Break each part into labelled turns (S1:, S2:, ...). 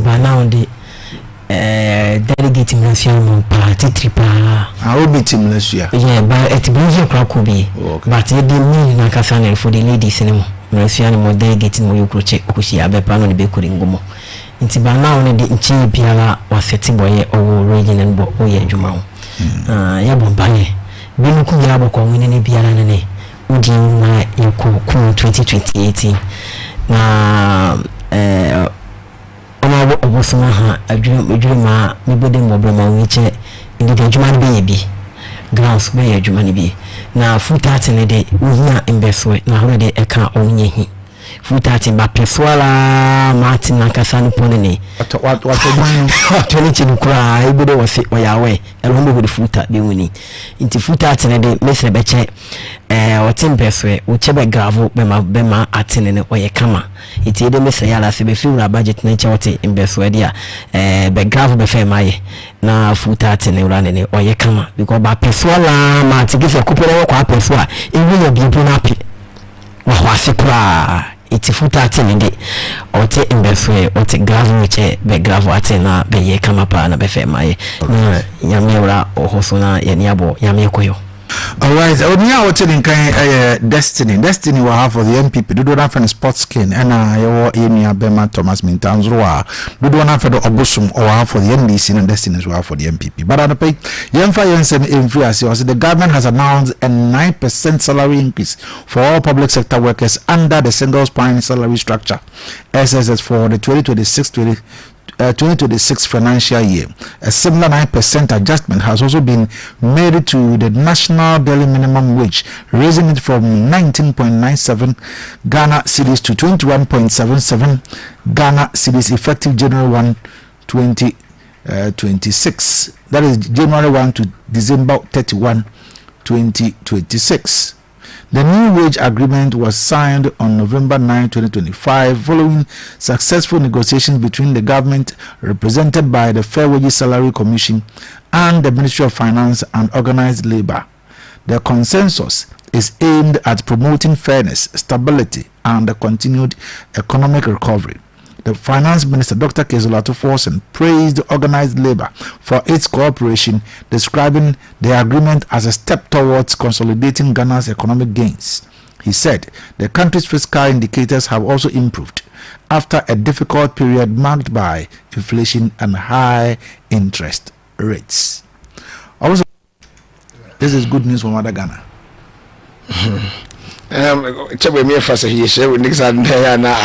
S1: Nti ba now de delegate mmerɛsua no paa titiri paa.
S2: Ah, obi ti mmerɛsua.
S1: Yeah, ba ɛti mmerɛsua kora kɔ bi.
S2: Oh, okay.
S1: But yɛde main nankasa no for the ladies ne mu mmerɛsua no mo delegate no mo yɛ kurokye ɔkɔhyia abɛpa no ne bɛkɔdi ngomɔ. Nti ba now no de nkyɛn biara wasɛte bɔyɛ ɔwɔ region no bɔ ɔyɛ adwuma ho. Ah, yɛbɔ mpaeɛ binom kum yɛ abɔkɔ nwene ne biara no ne wodi ma yɛkɔ kum 2028 na ɔmo abɔ ɔbosom ha adwuma ma mebɔde mmɔborɔ ma wɔn kyɛ ndidi adwuma no bɛyɛ bi grounds bɛyɛ adwuma no bi na full tar no de wohia mbɛsoɛ na ahorow de ɛka ɔmo nyɛ hi full tar ba pɛ so ara maate nankasa no pɔ no ne
S2: watɔ watɔ ban no.
S1: Watɔ ne kyɛ no koraa ebi de wɔ se ɔyɛ awɛ ɛno ho bɛhu de full tar bɛhu ni. Nti full tar no de mesrɛ bɛkyɛ ɔte mpɛsoɛ wokyɛ bɛ gravel bɛma atene no ɔyɛ kama. Nti yɛde mesrɛ yɛ ala sɛ bɛfi wura budget no nkyɛ ɔte mpɛsoɛ de a bɛ gravel bɛfɛ ma yɛ na full tar ne wura ne ne ɔyɛ kama because ba pɛsoa laa ma ate kɛ sɛ kopɛ na wɔkɔ apɛso a ewu yɛ biribi no ape wɔhɔ ase koraa. Ɛti full tar ne de ɔte mbɛsoɛ ɔte gravel kyɛ bɛ gravel ate na bɛyɛ kama paa na bɛfɛ ma yɛ na Nyame wura ɔhɔ so na yɛne abɔ Nyame kɔyɔ.
S2: Alright, oni a wɔte ne nkan ɛyɛ Destiny. Destiny wɔ ha for the NPP. Dodoɔ no afɛ no Sports King, ɛna yɛwɔ yɛn nua bɛma Thomas Mintanzoro a dodoɔ no afɛ no Ɔbosom, ɔwɔ ha for the NDC, na Destiny nso wɔ ha for the NPP. But anɔpɛ yi, yɛmfa yɛn nsɛm ɛmfiri ase. Ɔsɛ the government has announced a 9% salary increase for all public sector workers under the single spine salary structure, SSS, for the 2026 20 2026 financial year. A similar 9% adjustment has also been made to the national daily minimum wage, raising it from 19.97 Ghana cedis to 21.77 Ghana cedis effective January 1, 2026. That is January 1 to December 31, 2026. The new wage agreement was signed on November 9, 2025, following successful negotiations between the government, represented by the Fair Wages Salary Commission, and the Ministry of Finance and Organized Labor. The consensus is aimed at promoting fairness, stability, and the continued economic recovery. The Finance Minister, Dr. Cassiel Ato Forson, praised organized labor for its cooperation, describing the agreement as a step towards consolidating Ghana's economic gains. He said the country's fiscal indicators have also improved after a difficult period marked by inflation and high interest rates. Also, this is good news for Mother Ghana.
S3: Kyɛbɛ mi fa sɛ yɛhyɛ wo nix na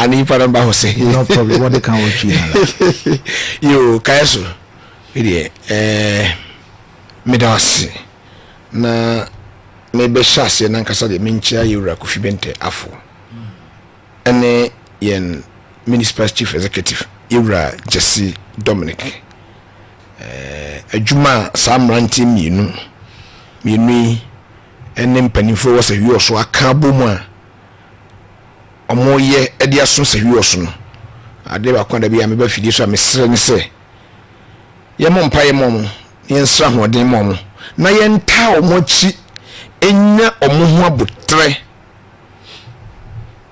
S3: ane nipa no ba hɔ sɛ.
S2: No problem. What they can watch you.
S3: Yo, kaɛ so medeɛ meda ase na mebɛhyɛ aseɛ na nkasa deɛ menkyia yɛwura Kofi Bɛntɛ Afo ɛne yɛn municipal chief executive, yɛwura Jesse Dominic. Adwuma a saa mmeranteɛ mmienu mmienu yi ɛne mpanimfoɔ wɔ sɛ wiɔ so aka abɔ mu a ɔmoyɛ ɛde aso sɛ wiɔ so no, adeɛ baako a da bi a meba fidie so a mesrɛ ne sɛ yɛmmɔ mpa yɛ ma ɔmo na yɛnsrɛ ahoɔden ma ɔmo na yɛntaa ɔmo akyi ɛnya ɔmo ho abotrɛ.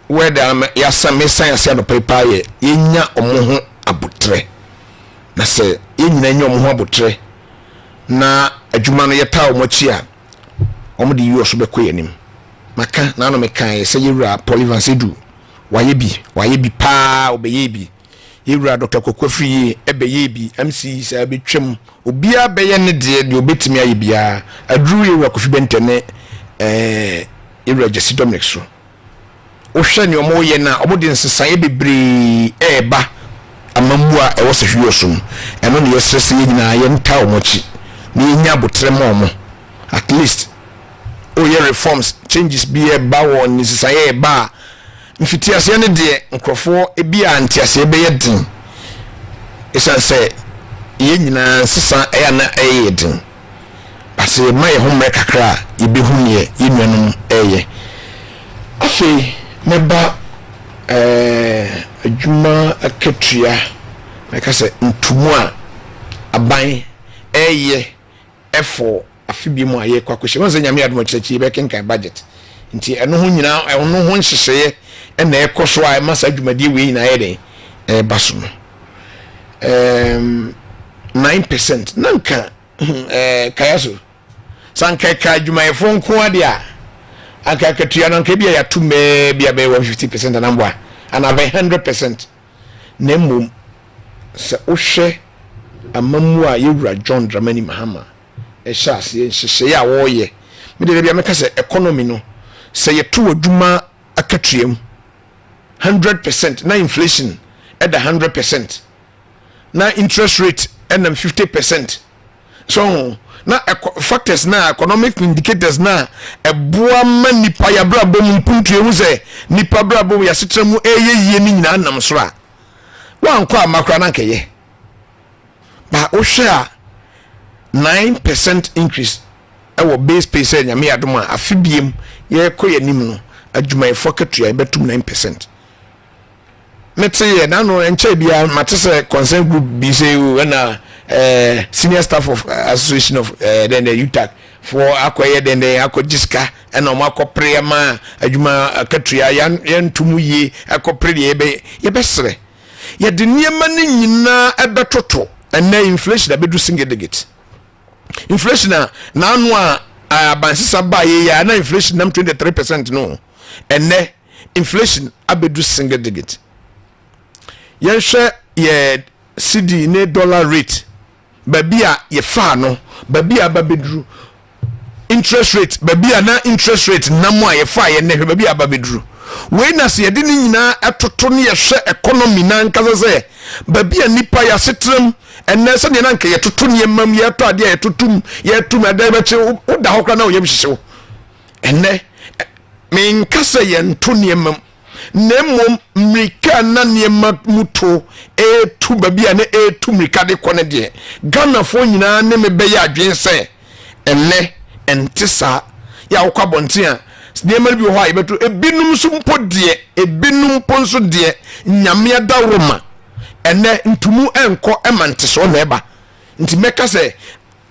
S3: Wɛda yɛasa mesan ase anɔpa yi paa yɛ yɛnya ɔmo ho abotrɛ, na sɛ yɛn nyinaa nya ɔmo ho abotrɛ na adwuma no yɛtaa ɔmo akyi a, ɔmo de yi ɔso bɛkɔ yɛn anim. Maka n'ano meka yɛ sɛ yɛwura Paul Evans Edu wayɛ bi, wayɛ bi paa, ɔbɛyɛ bi. Yɛwura Dr Koko Afriyie ɛbɛyɛ bi, MC sɛ ɛbɛtwam obiara bɛyɛ ne deɛ deɛ obɛtumi ayɛ biara aduru yɛwura Kofi Bɛntɛ ne yɛwura Jesse Dominic so. Wohwɛ nea ɔmo yɛ no a, ɔmo de nsesaeɛ bebree ɛɛba amammu a ɛwɔ sɛ hwiɔ so no. Ɛno ne yɛsrɛ sɛ yɛn nyinaa yɛnta ɔmo akyi na yɛnya abotrɛ ma ɔmo. At least woyɛ reforms, changes bi ɛba wɔ nsesaeɛ ɛba a, mfitiaseɛ no deɛ nkurɔfoɔ ebi a nteaseɛ bɛyɛ den, ɛsiane sɛ yɛn nyinaa nsesa ɛyɛ ana ɛyɛ den ase ma yɛn ho mmerɛ kakra a yɛbɛhu neɛ yɛn nuanom ɛyɛ. Afei mɛba adwuma akatua, mɛka sɛ ntomu a aban ɛyɛ ɛfɔ afe bi mu a yɛkɔ akɔhyɛ wɔn sɛ Nyame adom akyerɛkyerɛ yɛbɛkenkan budget, nti ɛno ho nyinaa ɛno ho nhyehyɛeɛ ɛna ɛkɔ so a ɛma saa dwumadie wei nyinaa yɛ den ɛɛba so no. 9% na nka kaya so sɛ anka ɛka adwumayɛfoɔ nko adeɛ a, anka akatua no anka bi a yɛato mɛɛ bi a bɛyɛ 150% anamboa anaa bɛyɛ 100%. Na mmom sɛ wohwɛ amammu a yɛwura John Dramani Mahama ɛhyɛ aseɛ, nhyehyɛeɛ a wɔreyɛ, mede da bia mɛka sɛ economy no, sɛ yɛto adwuma akatua mu 100% na inflation ɛda 100% na interest rate ɛnam 50% so na factors na economic indicators na ɛboa ma nipa yabrabɔ mu mpuntu ehu sɛ nipa brabɔ mu yasetena mu ɛyɛ yie ne nyinaa nam soro a, wankɔ amakora na nkɛyɛ ba. Wohwɛ a, 9% increase ɛwɔ base pay sɛ Nyame adom a, afe biem yɛkɔ yɛ anim no, adwumayɛfoɔ katua yɛbɛtum 9%. Mete yɛ nano nkyɛn biara, mate sɛ concern group bi sɛ o ɛna senior staff of association of then the UTAG foɔ akɔyɛ den den akɔgye sika, ɛna ɔmo akɔpere ama adwuma akatua yɛntum yie akɔpere deɛ yɛbɛsrɛ yɛde nneɛma no nyinaa ɛbɛtoto. Ɛnɛ inflation abɛdu single digit inflation a n'ano a abansesa baa yɛ yɛ a na inflation nam 23% no, ɛnɛ inflation abɛdu single digit. Yɛnhwɛ yɛ cedi ne dollar rate, baabi a yɛfaa no, baabi a aba bɛduru, interest rate, baabi a na interest rate nam a yɛfaa yɛ nnɛ, hwɛ baabi a aba bɛduru. Wei na sɛ yɛde ne nyinaa ɛtoto ne yɛhwɛ economy na nkasa sɛ baabi a nipa yɛ asetenam ɛnɛ, sɛdeɛ na nka yɛtoto nneɛma mu, yɛtɔ adeɛ a yɛtoto mu, yɛto mu ɛdɛ bɛkye, woda hɔ koraa na woyam hyehye wo. Ɛnɛ menka sɛ yɛnto nneɛma mu, na mmom mmirika na nneɛma mu to ɛɛtu, baabi a ne ɛɛtu mmirika de kɔ no deɛ, Ghanafoɔ nyinaa ne me bɛyɛ adwene sɛ ɛnɛ ɛnte saa. Yɛ a wokɔ abɔnten a, nneɛma no bi wɔ hɔ a yɛbɛto, ebinom nso mpo deɛ, ebinom mpo nso deɛ, Nyame adaworo ma ɛnɛ ntumu ɛnkɔ ɛma ntesoɔ na ɛba. Nti mɛka sɛ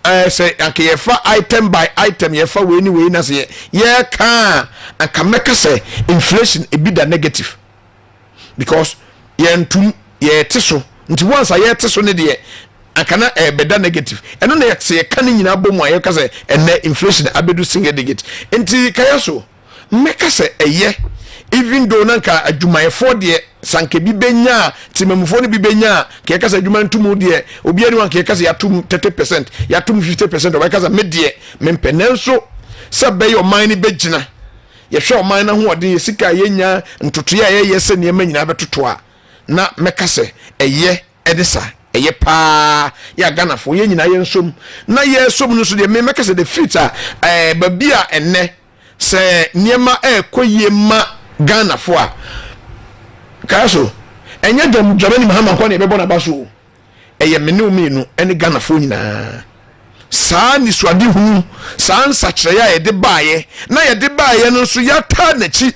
S3: sɛ anka yɛfa item by item, yɛfa wei ne wei na sɛ yɛka a, anka mɛka sɛ inflation ebi da negative because yɛntum yɛte so. Nti once a yɛte so ne deɛ, anka na ɛbɛda negative. Ɛno na sɛ yɛka ne nyinaa bɔ mu a, yɛka sɛ ɛnɛ inflation abɛdu single digit. Nti kaya so mɛka sɛ ɛyɛ, even though na nka adwumayɛfoɔ deɛ sanka bi bɛnya a, temamufoɔ no bi bɛnya a, ka yɛka sɛ adwuma ntom deɛ, obiara ni wa nka yɛka sɛ yɛatom 30%, yɛatom 50%, ɔbɛka sɛ me deɛ mempɛ. Nanso sɛ bɛyɛ ɔman no bɛgyina, yɛhwɛ ɔman no ahoɔden, yɛ sika a yɛnya, ntotoeɛ a yɛyɛ sɛ nneɛma nyinaa bɛtoto a, na mɛka sɛ ɛyɛ. Ɛde sa ɛyɛ paa yɛ a, Ghanafoɔ yɛn nyinaa yɛnsom na yɛsom no nso deɛ, me mɛka sɛ the fit a baabi a ɛnɛ sɛ nneɛma ɛɛkɔ yie ma Ghanafoɔ a, kaa so ɛnyɛ John Dramani Mahama nkɔ ne yɛbɛbɔ n'aba so o. Ɛyɛ me ne wo mmienu ɛne Ghanafoɔ nyinaa. Saa nisuadehunu, saa nsakyerɛeɛ a yɛde baeɛ na yɛde baeɛ no nso, yɛataa n'akyi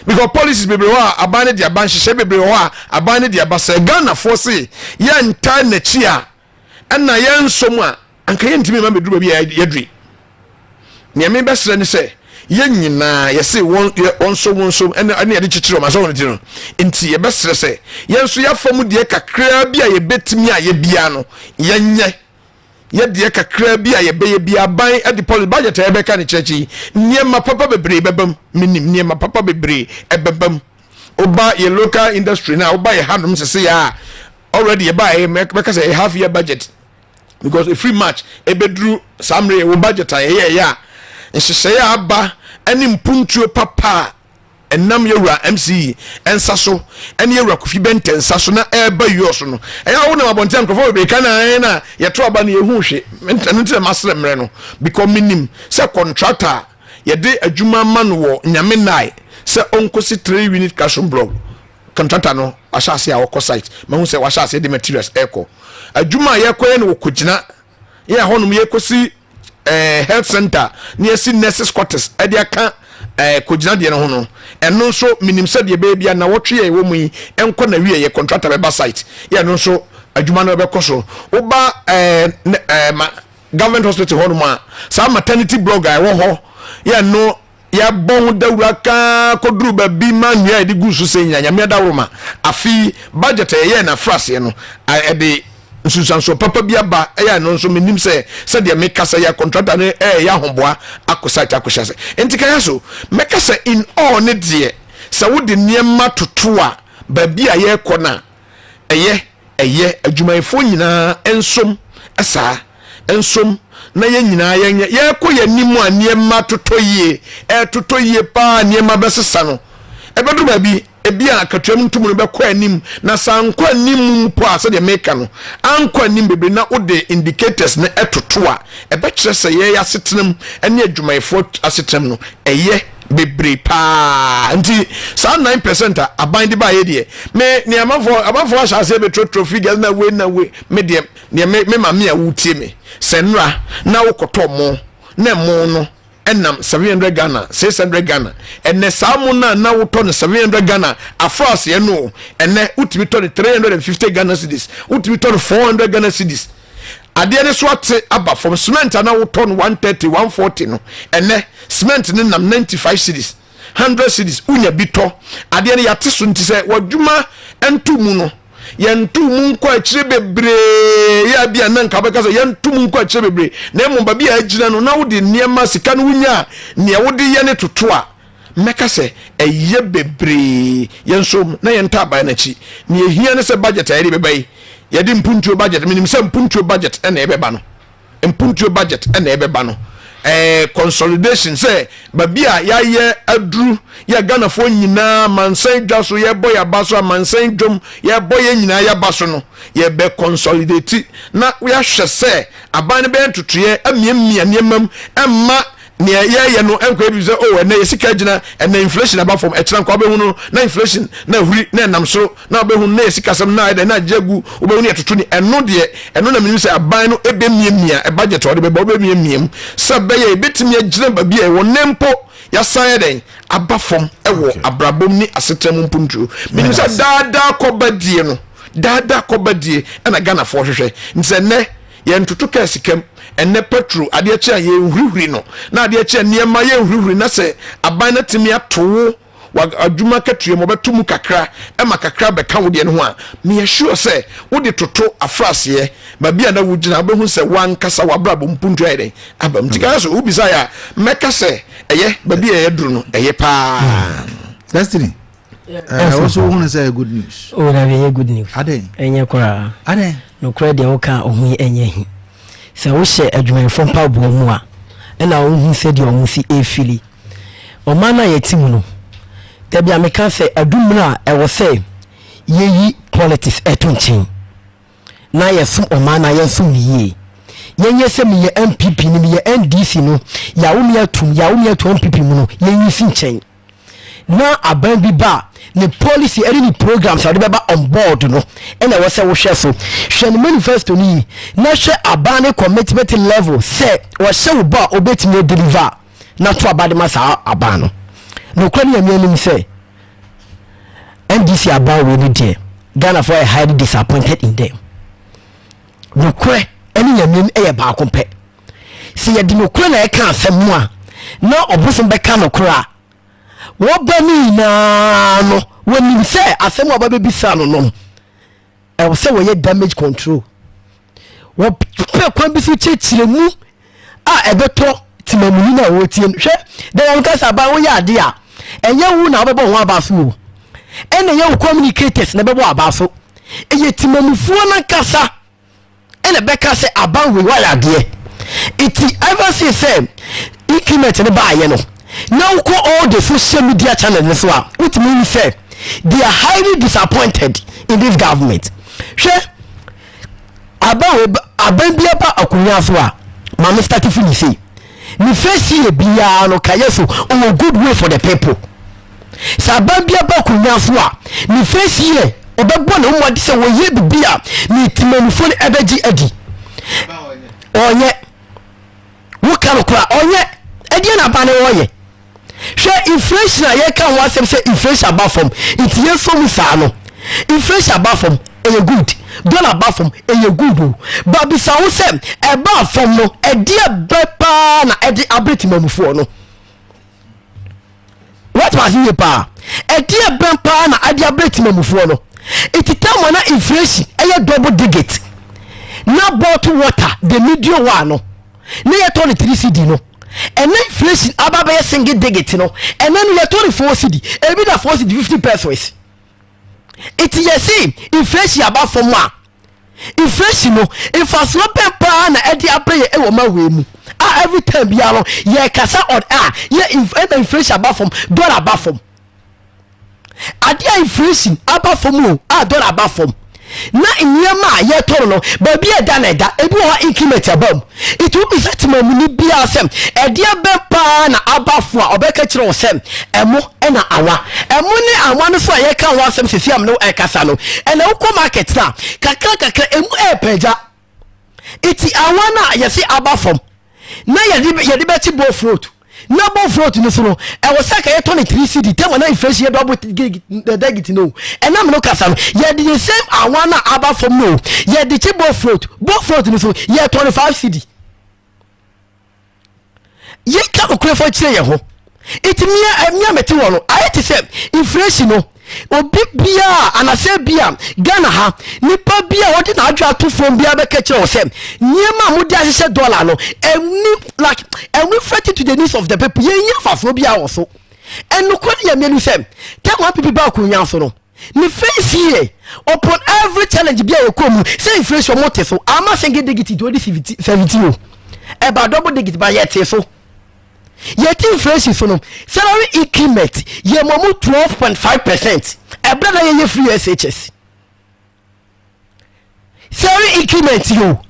S3: because policies bebree hɔ a aban no de aba, nhyehyɛ bebree hɔ a aban no de aba, sɛ Ghanafoɔ se yɛntaa n'akyi a, ɛna yɛnsom a, anka yɛntumi ma bɛduru baabi a yɛduri. Nea mebɛsrɛ ne sɛ yɛn nyinaa yɛse wɔn nso wɔn nso ɛne yɛde kyekyere wɔn asɛ wɔn ti no. Nti yɛbɛsrɛ sɛ yɛn nso yɛafa mu deɛ kakraa bi a yɛbɛtumi a yɛbia no, yɛnyɛ yɛdeɛ kakraa bi a yɛbɛyɛ bi. Aban de policy budget a yɛbɛka ne kyerɛkyerɛ yi, nneɛma papa bebree bɛba mu. Menim nneɛma papa bebree ɛbɛba mu. Woba yɛ local industry na woba yɛ hanom sese yɛ a, already yɛba yɛ mɛka sɛ yɛ half year budget because efiri March ebeduru saa mmerɛ, yɛwɔ budget a yɛyɛ yɛ a, nhyehyɛeɛ a aba ɛne mpuntuo papa a ɛnam yɛwura MCE nsa so ɛne yɛwura Kofi Bɛntɛ nsa so na ɛreba yɔ so no, ɛyɛ a wonam abɔnten a, nkurɔfoɔ bebree ka na ɛn na yɛto aba no yɛhu hwe. Ɛno nti na masrɛ mmerɛ no because menim sɛ contractor a yɛde adwuma ma no wɔ Nyame nnae sɛ ɔnkɔsi three unit classroom block, contractor no wahyɛ ase a wɔkɔ site, mahu sɛ wahyɛ ase de materials ɛrekɔ adwuma a yɛkɔyɛ no, wɔkɔgyina yɛ hɔnom, yɛkɔsi health center ne yɛsi nurses quarters ɛde aka kɔgyina deɛ no ho no. Ɛno nso menim sɛ deɛ bɛyɛ bia na wɔtwe yɛ ɛwɔ mu yi ɛnkɔ na wie yɛ contractor bɛba site yɛ, ɛno nso adwuma no bɛkɔ so. Woba ɛɛ ɛɛ ma government hospital hɔnom a, saa maternity block a ɛwɔ hɔ yɛ no. Yɛabɔ ho dawuro aka kɔduru baabi ma nnua a yɛde gu so sɛ nyina Nyame adaworoma. Afe yi budget a yɛyɛɛ no afraseɛ no, ɛde nsunsuansoɔ papa bi aba. Ɛyɛ a ɛno nso mennim sɛ sɛdeɛ mekasa yi a contractor no ɛreyɛ ahoboa akɔ site akɔhyɛ ase. Nti kaya so mɛka sɛ in all ne deɛ sɛ wode nneɛma toto a baabi a yɛrekɔ no a ɛyɛ. Ɛyɛ adwumayɛfoɔ nyinaa nsom saa nsom na yɛn nyinaa yɛnyɛ yɛrekɔ yɛn anim a nneɛma totɔ yie ɛretotɔ yie paa nneɛma bɛsesa no ɛbɛduru baabi ebi a akatua mu ntom no bɛkɔ anim na sɛ ankɔ anim mpo a sɛdeɛ meka no ankɔ anim bebree na wode indicators no ɛtoto a ɛbɛkyerɛ sɛ yɛn asetenam ne adwumayɛfoɔ asetenam no ɛyɛ bebree paa nti saa 9% a aban de baayɛ deɛ me nea amanfoɔ amanfoɔ ahyɛ aseɛ bɛtrɔtrɔ figures na wei na wei me deɛ deɛ me me maame a wotie me sɛ nnora na wokɔtɔ mo na mo no ɛnam 700 Ghana 600 Ghana ɛnɛ saa mo no a na wotɔ no 700 Ghana afra aseɛ no ɛnɛ wotumi tɔ no 350 Ghana cedis wotumi tɔ no 400 Ghana cedis Adeɛ no so ate aba fam. Cement a na wotɔ no 130, 140 no, ɛnnɛ cement no nam 95 cedis, 100 cedis, wonya bi tɔ. Adeɛ no yɛate so nti sɛ w'adwuma nto mu no, yɛnto mu nkɔ akyire bebree yɛ bi a na nka wobɛka sɛ yɛnto mu nkɔ akyire bebree, na mmom baabi a agyina no na wode nneɛma sika no wonya a nea wode yɛ ne toto a, Mɛka sɛ ɛyɛ bebree. Yɛn nso na yɛn ntaaban no akyi. Nea ehia ne sɛ budget a yɛde bɛba yi, yɛde mpuntuo budget, menim sɛ mpuntuo budget na ɛbɛba no. Mpuntuo budget na ɛbɛba no. Ɛɛ consolidation sɛ baabi a yɛayɛ aduru yɛ Ghanafoɔ nyinaa amansan dwa so yɛbɔ yɛn aba so amansan dwom yɛbɔ yɛn nyinaa yɛaba so no yɛbɛ consolidate na yɛahwɛ sɛ aban no bɛyɛ ntotoeɛ amiamia nneɛma mu ɛmma Nea yɛyɛ no nkɔyɛ biribi sɛ, oh, ɛnnɛ yɛ sika agyina, ɛnnɛ inflation aba fam, ɛkyena nka wobɛhu no na inflation na ahuri na ɛnam soro, na wobɛhu no na yɛ sikasɛm na ayɛ dɛn na agye agu, wobɛhu no yɛtoto ni. Ɛno deɛ, ɛno na menim sɛ aban no ɛbɛmiamia, budget a ɔde bɛba, wobɛmiamia mu sɛ ɛbɛyɛ yɛbɛtumi agyina baabi a yɛwɔ nnɛ mpo, yɛasan ayɛ dɛn aba fam wɔ abrabɔ mu ne asetena mu mpuntuo. Menim sɛ daadaa kɔba die no, daadaa kɔba die ɛna Ghanafoɔ hwehwɛ. Nti sɛ nnɛ Yɛntoto kaa sika mu. Ɛnnɛ pɛtro, adeɛ kye a yɛnhurihuri no, na adeɛ kye a nneɛma yɛnhurihuri na sɛ aban no atumi ato wo w'adwuma akatua mu, ɔbɛto mu kakra ma kakra abɛka wo deɛ no ho a, meyɛ sure sɛ wode toto afraseɛ baabi a na wogyina, wobɛhu sɛ w'ankasa w'abrabɔ mpuntuo ayɛ dɛn aba mu. Nti kaa so wobisaeɛ a, mɛka sɛ ɛyɛ, baabi a yɛaduru no, ɛyɛ paa.
S2: Destiny. Eh, wo so wohunu sɛ good news?
S1: Oh, dabi ɛnyɛ good news.
S2: Adɛn?
S1: Ɛnyɛ koraa.
S2: Adɛn?
S1: Nokorɛ deɛ woka a ɔho yi ɛnyɛ hi. Sɛ wohyɛ adwumayɛfoɔ mpaboa mu a, ɛna wohu sɛdeɛ ɔmo si ɛfili. Ɔman no a yɛte mu no, dabi a meka sɛ adu mmerɛ a ɛwɔ sɛ yɛyi politics ɛto nkyɛn na yɛsom ɔman no a yɛnsom no yie. Yɛnyɛ sɛ meyɛ NPP no meyɛ NDC no, yɛawo me atum, yɛawo me ato NPP mu no, yɛnyi si nkyɛn. na aban bi ba a, ne policy ɛne ne programs a ɔde bɛba on board no ɛna ɛwɔ sɛ wohwɛ so. Hwɛ ne manifesto no yi na hwɛ aban ne commitment level sɛ ɔhyɛ wo bɔ a obetumi adeliver na to aba de ma saa aban no. Nokorɛ ne Nyame anim sɛ NDC aban wei no deɛ Ghanafoɔ yɛ highly disappointed in them. Nokorɛ ɛne Nyame anim ɛyɛ baako pɛ. Sɛ yɛde nokorɛ na ɛka asɛm no a, na ɔbosom bɛka nokorɛ a, wɔba no nyinaa no, wɔnim sɛ asɛm a wɔbɛbisa no no, ɛwɔ sɛ wɔyɛ damage control. Wɔpɛ kwan bi so kyerɛkyerɛ mu a ɛbɛtɔ temamuni no a wɔretie no. Hwɛ, dɛ wɔn kasa aban woyɛ ade a, ɛnyɛ wo na wobɛbɔ ho aba so o. Ɛna ɛyɛ wo communicators na ɛbɛbɔ aba so. Ɛyɛ temamufoɔ no ankasa. ɛna bɛka sɛ aban wei wayɛ adeɛ nti ever since sɛ increment no baayɛ no na wokɔ all the social media channel no so a wotumi hu sɛ they are highly disappointed in this government. Hwɛ, aban wei aban bi aba akonnwa so a maame start fi ne sei ne first year biara no kayɛ so ɔwɔ good way for the people. Sɛ aban bi aba akonnwa so a, ne first year ɔbɛbɔ ne ho mmɔden sɛ wɔyɛ biribi a ne temamufo no ɛbɛgye adi. Ɔnyɛ. Woka no koraa ɔnyɛ. Ɛdeɛ na aban no ɔyɛ. Hwɛ inflation a yɛka ho asɛm sɛ inflation aba fam nti yɛsɔ mu saa no. Inflation aba fam ɛyɛ good. Dollar aba fam ɛyɛ good o. Ba bisa ho sɛ ɛbaa fam no ɛdeɛ bɛ paa na ɛde abrɛ temamufoɔ no. Woate ase yie paa? Ɛdeɛ bɛn paa na ade abrɛ temamufoɔ no? Nti time a na inflation ɛyɛ double digit na bottle water the medium one no na yɛtɔ no 3 cedi no, ɛnɛ inflation aba bɛyɛ single digit no, ɛnɛ no yɛtɔ no 4 cedi, ebi da 4 cedi 50 pesos. Nti yɛse inflation aba fam a, inflation no mfasoɔ bɛn paa na ɛde abrɛ yɛ ɛwɔ ma wei mu a every time biara no yɛkasa on a yɛ ɛna inflation aba fam, dollar aba fam. Adeɛ a inflation aba fam o, a dollar aba fam na nneɛma a yɛtɔ no, baabi a ɛda na ɛda, ebi wɔ hɔ increment aba mu. Nti wobisa temamuni biara sɛ ɛdeɛ bɛn paa na aba fo a, ɔbɛka kyerɛ wɔ sɛ ɛmo ɛna awa. Ɛmo ne awa no so a yɛka ho asɛm sisi am no ɛkasa no, ɛna wokɔ market na kakra kakra emu ɛɛpɛgya. Nti awa no a yɛsi aba fam na yɛde bɛkyi bofrot na bofrot no so no, ɛwɔ sɛ ka yɛtɔ ne 3 cedi tɛma na inflation yɛ double digit no, ɛnam no kasa no, yɛde the same awa no a aba fam no yɛde kyi bofrot. Bofrot no so yɛtɔ ne 5 cedi. Yɛka nokorɛ fa kyerɛ yɛn ho. Nti mia mete wɔ no, ayɛ te sɛ inflation no, obi biaa anasɛ bia Ghana ha nipa bi a wɔde n'adwe ato fam biara bɛka kyerɛ wɔ sɛ nneɛma a mode ahyehyɛ dollar no ɛni like ɛreflect to the needs of the people. Yɛnyɛ afasoɔ biara wɔ so. Ɛnokorɛ no yɛ mmienu sɛ tɛma pipi ba akonnwa so no, ne face yie upon every challenge bi a yɛkɔ mu sɛ inflation mo te so ama single digit to ɔde 17 o, ɛba double digit ba yɛte so. Yɛte inflation so no, salary increment yɛ mɔ mu 12.5%. Ɛberɛ na yɛyɛ free SHS salary increment yi o,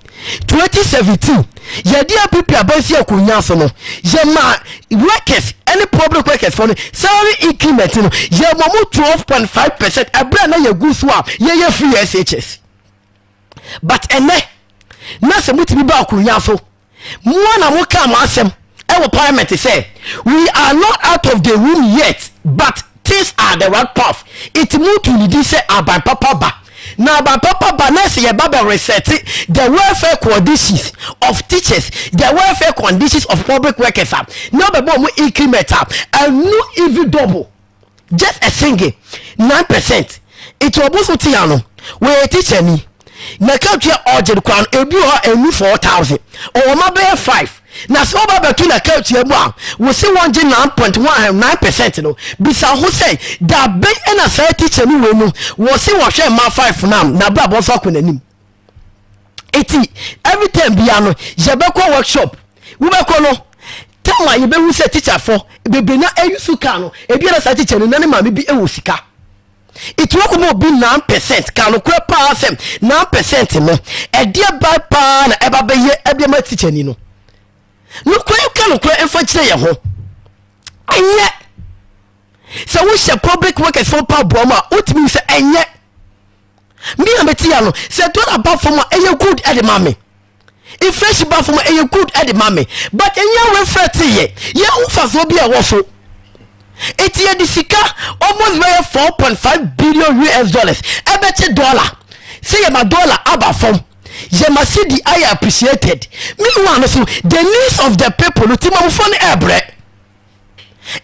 S1: 2017 yɛde NPP abansi akonnwa so no, yɛma workers ɛne public workers fɔ no salary increment no yɛmɔ mu 12.5%. Ɛberɛ na yɛgu so a yɛyɛ free SHS. But ɛnɛ na sɛ motumi ba akonnwa so, moa na moka mo asɛm ɛwɔ parliament sɛ we are not out of the room yet, but things are the right path. It mu tu ne di sɛ aban papa ba na aban papa ba na sɛ yɛba bɛ reset the welfare conditions of teachers, the welfare conditions of public workers a, na ɔbɛbɔ ɔmo increment a ɛnu even double, just a single 9%. Nti ɔbo so te ya no, wɔyɛ teacher ni na katua ɔgye no koraa no, ebi wɔ hɔ ɛnu 4,000, ɔwɔ ma bɛyɛ five. Na sɛ ɔba bɛto na katua mu a wɔsi wɔn gye 9.19% no, bisa ho sɛ dabe ɛna saa teacher ni wei no wɔsi wɔhwɛ mma five nam na abira bɔ nso akɔ n'anim. Eti every time bia no yɛbɛkɔ workshop, wobɛkɔ no time a yɛbɛhu sɛ teacher fɔ bebree na ɛyi so kaa no, ebi yɛrɛ saa teacher no na ne maame bi ɛwɔ sika. Nti wɔkɔ mu obi 9% ka nokorɛ paa sɛ 9% no ɛdeɛ ba paa na ɛba bɛyɛ ɛde ma teacher ni no. Nokorɛ, ka nokorɛ mfa kyerɛ yɛn ho. Ɛnyɛ sɛ wohyɛ public workers fo pa boa mu a wotumi sɛ ɛnyɛ me a mete ya no sɛ dollar ba fam a ɛyɛ good ɛde ma me, inflation ba fam a ɛyɛ good ɛde ma me, but ɛnyɛ reflect yɛ yɛn ho fasoɔ bi a ɛwɔ so. Eti yɛde sika almost bɛyɛ US$4.5 billion ɛbɛkye dollar sɛ yɛma dollar aba fam, yɛma cedi ayɛ appreciated. Meanwhile no so the needs of the people no, timamufoɔ no ɛɛbrɛ.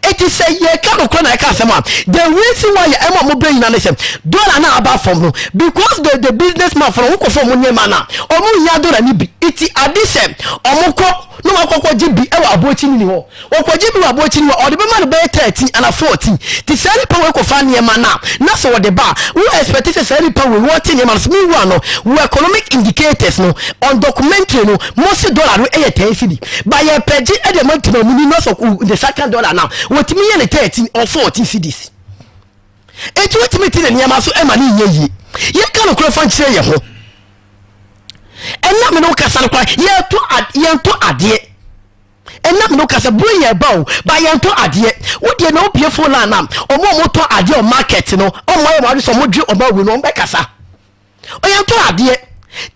S1: Eti sɛ yɛka no kora na yɛka asɛm a, the reason why yɛ ɛma mo brɛ nyina ne sɛ dollar na aba fam no, because the business man fɔlɔ wokɔ fɔ ɔmo nneɛma na ɔmo nya dollar ni bi. Eti ade sɛ ɔmo kɔ na wɔn akɔkɔ gye bi ɛwɔ abɔkyi ni hɔ, wɔkɔgye bi wɔ abɔkyi ni hɔ, ɔde bɛma no bɛyɛ 13 ana 14. Ti saa nipa wei kɔfa nneɛma na sɛ wɔde ba, wo expect sɛ saa nipa wei wɔte nneɛma no so. Meanwhile no, wɔ economic indicators no on documentary no, mo se dollar no ɛyɛ 10 cedi ba yɛ pɛgye ɛde ma ntoma mu ni na sɛ the second dollar now wɔtumi yɛ ne 13 or 14 cedis. Eti wotumi ti ne nneɛma so ɛma ne nyɛ yie. Yɛka no kora fa nkyerɛ yɛn ho. Ɛnam ne wo kasa no kora, yɛnto adeɛ. Ɛnam no kasa buro yɛ ba o ba yɛntɔ adeɛ. Wodeɛ na wobie phone line na ɔmo a ɔmotɔ adeɛ wɔ market no, ɔmo ayɛ ɔmo ade sɛ ɔmo dwe ɔmo awi no, ɔmo bɛkasa ɔyɛntɔ adeɛ.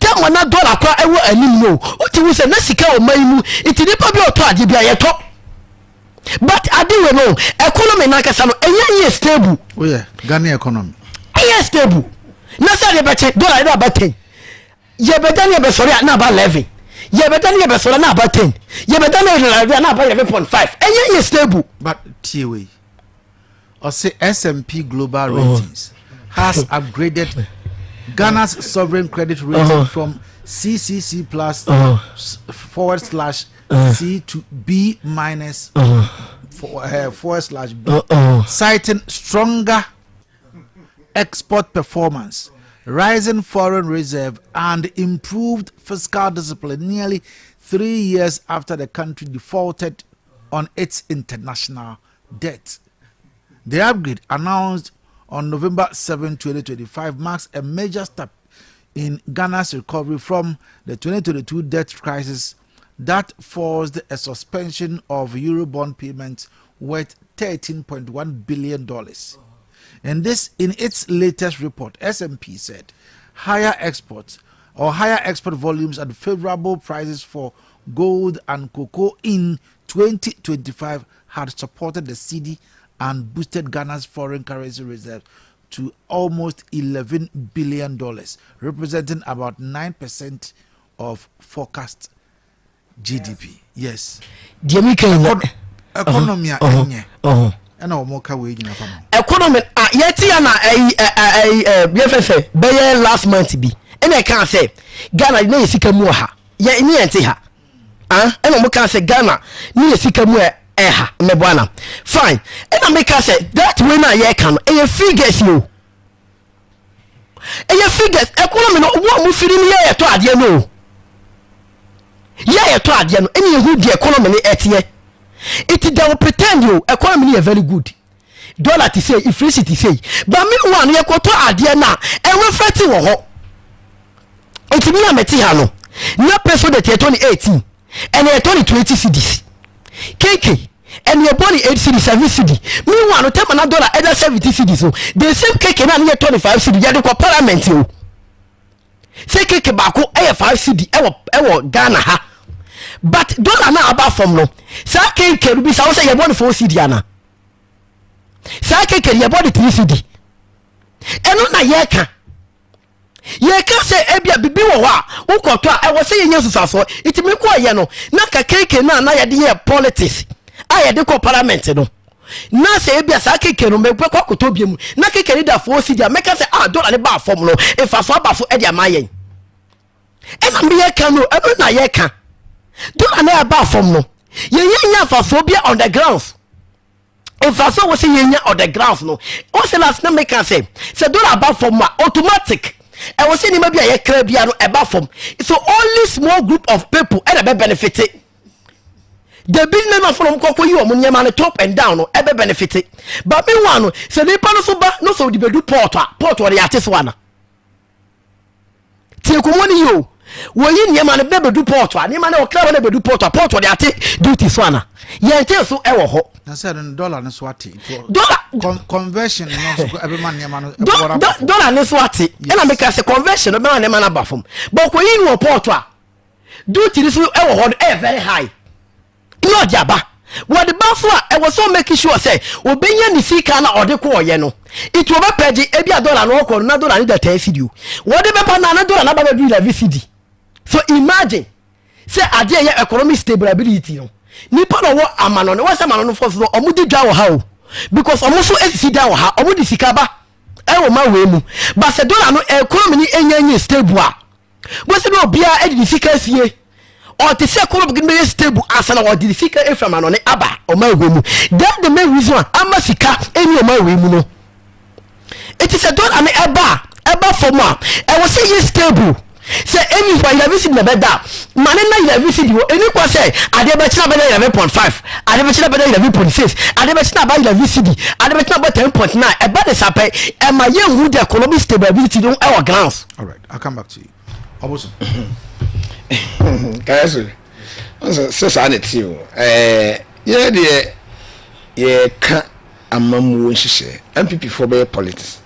S1: Tɛmɔ na dollar kora ɛwɔ anim no, wote hu sɛ na sika wɔ man yi mu, nti nipa bi a ɔtɔ adeɛ bi a yɛtɔ. But ade wei no, economy nankasa no ɛnyɛ yɛ stable.
S2: Oh yeah, Ghana economy.
S1: Ɛyɛ stable na sɛ adeɛ bɛkye dollar yɛde aba 10, yɛbɛda ne yɛbɛsɔre a na aba 11, yɛbɛda ne yɛbɛsɔre a na aba 10, yɛbɛda ne yɛbɛsɔre a na aba 11.5. Ɛnyɛ yɛ stable.
S2: But tie wei. Ɔse S&P Global Ratings has upgraded Ghana's sovereign credit rating from CCC plus forward slash C to B minus forward slash B, citing stronger export performance, rising foreign reserve, and improved fiscal discipline nearly 3 years after the country defaulted on its international debt. The upgrade, announced on November 7, 2025, marks a major step in Ghana's recovery from the 2022 debt crisis that forced a suspension of Eurobond payments worth $13.1 billion. In its latest report, S&P said higher exports or higher export volumes and favorable prices for gold and cocoa in 2025 had supported the cedi and boosted Ghana's foreign currency reserve to almost $11 billion, representing about 9% of forecast GDP. Yes.
S1: Deɛ mi ka yi na
S2: Economy a ɛnyɛ ɛna wɔn ka wei nyina fama.
S1: Economy a yɛte ya na ɛyi ɛyi ɛ yɛfɛ sɛ bɛyɛ last month bi ɛna ɛka sɛ Ghana ne yɛ sika mu wɔ ha, yɛ ne yɛn te ha, ah, ɛna wɔn ka sɛ Ghana ne yɛ sika mu ɛha mmɛbɔ ana. Fine, ɛna meka sɛ that way na yɛka no, ɛyɛ figures yi o, ɛyɛ figures. Economy no, wɔn a mo firi no, yɛ yɛtɔ adeɛ no o, yɛ yɛtɔ adeɛ no, ɛna yɛhu deɛ economy no ɛteɛ. Iti they will pretend o, economy no yɛ very good, dollar ti sei, inflation ti sei, but meanwhile no, yɛkɔtɔ adeɛ no a, ɛreflect wɔ hɔ. Nti mi a mɛte ha no na peso de yɛtɔ ne 18, ɛna yɛtɔ ne 20 cedis. Keke ɛna yɛbɔ ne 8 cedis, 7 cedi. Meanwhile no, tɛma na dollar ɛda 70 cedis no, the same keke na ne yɛtɔ ne 5 cedi. Yɛde kɔ parliament o sɛ keke baako ɛyɛ 5 cedi ɛwɔ Ghana ha, but dollar na aba fam no, saa keke no bi sa wo sɛ yɛbɔ ne 4 cedi ana, saa keke no yɛbɔ ne 3 cedi. Ɛno na yɛka sɛ ebia bibi wɔ hɔ a wokɔtɔ a, ɛwɔ sɛ yɛnya susuasoɔ. Nti me kɔɔyɛ no na ka keke no a na yɛde yɛ politics a yɛde kɔ parliament no, na sɛ ebia saa keke no mɛkɔ akɔtɔ bia mu na keke no da 4 cedi a, mɛka sɛ ah, dollar ne baa fam no, mfasoɔ aba so ɛde ama yɛn. Ɛna meyɛka no, ɛno na yɛka dollar na ɛbaa fam no, yɛnyɛ nya mfasoɔ bia on the grounds. Mfasoɔ wɔ sɛ yɛnya on the grounds no, wɔsɛ last na meka sɛ dollar ba fam a, automatic ɛwɔ sɛ nneɛma bi a yɛkra bia no ɛba fam. So only small group of people ɛna bɛ benefit. The business fo no kɔkɔ yi wɔn nneɛma no top and down no ɛbɛ benefit, but meanwhile no, sɛ nipa no so ba no sɛ ɔde bɛdu port a, port ɔde ate so ana tie kɔmɔ ni yi o. Wɔyi nneɛma no bɛ bɛdu port a, nneɛma no ɔkra no bɛdu port a, port ɔde ate duty so ana, yɛn te so ɛwɔ hɔ.
S2: Na sɛ no dollar no so ate.
S1: Dollar
S2: Conversion no nso ɛbɛma nneɛma no
S1: Dollar no so ate, ɛna meka sɛ conversion no bɛma nneɛma no aba fam, but kɔyi no wɔ port a, duty no so ɛwɔ hɔ no ɛyɛ very high. Ne ɔde aba, wɔde ba so a, ɛwɔ sɛ ɔmake sure sɛ obɛnya ne sika na ɔde kɔɔyɛ no. Nti wɔbɛpɛgye ebi a dollar no ɔkɔ no na dollar no da 10 cedi o, wɔde bɛba na dollar no aba bɛdu 11 cedi. So imagine sɛ adeɛ yɛ economic stability no, nipa na ɔwɔ ama no ne wɔsɛ ama no fɔ so no, ɔmo di dwa wɔ ha o, because ɔmo nso esisi dan wɔ ha, ɔmo di sika ba ɛwɔ ma wei mu. But sɛ dollar no, economy ni enya nye stable a, wɔsɛ bi obiara ɛde ne sika sie, ɔte sɛ economy no bɛyɛ stable ansa na ɔde ne sika efiri ama no ne aba ɔmo awɛ mu. That the main reason a ama sika ɛni ɔmo awɛ mu no. Eti sɛ dollar no ɛba a, ɛba fam a, ɛwɔ sɛ yɛ stable sɛ ɛni fa 11 cedi na bɛda ma ne na 11 cedi wɔ ɛni kɔ sɛ adeɛ bɛkyerɛ bɛda 11.5, adeɛ bɛkyerɛ bɛda 11.6, adeɛ bɛkyerɛ aba 11 cedi, adeɛ bɛkyerɛ aba 10.9. Ɛba ne sapɛ ɛma yɛn hu the economic stability no ɛwɔ grounds.
S2: All right, I'll come back to you. Ɔbosom.
S3: Kaya so sɛ saa na ti o, yɛ deɛ yɛka amammuo nhyehyɛ, NPP foɔ bɛyɛ politics,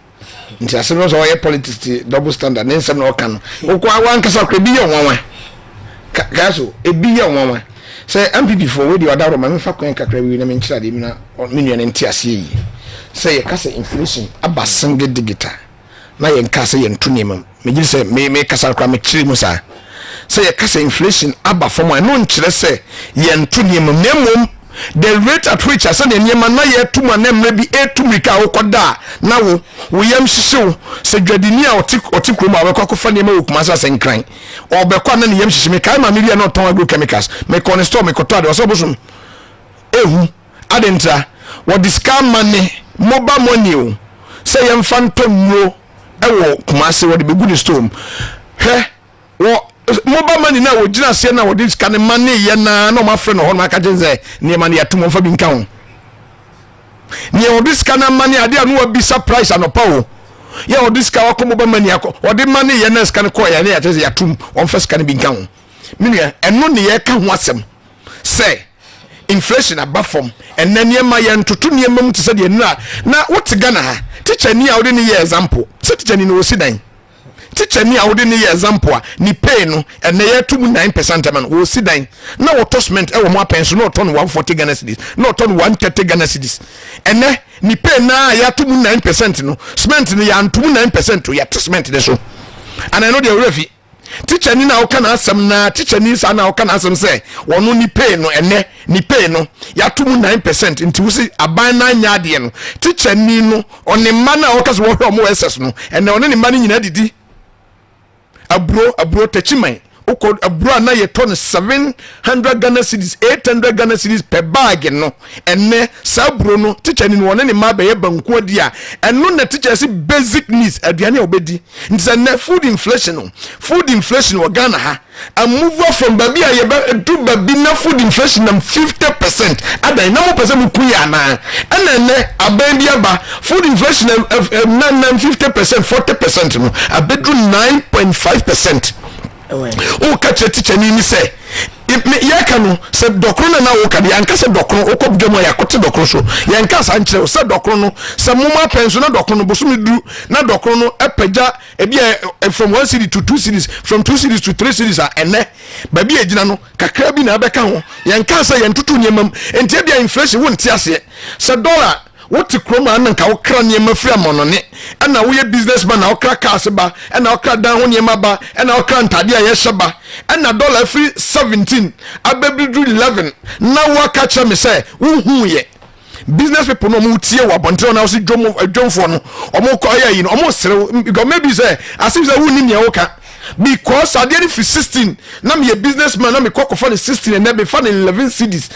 S3: nti asɛm no sɛ ɔyɛ politics ti double standard ne nsɛm na ɔka no wokɔ wankasa kora ebi yɛ nwanwa. Kaya so ebi yɛ nwanwa sɛ NPP foɔ wei deɛ ɔdaworo ma mefa kwan kakra wi na menkyerɛ adeɛ mi na me nua no nte aseɛ yie sɛ yɛka sɛ inflation aba single digit a, na yɛnka sɛ yɛnto nneɛma mu. Megye sɛ me mekasa koraa mekyerɛ mu saa sɛ yɛka sɛ inflation aba fam a, ɛno nkyerɛ sɛ yɛnto nneɛma mu, na mmom The rate at which a sɛdeɛ nneɛma na yɛtu mu a na mmerɛ bi ɛretu mmirika a wokɔda a na wo wo yam hyehye wo sɛ dwadini a ɔte ɔte kurom a ɔbɛkɔ akɔfa nneɛma wɔ Kumasi asɛ Nkran ɔbɛkɔ a na ne yam hyehye. Mekae maame bi a na ɔtɔn agrochemicals, mekɔɔ ne store mekɔtɔ ade, ɔsɛ ɔbosom ehu ade ntra wɔde sika ama ne mobile money o sɛ yɛmfa ntɔ nnuro ɛwɔ Kumasi wɔde bɛgu ne store mu. Hwɛ, wɔ mobile money no a wɔgyina aseɛ na wɔde sika no ma ne yɛ naa na wɔafrɛ no hɔ no aka kyerɛ sɛ nneɛma no yɛatom, wɔmfa bi nka ho. Nea wɔde sika no ama ne adeɛ a no wabisa price anɔpa o, yɛ wɔde sika wakɔ mobile money akɔ wɔde ma ne yɛ na sika no kɔɔ yɛ ne yɛakyerɛ sɛ yɛatom, wɔmfa sika no bi nka ho. Me nua, ɛno ne yɛka ho asɛm sɛ inflation aba fam. Ɛnɛ nneɛma yɛntoto nneɛma mu te sɛ deɛ nnura na wote Ghana ha. Tikyani a wode ne yɛ example sɛ tikyani no wɔsi dan, tikyani a wode ne yɛ example a ne pay no ɛnɛ yɛto mu 9% ama no, wɔsi dan na wɔtɔ cement ɛwɔ mo apɛn so na ɔtɔ no 140 Ghana cedis na ɔtɔ no 130 Ghana cedis. Ɛnɛ ne pay naa yɛato mu 9% no, cement no yɛanto mu 9% o, yɛate cement ne so ana? Ɛno deɛ ɔwerɛ fi tikyani na woka n'asɛm na tikyani saa na woka n'asɛm sɛ wɔno ne pay no, ɛnɛ ne pay no yɛato mu 9%. Nti wosi aban no anyɛ adeɛ no, tikyani no ɔne mma no a wɔka sɛ wɔhwɛ ɔmo wɔ SS no, ɛnɛ ɔne ne mma no nyinaa didi aburo. Aburo Takyiman wokɔ, aburo a na yɛtɔ no 700 Ghana cedis, 800 Ghana cedis per bag no, ɛnɛ saa aburo no tikyani no ɔne ne mma bɛyɛ banku adi a, ɛno na tikya sɛ basic needs, aduane a wɔbɛdi. Nti sɛ nnɛ food inflation no, food inflation wɔ Ghana ha amove from baabi a yɛbɛ du baabi na food inflation nam 50% adan na mo pɛ sɛ mo ku yɛ anaa? Ɛna ɛnɛ aban bi aba, food inflation na nam 50%, 40% no abɛduru 9.5%. Woka kyerɛ tikyani ni sɛ yɛka no sɛ dɔkono na na woka no, yɛnka sɛ dɔkono wokɔ dwam a yɛakote dɔkono so. Yɛnka saa nkyerɛ wo sɛ dɔkono no sɛ moma pɛn so na dɔkono no bosome duru na dɔkono no ɛpagya ebi a from 1 cedi to 2 cedis, from 2 cedis to 3 cedis a, ɛnɛ baabi a egyina no kakra bi na ɛbɛka ho. Yɛnka sɛ yɛntoto nneɛma mu. Nti ebi a inflation wonte aseɛ sɛ dollar wote kurom a na nka wokra nneɛma firi amɔnɔne, ɛna woyɛ business man na wokra cars ba, ɛna wokra dan ho nneɛma ba, ɛna wokra ntadeɛ a yɛhyɛ ba, ɛna dollar firi 17 abɛbiduru 11 na woaka kyerɛ me sɛ wohu yɛ business people no ɔmo tie wɔ abɔnten na wɔsi dwom dwomfoɔ no ɔmo kɔ ɛyɛ yi no, ɔmo serew because maybe sɛ asim sɛ wunni nea woka, because adeɛ no fi 16 na meyɛ business man na mekɔ kɔfa no 16, ɛnɛ mefa no 11 cedis.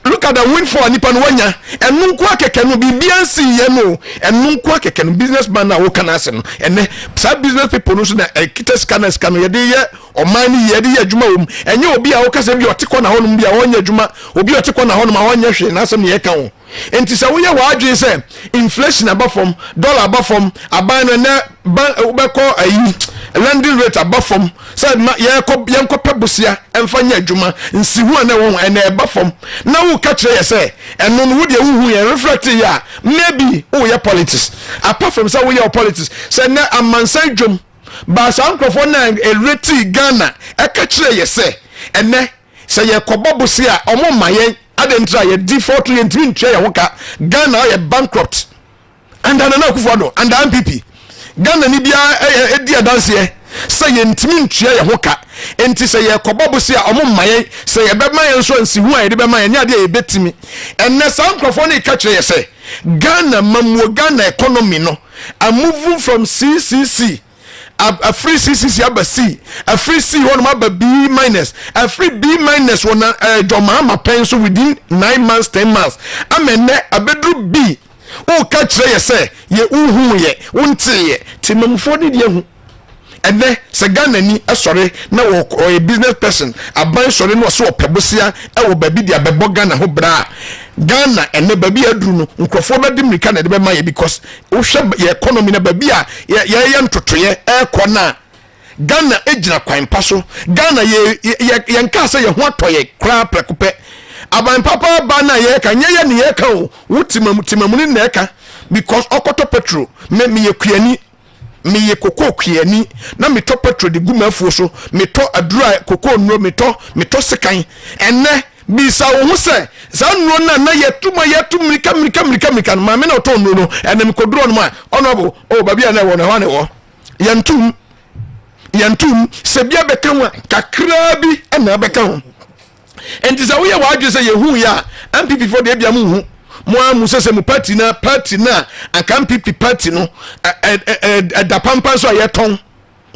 S3: Look at the windfall a nipa no wanya. Ɛno nko akɛkɛ no, biribiara nsi yɛ no, ɛno nko akɛkɛ no, business man na woka no ase no, ɛnɛ saa business people no nso na ɛkita sika na sika no yɛde yɛ ɔman no yɛ, yɛde yɛ adwuma wɔ mu. Ɛnyɛ obi a woka sɛ bi ɔte kɔ na hɔnom bi a ɔnyɛ adwuma, obi a ɔte kɔ na hɔnom a ɔnyɛ hwee n'asɛm na yɛka ho. Nti sɛ woyɛ w'adwene sɛ inflation aba fam, dollar aba fam, aban no ɛnɛ ban wobɛkɔ ayi lending rate aba fam sɛ ma yɛkɔ yɛnkɔ pɛ bosia ɛmfa nyɛ adwuma nsihu a na ɛwɔ ho ɛnɛ ɛba fam na woka kyerɛ yɛ sɛ ɛno no wodeɛ wohu yɛn reflect yɛ a, maybe woyɛ politics. Apart from sɛ woyɛ politics, sɛ nnɛ amansan dwom baa saa nkurɔfoɔ no a ɛreti Ghana ɛka kyerɛ yɛ sɛ ɛnɛ sɛ yɛkɔbɔ bose a ɔmo ma yɛn adɛntra yɛ default, yɛntumi ntua yɛn ho ka, Ghana yɛ bankrupt under Nana Akufo-Addo, under NPP. Ghana ni biara ɛyɛ edi adanseɛ sɛ yɛntumi ntua yɛn ho ka. Nti sɛ yɛkɔbɔ bose a ɔmo ma yɛn sɛ yɛbɛma yɛn nso nsihu a yɛde bɛma yɛn ne adeɛ a yɛbɛtumi. Ɛnɛ saa nkurɔfoɔ no ka kyerɛ yɛ sɛ Ghana mamuo, Ghana economy no a move from CCC, afiri CCC aba C, afiri C hɔnom aba B minus, afiri B minus wɔ na John Mahama pɛn so within 9 months, 10 months ama ɛnɛ abɛduru B. Woka kyerɛ yɛ sɛ yɛ wohu yɛ wonte yɛ temamufoɔ ne deɛ hu. Ɛnɛ sɛ Ghana ni sɔre na ɔyɛ business person, aban sɔre na ɔsɛ ɔpɛ bosia ɛwɔ baabi de abɛbɔ Ghana ho bra a, Ghana ɛnɛ baabi a aduru no, nkurɔfoɔ bɛde mmirika na ɛde bɛma yɛ, because wohwɛ yɛ economy na baabi a yɛyɛ ntotoyɛ ɛrekɔ no a, Ghana gyina kwan pa so. Ghana yɛ yɛ yɛnka sɛ yɛn ho atɔ yɛ koraa prɛko pɛ. Aban papa aba na yɛreka nyɛ yɛ ne yɛreka o, wo timamu timamu ne na ɛka, because ɔkɔtɔ petrol, me meyɛ kuani, meyɛ koko kuani na metɔ petrol de gu m'afuo so, metɔ aduro a koko nnuro, metɔ sekan. Ɛnɛ bisa wo ho sɛ saa nnuro no a na yɛtu ma yɛtu mmirika mmirika mmirika mmirika no, maame na ɔtɔ nnuro no, ɛnɛ mekɔduro no mu a ɔno o baabi a na ɛwɔ no ɛhɔ a na ɛwɔ. Yɛntum yɛntum sɛ bi abɛka ho a, kakraa bi ɛna abɛka ho. Nti sɛ woyɛ w'adwene sɛ yɛhu yɛ a, NPP foɔ deɛ ebia mo nhu. Mo ara mu sɛ sɛ mo party na party na anka NPP party no ɛda pampan so a yɛtɔn.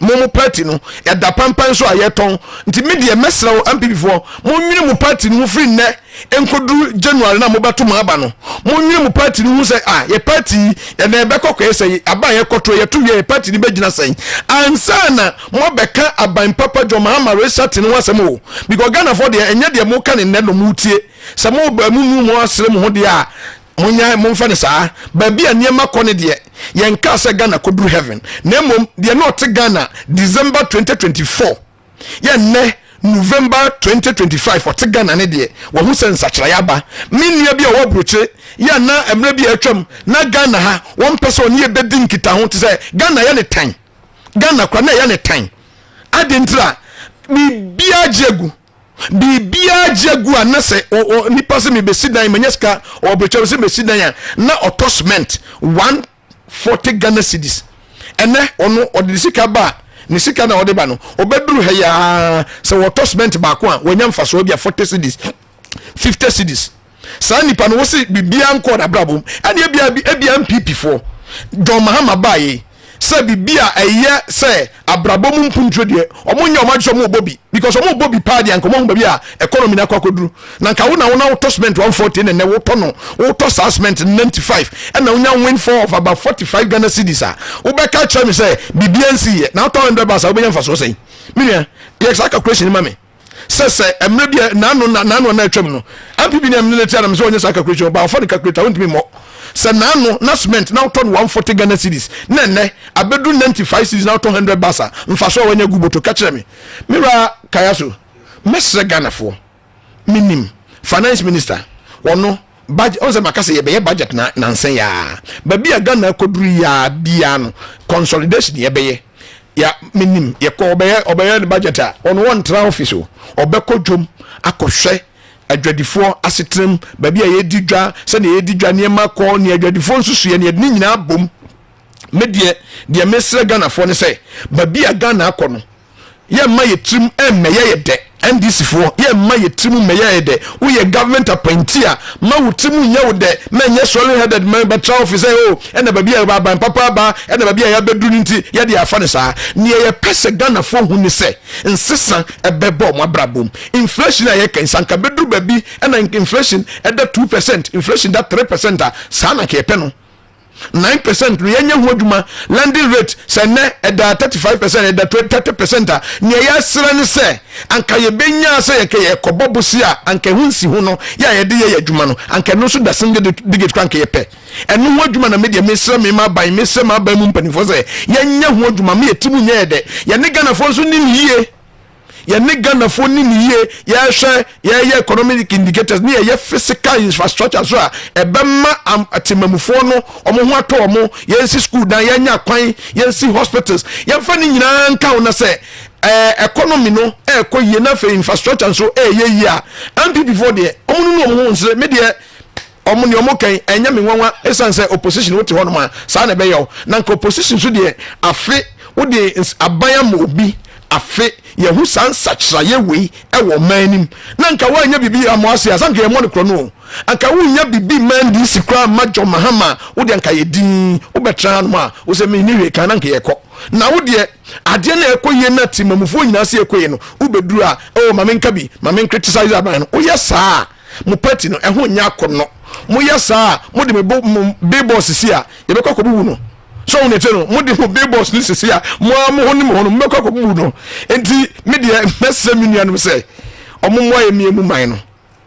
S3: Mo mo party no ɛda pampan so a yɛtɔn. Nti me deɛ mɛsrɛ wo NPP foɔ, monwene mo party no ho firi nnɛ nkɔduru January na mobɛto mo aba no. Monwene mo party no ho sɛ ah yɛ party yi ɛnɛ ɛbɛkɔ kɔyɛ sɛ aba a yɛkɔto yɛto wie yɛ party no bɛgyina sɛn ansa na moabɛka aban papa John Mahama resate no ho asɛm o, because Ghanafoɔ deɛ ɛnyɛ deɛ moka ne nnɛ no motie. Sɛ moba mu nu mo asere mo ho deɛ a, monyae, momfa no saa. Baabi a nneɛma kɔ no deɛ, yɛnkaa sɛ Ghana kɔduru heaven, na mmom deɛ na ɔte Ghana December 2024, yɛ nnɛ November 2025 ɔte Ghana no deɛ, wahu sɛ nsakyeraeɛ aba. Me nua bi a ɔwɔ aburokyire, yɛ a na mmerɛ bi a atwam na Ghana ha wɔmpɛ sɛ ɔne yɛ bɛdi nkitaho, te sɛ Ghana yɛ ne tan. Ghana koraa na ɛyɛ ne tan. Adɛn ntira? Biribiara gye agu. Biribiara gye agu a na sɛ nipa sɛ mebɛsi dan manya sika ɔwɔ aburokyire sɛ mebɛsi dan a na ɔtɔ cement 140 Ghana cedis. Ɛnɛ ɔno ɔde ne sika ba a, ne sika na ɔde ba no ɔbɛduru ha yi ara sɛ wɔtɔ cement baako a wanya mfasoɔ bi a 40 cedis, 50 cedis. Saa nipa no wose biribiara nkɔɔ n'abrabɔ mu. Ɛne ebia ebia NPP foɔ John Mahama baeɛ sɛ biribi a ɛyɛ sɛ abrabɔ mu mpuntuo deɛ ɔmo nyɛ ɔmo adwene sɛ ɔmo bɔ bi, because ɔmo bɔ bi paa deɛ anka ɔmo ahu baabi a economy no akɔ akɔduru. Na nka wo na wo na wotɔ cement 140 na ɛnɛ wotɔ no wotɔ saa cement 95 ɛna wonya windfall of about 45 Ghana cedis a, wobɛka kyerɛ me sɛ biribiara nsi yɛ na wotɔ 100 bags a wobɛnya mfasoɔ sɛn? Me nua, yɛ saa calculation ma me. Sɛ sɛ mmerɛ bi a naano na naano na atwam no NPP ne ɛmene tia na mesɛ ɔnyɛ saa calculation ɔba ɔfa ne calculator wontumi mmɔ sɛ naano na cement na wotɔ no 140 Ghana cedis na ɛnɛ abɛduru 95 cedis na wotɔ 100 bags a mfasoɔ a wanya gu boto ka kyerɛ me. Me wura kaya so mɛsrɛ Ghanafoɔ, menim finance minister ɔno budget ɔn sɛ maka sɛ yɛbɛyɛ budget na nansa yi ara baabi a Ghana akɔduru yi ara biara no consolidation yɛbɛyɛ ya menim yɛkɔ ɔbɛyɛ ɔbɛyɛ ne budget a ɔno wɔntra office o, ɔbɛkɔ dwom akɔhwɛ adwadifoɔ asetenam baabi a yɛdi dwa, sɛdeɛ yɛdi dwa nneɛma kɔ ne adwadifoɔ nsusuiɛ ne yɛde ne nyinaa bom. Me deɛ deɛ mesrɛ Ghanafoɔ ne sɛ baabi a Ghana akɔ no yɛmma yɛ tirim mmɛyɛ yɛ dɛ. NDC foɔ yɛmma yɛ tirim mmɛyɛ yɛ dɛ. Woyɛ government appointee a ma wo tirim nyɛ wo dɛ, ma ɛnyɛ swelling headed ma bɛtra office sɛ o ɛna baabi a aban papa aba ɛna baabi a yɛabɛduru no nti yɛde afa no saa. Neɛ yɛpɛ sɛ Ghanafoɔ hu ne sɛ nsesa ɛbɛba wɔn abrabɔ mu. Inflation a yɛka yi sɛ anka bɛduru baabi ɛna inflation ɛda 2%, inflation da 3% a saa na anka yɛpɛ no. 9% no yɛnyɛ ho adwuma. Lending rate sɛ nnɛ ɛda 35%, ɛda 30% a, nea yɛsrɛ ne sɛ anka yɛbɛnya sɛ yɛka yɛkɔbɔ bose a anka ɛho nsi ho no yɛ a yɛde yɛ yɛ adwuma no anka ɛno nso da single digit kora anka yɛpɛ ɛno ho adwuma. Na me deɛ mesrɛ me ma aban, mesrɛ ma aban mu mpanimfoɔ sɛ yɛnyɛ ho adwuma ma yɛti mu nyɛ yɛ dɛ. Yɛne Ghanafoɔ nso nim yie, yɛne Ghanafoɔ nim yie. Yɛhwɛ yɛyɛ economic indicators ne yɛyɛ physical infrastructure so a ɛbɛma atemamufoɔ no wɔn ho atɔ wɔn. Yɛnsi school dan, yɛnya kwan, yɛnsi hospitals, yɛmfa ne nyinaa nka ho na sɛ economy no ɛɛkɔ yie na afei infrastructure nso ɛɛyɛ yie a, NPP foɔ deɛ wɔn nunu wɔn ho nsere. Me deɛ ɔmo nea ɔmo kan ɛnyɛ me nwanwa, ɛsiane sɛ opposition wote hɔnom a saa na ɛbɛyɛ wo. Na nka opposition so deɛ afe wode aban ama obi afe yɛho saa nsakyeraeɛ wei ɛwɔ ɔman anim na nka woanya biribi amoa ase a sɛ nka yɛmmɔ no korɔ no o. Anka wonya biribi ma NDC koraa ma John Mahama, wode anka yɛ din wobɛtena hanom a wo sɛ menni hwee kan na nka yɛkɔ na wo deɛ adeɛ na ɛkɔ yie na temamufoɔ nyinaa sɛ ɛkɔ yie no wobɛduru a oh ma menka bi ma mencriticize aban no. Woyɛ saa a mo party no ɛho nyɛ akɔnnɔ. Moyɛ saa a mode me bo mo billboard sisi a yɛbɛkɔ akɔbubu no so ɔmo nete no mode mo billboards no sisi a mo ara mo ho ne mo ho no mobɛkɔ akɔbubu no. Nti me deɛ mɛsrɛ me nuanom sɛ ɔmo mmoa yɛn mmea mu man no,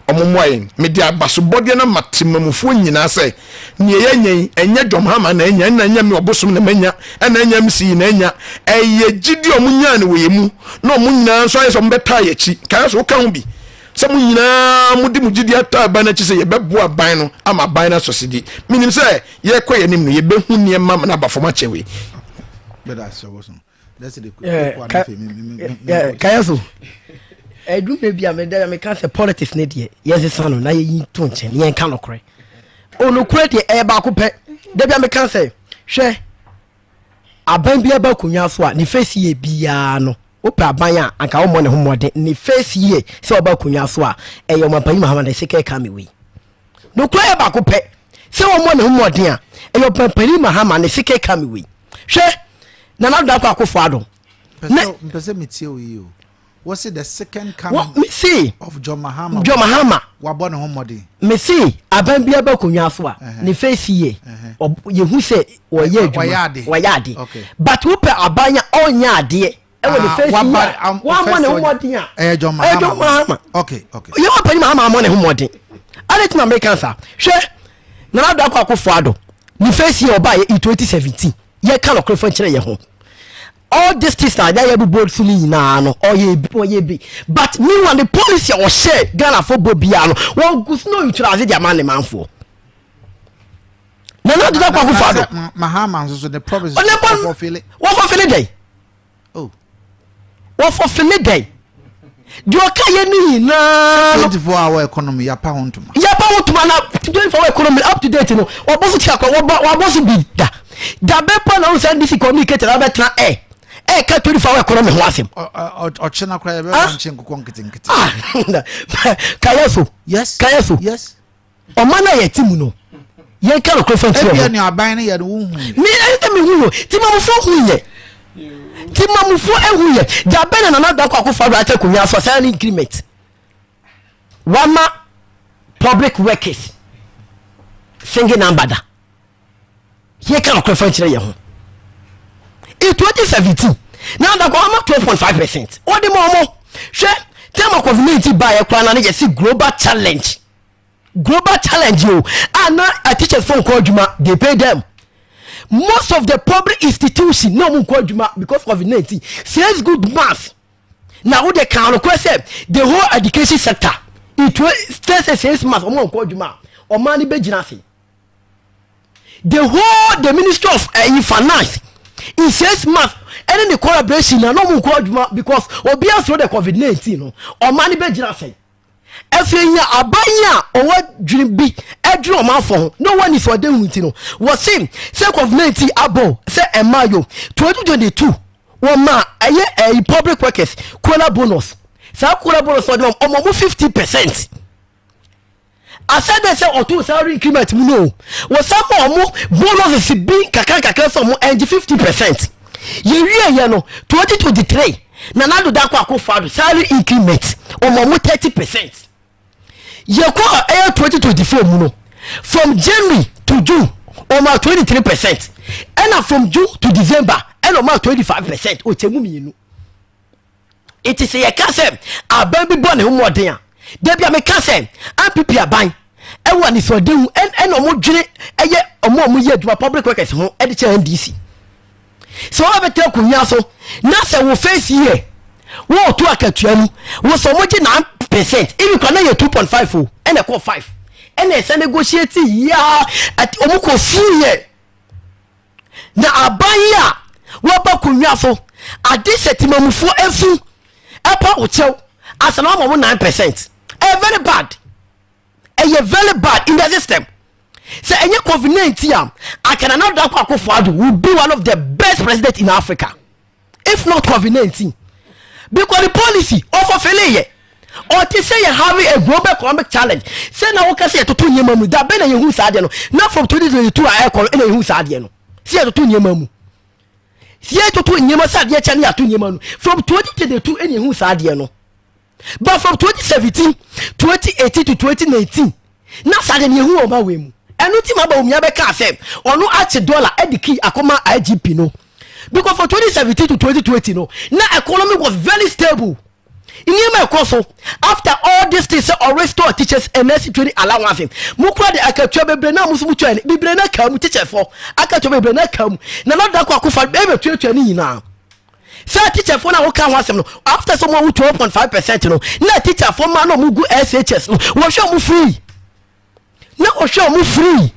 S3: ɔmo mmoa yɛn. Mede abasobɔdeɛ no ama temamufoɔ nyinaa sɛ nea yɛanya yi ɛnyɛ John Mahama na anya, ɛna ɛnyɛ me ɔbosom na manya, ɛna ɛnyɛ MC na anya, ɛyɛ gyidi a ɔmo nyaa no wɔ yɛn mu na ɔmo nyinaa nso ayɛ sɛ ɔmo bɛtaa yɛn akyi. Kae sɛ woka ho bi sɛ mo nyinaa mode mo gyidi ataa aban no akyi sɛ yɛbɛboa aban no ama aban no asɔsedi. Menim sɛ yɛkɔ yɛn anim no yɛbɛhu nneɛma ma no aba fam akyɛn wei.
S1: Kaya so adwuma bi a meda meka sɛ politics ne deɛ yɛnsesa no na yɛyi to nkyɛn na yɛnka nokorɛ. O nokorɛ deɛ ɛyɛ baako pɛ. Da bi a meka sɛ hwɛ aban bi aba akonnwa so a ne face yɛ biara no. Wopɛ aban a anka wommɔ ne ho mmɔden ne first year sɛ ɔba akonnwa so a, ɛyɛ ɔmampanyin Mahama na ɛsɛ kɛka me wei. Nokorɛ yɛ baako pɛ sɛ wɔmmɔ ne ho mmɔden a, ɛyɛ ɔmampanyin Mahama na ɛsɛ kɛka me wei. Hwɛ, Nana Addo Dankwa Akufo-Addo.
S2: Mpɛ sɛ metie wo yi o. Wɔse the second coming
S1: mese,
S2: of John Mahama.
S1: John Mahama.
S2: Wabɔ ne ho mmɔden.
S1: Mese aban bi aba akonnwa so a, ne first year yɛhu sɛ wɔyɛ adwuma, wɔyɛ ade. But wopɛ aban a ɔnyɛ adeɛ ɛwɔ ne first year a, wammɔ ne ho mmɔden a,
S2: ɛyɛ John Mahama.
S1: John Mahama.
S2: Okay, okay.
S1: Yɛ wɔn panyin Mahama ammɔ ne ho mmɔden. Ade ti na meka saa. Hwɛ, Nana Addo Dankwa Akufo-Addo ne first year ɔbaeɛ in 2017, yɛka nɔkorɛ fa nkyerɛ yɛn ho. All these things na yɛayɛ bobɔ so no nyinaa no, ɔyɛ bi, ɔyɛ bi, but meanwhile the policy a ɔhyɛ Ghanafoɔ bɔ biara no, wɔn so na ɔutilize de ama ne manfoɔ. Nana Addo Dankwa Akufo-Addo
S2: Mahama nso so ne promises wɔfɔfele.
S1: Wɔfɔfele dɛn?
S2: Oh.
S1: Wɔfɔfele dɛn? Deɛ ɔka yɛ ne nyinaa no.
S2: 24 hour economy yapa ho ntoma.
S1: Yapa ho ntoma na 24 hour economy up to date no, wɔbɔ so tia kɔ, wɔbɔ wɔabɔ so bi da. Da bɛ pa na wɔn sɛ NDC communicator na bɛtena ɛ ɛka 24 hour economy ho asɛm.
S2: Ɔkyena koraa yɛbɛma
S1: Ah.
S2: nkye nkokɔ nketenkete.
S1: Ah, kayɛ so.
S2: Yes.
S1: Kayɛ so.
S2: Yes.
S1: Ɔman a yɛte mu no, yɛnka nokorɛ fa nkyerɛ
S2: Ebia
S1: ho.
S2: nea aban no yɛ no wohu yɛ.
S1: Me ɛsɛ mehu no, timamufoɔ hu yɛ, timamufoɔ ehu yɛ. Dabɛn na Nana Addo Akufo-Addo akyɛ akonnwa so salary increment wama public workers single number da? Yɛka nokorɛ fa nkyerɛ yɛn ho. In 2017 na Addo ama 12.5%, ɔde ma ɔmo. Hwɛ, time a COVID-19 baeɛ koraa na ne yɛsi global challenge, global challenge o, a na a teachers fo nkɔ adwuma, they pay them. Most of the public institution na ɔmo nkɔ adwuma because COVID-19. 6 good months na wo de kan nokorɛ sɛ the whole education sector in 6 months ɔmo nkɔ adwuma a, ɔman no bɛgyina ase. The whole the Ministry of Finance in 6 months ɛne ne collaboration na ɔmo nkɔ adwuma because obiara soro the COVID-19 no, ɔman no bɛgyina ase. Afei nya aban yi a ɔwɔ dwene bi ɛdwene ɔmanfo ho na ɔwɔ anisoadehu nti no, wɔse sɛ COVID-19 abɔ sɛ ɛma yo 2022, wɔma ɛyɛ ɛyi public workers COLA bonus. Saa COLA bonus ɔde ɔmo ɔmo 50% asɛde sɛ ɔto salary increment mu no, wɔsan ma ɔmo bonuses bi kakra kakra sɛ ɔmo ɛngye 50%. Yɛwie yɛ no, 2023, Nana Addo Dankwa Akufo-Addo salary increment, ɔmo ɔmo 30%. Yɛkɔ a ɛyɛ 2024 mu no, from January to June ɔmo a 23%, ɛna from June to December ɛna ɔmo a 25%. Ɔkyɛ mu mmienu. Eti sɛ yɛka sɛ aban bi bɔ ne ho mmɔden a, dabi a meka sɛ NPP aban ɛwɔ anisoadehu ɛna ɔmo dwene ɛyɛ ɔmo a ɔmo yɛ adwuma, public workers ho, ɛde kyerɛ NDC sɛ wɔn abɛtɛ akonnwa so na sɛ wɔ first year wɔɔto akatua mu wɔ sɛ ɔmo gye 9%, ebi kora na yɛ 2.5 o, ɛna ɛkɔ 5, ɛna ɛsɛ negotiate yaa ɔmo kɔ full year. Na aban yi a wɔba akonnwa so ade sɛ timamufoɔ efu ɛpa ɔkyɛw asana ɔmo mo 9%, ɛyɛ very bad, ɛyɛ very bad in the system. Sɛ ɛnyɛ COVID-19 a, anka Nana Dankwa Akufo-Addo will be one of the best president in Africa if not COVID-19, because the policy ɔfɔfele yɛ ɔte sɛ yɛ having a global economic challenge sɛ na wɔka sɛ yɛtoto nneɛma mu da bɛn na yɛhu saa adeɛ no? Na from 2022 a ɛkɔ no, ɛna yɛhu saa adeɛ no sɛ yɛtoto nneɛma mu, yɛtoto nneɛma sɛ adeɛ kyɛ ne yɛato nneɛma no. From 2022 ɛna yɛhu saa adeɛ no, but from 2017, 2018 to 2019 na saa deɛ no yɛhu wɔ ɔma wei mu. Ɛno nti ma Bawumia bɛka sɛ ɔno akye dollar ɛde key akɔma IGP no, because from 2017 to 2020 no, na economy was very stable. Nneɛma ɛkɔ so after all this thing sɛ ɔrestore teachers and nursing training allowance mo kura de akatua bebree na mo nso mo tua ne bebree na kaa mu, teacher fɔ akatua bebree na kaa mu. Na Nana Dankwa Akufo ɛbɛ tuatua ne nyinaa sɛ teacher fo na wɔka ho asɛm no, after sɛ ɔmo awu 12.5% no, na teacher fo ma na ɔmo gu SHS no, wɔhwɛ ɔmo free, na ɔhwɛ ɔmo free.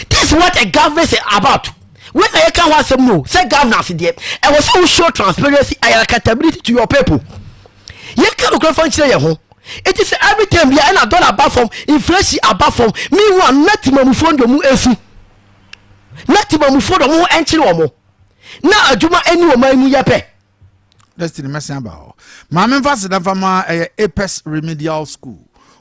S1: This is what a government is about. When na yɛka ho asɛm no sɛ governance deɛ, ɛwɔ sɛ wo show transparency and accountability to your people. Yɛka nokorɛ fa nkyerɛ yɛn ho. It is every time bia ɛna dollar aba fam, inflation aba fam, meanwhile na timamufoɔ de ɔmo esu, na timamufoɔ de ɔmo ho ɛnkyerɛ ɔmo na adwuma ɛni ɔman mu yɛ pɛ.
S2: Destiny, mɛsen aba hɔ. Maame, mfa seda mfa ma ɛyɛ Apex Remedial School.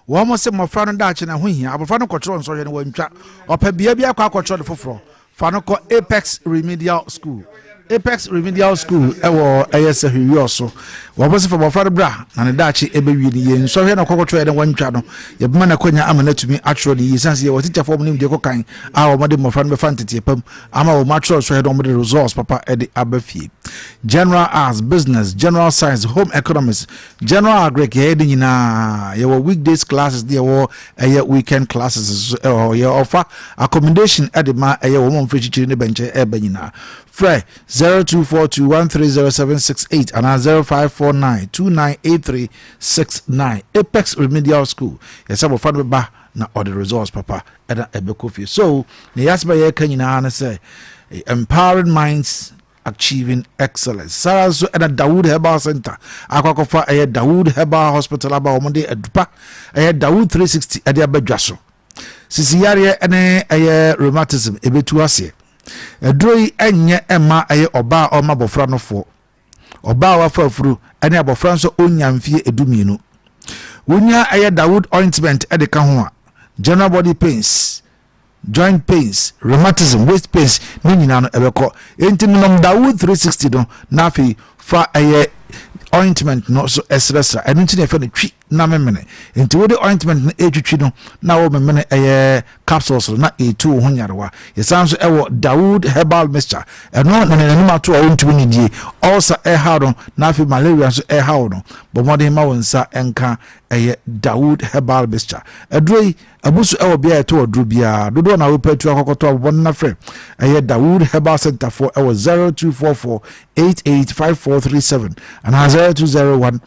S2: Wɔn mo sɛ mmɔfra no daakye na ho hia. Abɔfra no kɔtwerɛ nsɔhwɛ no wantwa, ɔpɛ bea bi akɔ akɔtwerɛ no foforɔ, fa no kɔ Apex Remedial School. Apex Remedial School ɛwɔ ɛyɛ Sɛhwiwiɔ so. Wɔn sɛ fa mmɔfra no bra na ne daakye ɛbɛwie no yie. Nsɔhwɛ no kɔkɔtwerɛ no wantwa no, yɛbɛma no akɔnya ama no atumi atwerɛ no yie, sane sɛ yɛwɔ tikyafoɔ mu nimdeɛ kɔkan a wɔde mmɔfra no bɛfa nteteɛ pam ama wɔn atwerɛ nsɔhwɛ no, wɔde results papa ɛde aba fie. General Arts, Business, General Science, Home Economics, General Agric, yɛyɛ de nyinaa. Yɛwɔ weekdays classes de, yɛwɔ ɛyɛ weekend classes nso ɛwɔ hɔ. Yɛ ɔfa accommodation ɛde ma ɛyɛ wɔn a wɔmfiri kyikyiri ne bɛnkyɛn ɛɛba nyinaa. Frɛ 0242130768 anaa 0549298369. Apex Remedial School, yɛsɛ abɔfra no bɛba na ɔde results papa ɛna ɛbɛkɔ fie. So ne yɛasɛm a yɛreka nyinaa ne sɛ empowering minds, achieving excellence. Saa nso ɛna Dawood Herbal Center akɔ akɔfa ɛyɛ Dawood Herbal Hospital aba. Wɔn de adupa ɛyɛ Dawood 360 ɛde aba dwa so. Sisi yareɛ ɛne ɛyɛ rheumatism ɛbɛtu aseɛ. Aduro yi ɛnyɛ ɛma ɛyɛ ɔbaa a ɔma abɔfra no foɔ, ɔbaa a wafa afuru, ɛne abɔfra nso ɔnya mfie 12. Wonya ɛyɛ Dawood ointment ɛde ka ho a, general body pains, joint pains, rheumatism, waist pains ne nyinaa no ɛbɛkɔ. Enti nonom Dawood 360 no na afei fa ɛyɛ ointment no so ɛsrɛsrɛ. Ɛno nti na yɛfɛ no twi na memene. Nti wode ointment no ɛtwitwi no na wo memene ɛyɛ capsules no na ɛtu wo ho nyarewa. Yɛsan nso ɛwɔ Dawood Herbal Mixture. Ɛno na n'anim ato a wontumi nidie, ulcer ɛhaw no, na afei malaria nso ɛhaw no, bɔ mmɔden ma wo nsa ɛnka ɛyɛ Dawood Herbal Mixture. Aduro yi abusu ɛwɔ bea ɛtɔ aduro biara dodoɔ na wopɛ tu akɔkɔtɔ abobɔ no na frɛ ɛyɛ Dawood Herbal Center foɔ ɛwɔ 0244 885437 anaa 0201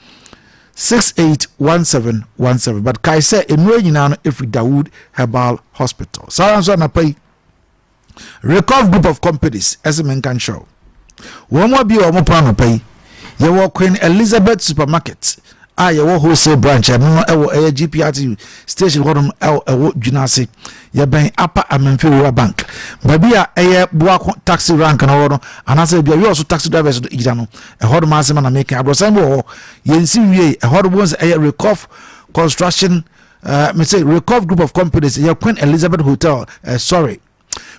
S2: 681717. But kae sɛ nnuro nyinaa no ɛfiri Dawood Herbal Hospital. Saa nso anapa yi, Recov Group of Companies ɛsɛ menka nkyerɛw wɔn mu abie wɔn pɔn. Anɔpa yi yɛwɔ Queen Elizabeth Supermarket a yɛwɔ wholesale branch. Ɛno no ɛwɔ ɛyɛ GPRT station hɔnom, ɛwɔ ɛwɔ Dwunase. Yɛbɛn Upper Amenfi Rural Bank, baabi a ɛyɛ Boako taxi rank no wɔ no, anaasɛ baabi a yɛ taxi drivers no gyina no. Ɛhɔ nom asɛm na meka. Aborɔsan bi wɔ hɔ, yɛnsi wie. Ɛhɔ nom wɔn sɛ ɛyɛ Recov Construction, mese Recov Group of Companies. Ɛyɛ Queen Elizabeth Hotel, sorry,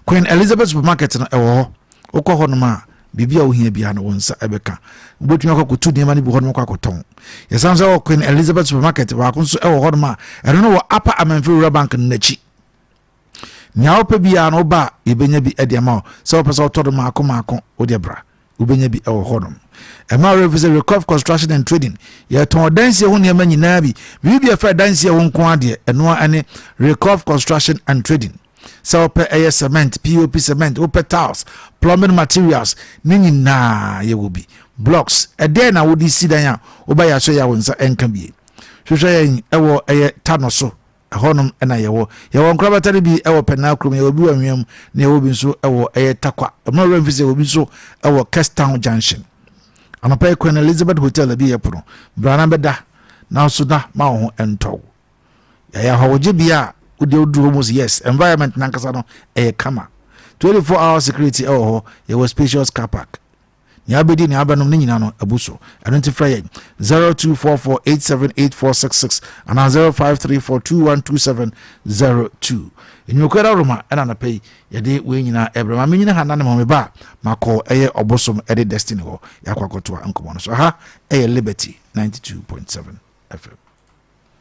S2: Queen Elizabeth Supermarket no ɛwɔ hɔ. Wokɔ hɔ nom a, biribi a wohia biara no wo nsa ɛbɛka. Wobɛtumi akɔ akɔtu nneɛma no bi hɔ nom akɔ akɔtɔn. Yɛsan sɛ wɔ Queen Elizabeth Supermarket baako nso ɛwɔ hɔ nom a ɛno no wɔ Upper Amenfi Rural Bank no n'akyi. Nea wopɛ biara no, woba a yɛbɛnya bi de ama wo. Sɛ wopɛ sɛ wotɔ no maako maako, wode bra, wobɛnya bi ɛwɔ hɔ nom. Ɛma werɛ fi sɛ Recov Construction and Trading, yɛtɔn ɔdansie ho nneɛma nyinaa bi. Biribi bi ɛfɛ dansie ho nko adeɛ, ɛnoa ɛne Recov Construction and Trading. Sɛ wopɛ ɛyɛ cement, POP cement, wopɛ tiles, plumbing materials ne nyinaa yɛwɔ bi. Blocks, ɛdɛn na wode si dan a wobɛyɛ aso yɛ a wo nsa ɛnka bie, hwehwɛ yɛn ɛwɔ ɛyɛ Tano so. Ɛhɔnom ɛna yɛwɔ nkorabata no bi ɛwɔ Pɛnaa kurom, yɛwɔ bi wɔ Anwea na yɛwɔ bi nso ɛwɔ ɛyɛ Takwa. Ɛmɛ wura mfi sɛ yɛwɔ bi nso ɛwɔ Kestown Junction. Anɔpa yi Queen Elizabeth Hotel bi yɛ pono brana bɛda nanso na ma wo ho ɛntɔw. Yɛyɛ ahɔwogye bea a wode woduru hɔ mu sɛ yes, environment nankasa no ɛyɛ kama. 24 hour security ɛwɔ hɔ. Yɛwɔ spacious car park. Nea abɛdi, nea abɛnom ne nyinaa no abu so. Ɛno nti frɛ yɛn 0244878466 anaa 0534212702. Nnwumakuo da Roma ɛna anapa yi yɛde wei nyinaa ɛbrɛ ma menyina ha na ne ma ba a makɔ ɛyɛ ɔbosom ɛde Destiny hɔ, yɛakɔ akɔtoa nkɔmmɔ no so. Ha ɛyɛ Liberty 92.7 FM.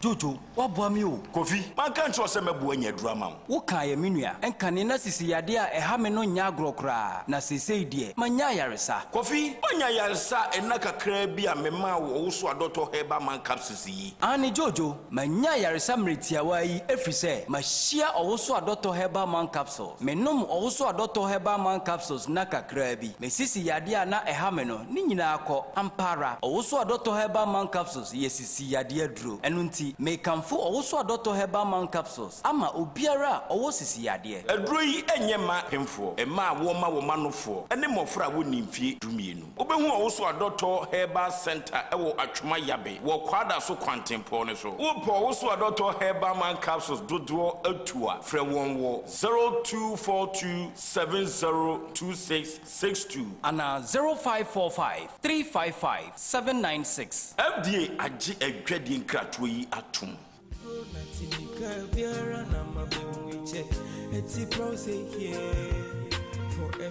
S4: Jojo, woaboa me o.
S5: Kofi, manka nkyerɛ sɛ mɛboa nya aduru ama wo?
S4: Wo kaeɛ, me nua. Ɛnkane na sisi yadeɛ a ɛha me no nyɛ agorɔ koraa, na seesei deɛ manya ayaresa.
S5: Kofi, woanya ayaresa ɛnna kakraa bi a memaa wo Ɔwoso Adɔtɔ Herbal Man capsules yi?
S4: Ane, Jojo, manya ayaresa mmerɛ tiawa yi, ɛfiri sɛ mahyia Ɔwoso Adɔtɔ Herbal Man capsules. Menom Ɔwoso Adɔtɔ Herbal Man capsules na kakraa bi, me sisi yadeɛ a na ɛha me no ne nyinaa kɔ. Ampa ara, Ɔwoso Adɔtɔ Herbal Man capsules yɛ sisi yadeɛ aduro. Ɛno nti Nti, mekamfo Ɔwoso Adɔtɔ Herbal Man Capsules ama obiara a ɔwɔ sisi yadeɛ.
S5: Aduro yi nyɛ mma apemfoɔ, mmaa a wɔrema wɔn anofoɔ, ne mmɔfra a wɔnnii mfeɛ 12. Wobɛhu Ɔwoso Adɔtɔ Herbal Centre wɔ Atwoma Yabe wɔ Kwadaso kwantempɔn no so. Wopɛ Ɔwoso Adɔtɔ Herbal Man Capsules dodoɔ atu a, frɛ wɔn wɔ 0242 702662.
S4: Anaa 0545 355 796.
S5: FDA agye adwadie nkratoɔ yi atom.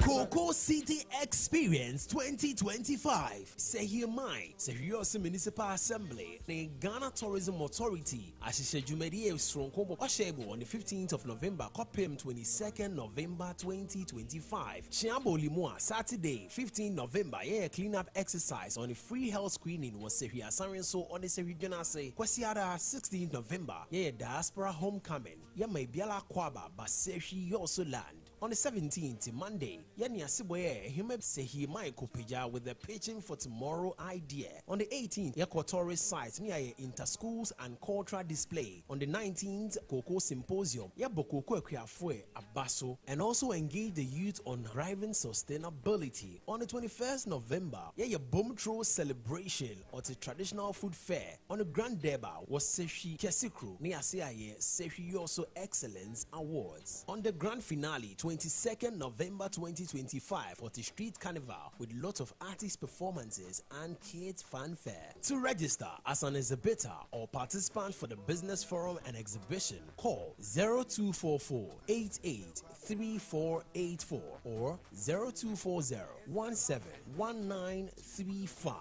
S6: Cocoa City Experience 2025 Sehimai Sehiosi Municipal Assembly ne Ghana Tourism Authority ahyehyɛ dwumadie soronko bɔ ɔhyɛ on the 15th of November kɔpem 22nd November 2025. Chiabo Limua, Saturday 15 November, yɛyɛ clean up exercise on the free health screening wɔ Sehwi Asare so on the Sehwi Dwenase. Kwasiada 16 November, yɛyɛ diaspora homecoming. Yɛma ibiala kwaba ba Sehwi Yoso land. On the 17th, Monday, yɛne aseboye ehime Sehi Michael Pija with the Pitching for Tomorrow idea. On the 18th, yɛkɔ tourist site ne yɛ inter-schools and cultural display. On the 19th, Cocoa Symposium, yɛbɔ cocoa akuafoɔ abaso and also engage the youth on driving sustainability. On the 21st November, yɛyɛ Bomtro celebration or the traditional food fair. On the Grand Deba was Sehwi Kesikru ne ase ayɛ Sehwi Yoso Excellence Awards. On the grand finale, 22nd November 2025, for the street carnival with lots of artist performances and kids fanfare. To register as an exhibitor or participant for the business forum and exhibition, call 0244 88 3484 or 0240 171935.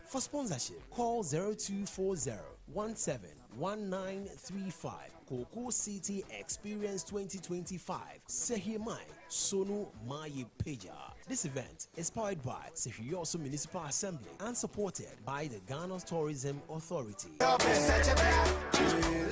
S6: For sponsorship, call 0240 171935. Cocoa City Experience 2025. Sehimai Sonu Mayi Peja. This event is powered by Sehioso Municipal Assembly and supported by the Ghana Tourism Authority.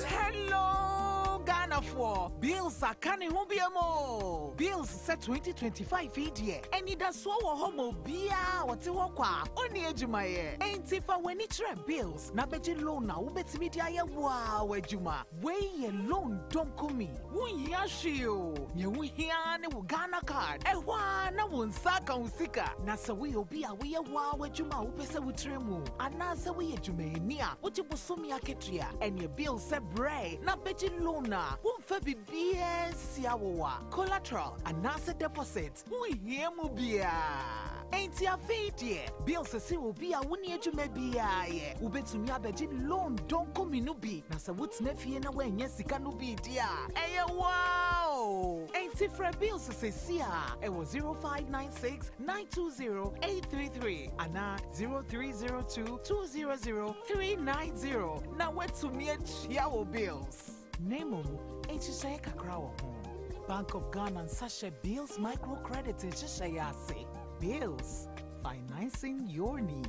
S7: Hello, Ghanafoɔ. Bills aka ne ho bio mo. Bills sɛ 2025 yi deɛ, anidasoɔ wɔ hɔ ma obiara a ɔte hɔ kɔ a ɔnni adwumayɛ. Enti fa w'ani kyerɛ Bills na bɛgye loan a wobɛtumi de ayɛ wo a w'adwuma. Wei yɛ loan dɔnkomi. Wonhia hwee o. Nea wohia ne wo Ghana Card. Ɛhɔ ara na wo nsa aka wo sika. Na sɛ woyɛ obi a woyɛ wo a w'adwuma a wopɛ sɛ wotire mu, anaasɛ woyɛ dwumayɛni a wogye bosome akatua, ɛneɛ Bills sɛ brɛ na bɛgye loan a womfa biribiara nsi awowa, collateral anaasɛ deposit wonhia mu biara. Enti afei deɛ, Bills sɛ obi a wonni adwuma biara yɛ, wobɛtumi abɛgye loan dɔnkomi no bi, na sɛ wotena fie na woanya sika no bi di a, ɛyɛ wow. Enti frɛ Bills sɛsi a ɛwɔ 0596 920 833 anaa 0302 200 390 na woatumi atua wo bills. Na mmom, nhyehyɛeɛ kakra wɔ ho. Bank of Ghana nsa hyɛ Bills Microcredit nhyehyɛeɛ ase. Bills, financing your needs.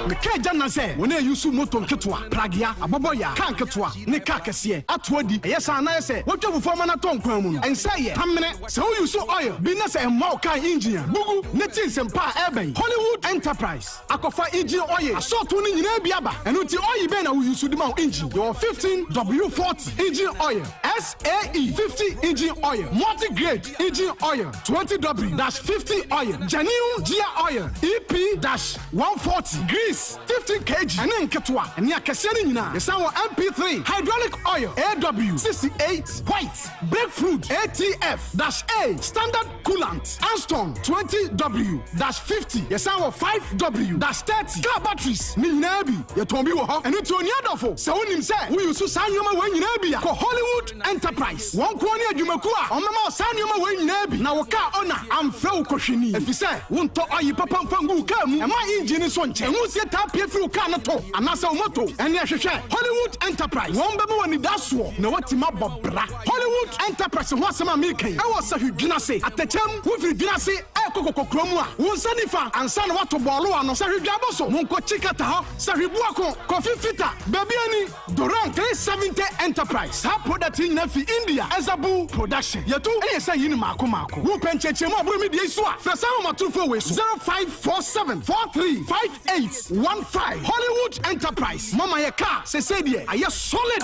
S8: Meka agya na sɛ wɔn a ɛyi moto nketewa, pragea, abɔbɔya, kaa nketewa ne kaa kɛseɛ ato adi ɛyɛ saa anayɛ sɛ wɔtwa fufuo ama no atɔ nkwan mu no ɛnsɛ yɛ tamene sɛ woyi so oil bi na sɛ ɛmmoa wo kaa engine a bugu ne ti nsɛmpa a ɛbɛn Hollywood Enterprise akɔfa engine oil asɔɔto no nyinaa bi aba. Ɛno nti oil bɛn na woyi so de ma wo engine? Yɛwɔ 15 W40 engine oil, SAE 50 engine oil, multi grade engine oil, 20W-50 oil, genuine gear oil, EP-140 grease, 15 kg ɛne nketewa ɛne akɛseɛ no nyinaa. Yɛsan wɔ MP3 hydraulic oil, AW 68 white, brake fluid, ATF-A standard coolant, Anston 20W-50. Yɛsan wɔ 5W-30 car batteries ne nyinaa bi, yɛtɔn bi wɔ hɔ. Ɛno nti onua dɔfo, sɛ wonim sɛ woyi so saa nneɛma wei nyinaa bi a, kɔ Hollywood Enterprise. Wɔn nko ne adwumakuo a ɔmɛma wo saa nneɛma wei nyinaa bi na wo kaa ɔna amfrɛ wo kɔhwɛni, ɛfiri sɛ wontɔ ɔyi papa mfa ngu wo kaa mu ɛma engine no so nkyɛn nwusie taa pie firi wo kaa no to anaasɛ wo moto. Ɛne ɛhwehwɛ Hollywood Enterprise, wɔn bɛma wɔ anidasoɔ na woatumi abɔ bra. Hollywood Enterprise ho asɛm a meka yi ɛwɔ Sahwidwena se Atɛkyɛm, wofiri Dwena se. Wokɔ Kɔkɔkuro mu a, wo nsa nifa ansa na woato bɔɔlo ano. Sahwi Dwabo so, monkɔ Kyikata hɔ. Sahwi Buako, Kofi Fita, baabi ani, Doran 370 Enterprise. Saa product yi nyinaa fi India, Ɛzabu Production. Yɛtu ɛne yɛsan yi no maako maako. Wopɛ nkyerɛkyerɛmu a ɛboro me deɛ yi so a, frɛ saa ahomatorofoɔ wei so, 0547 43 5815. Hollywood Enterprise, moama yɛ car sesei deɛ ayɛ solid.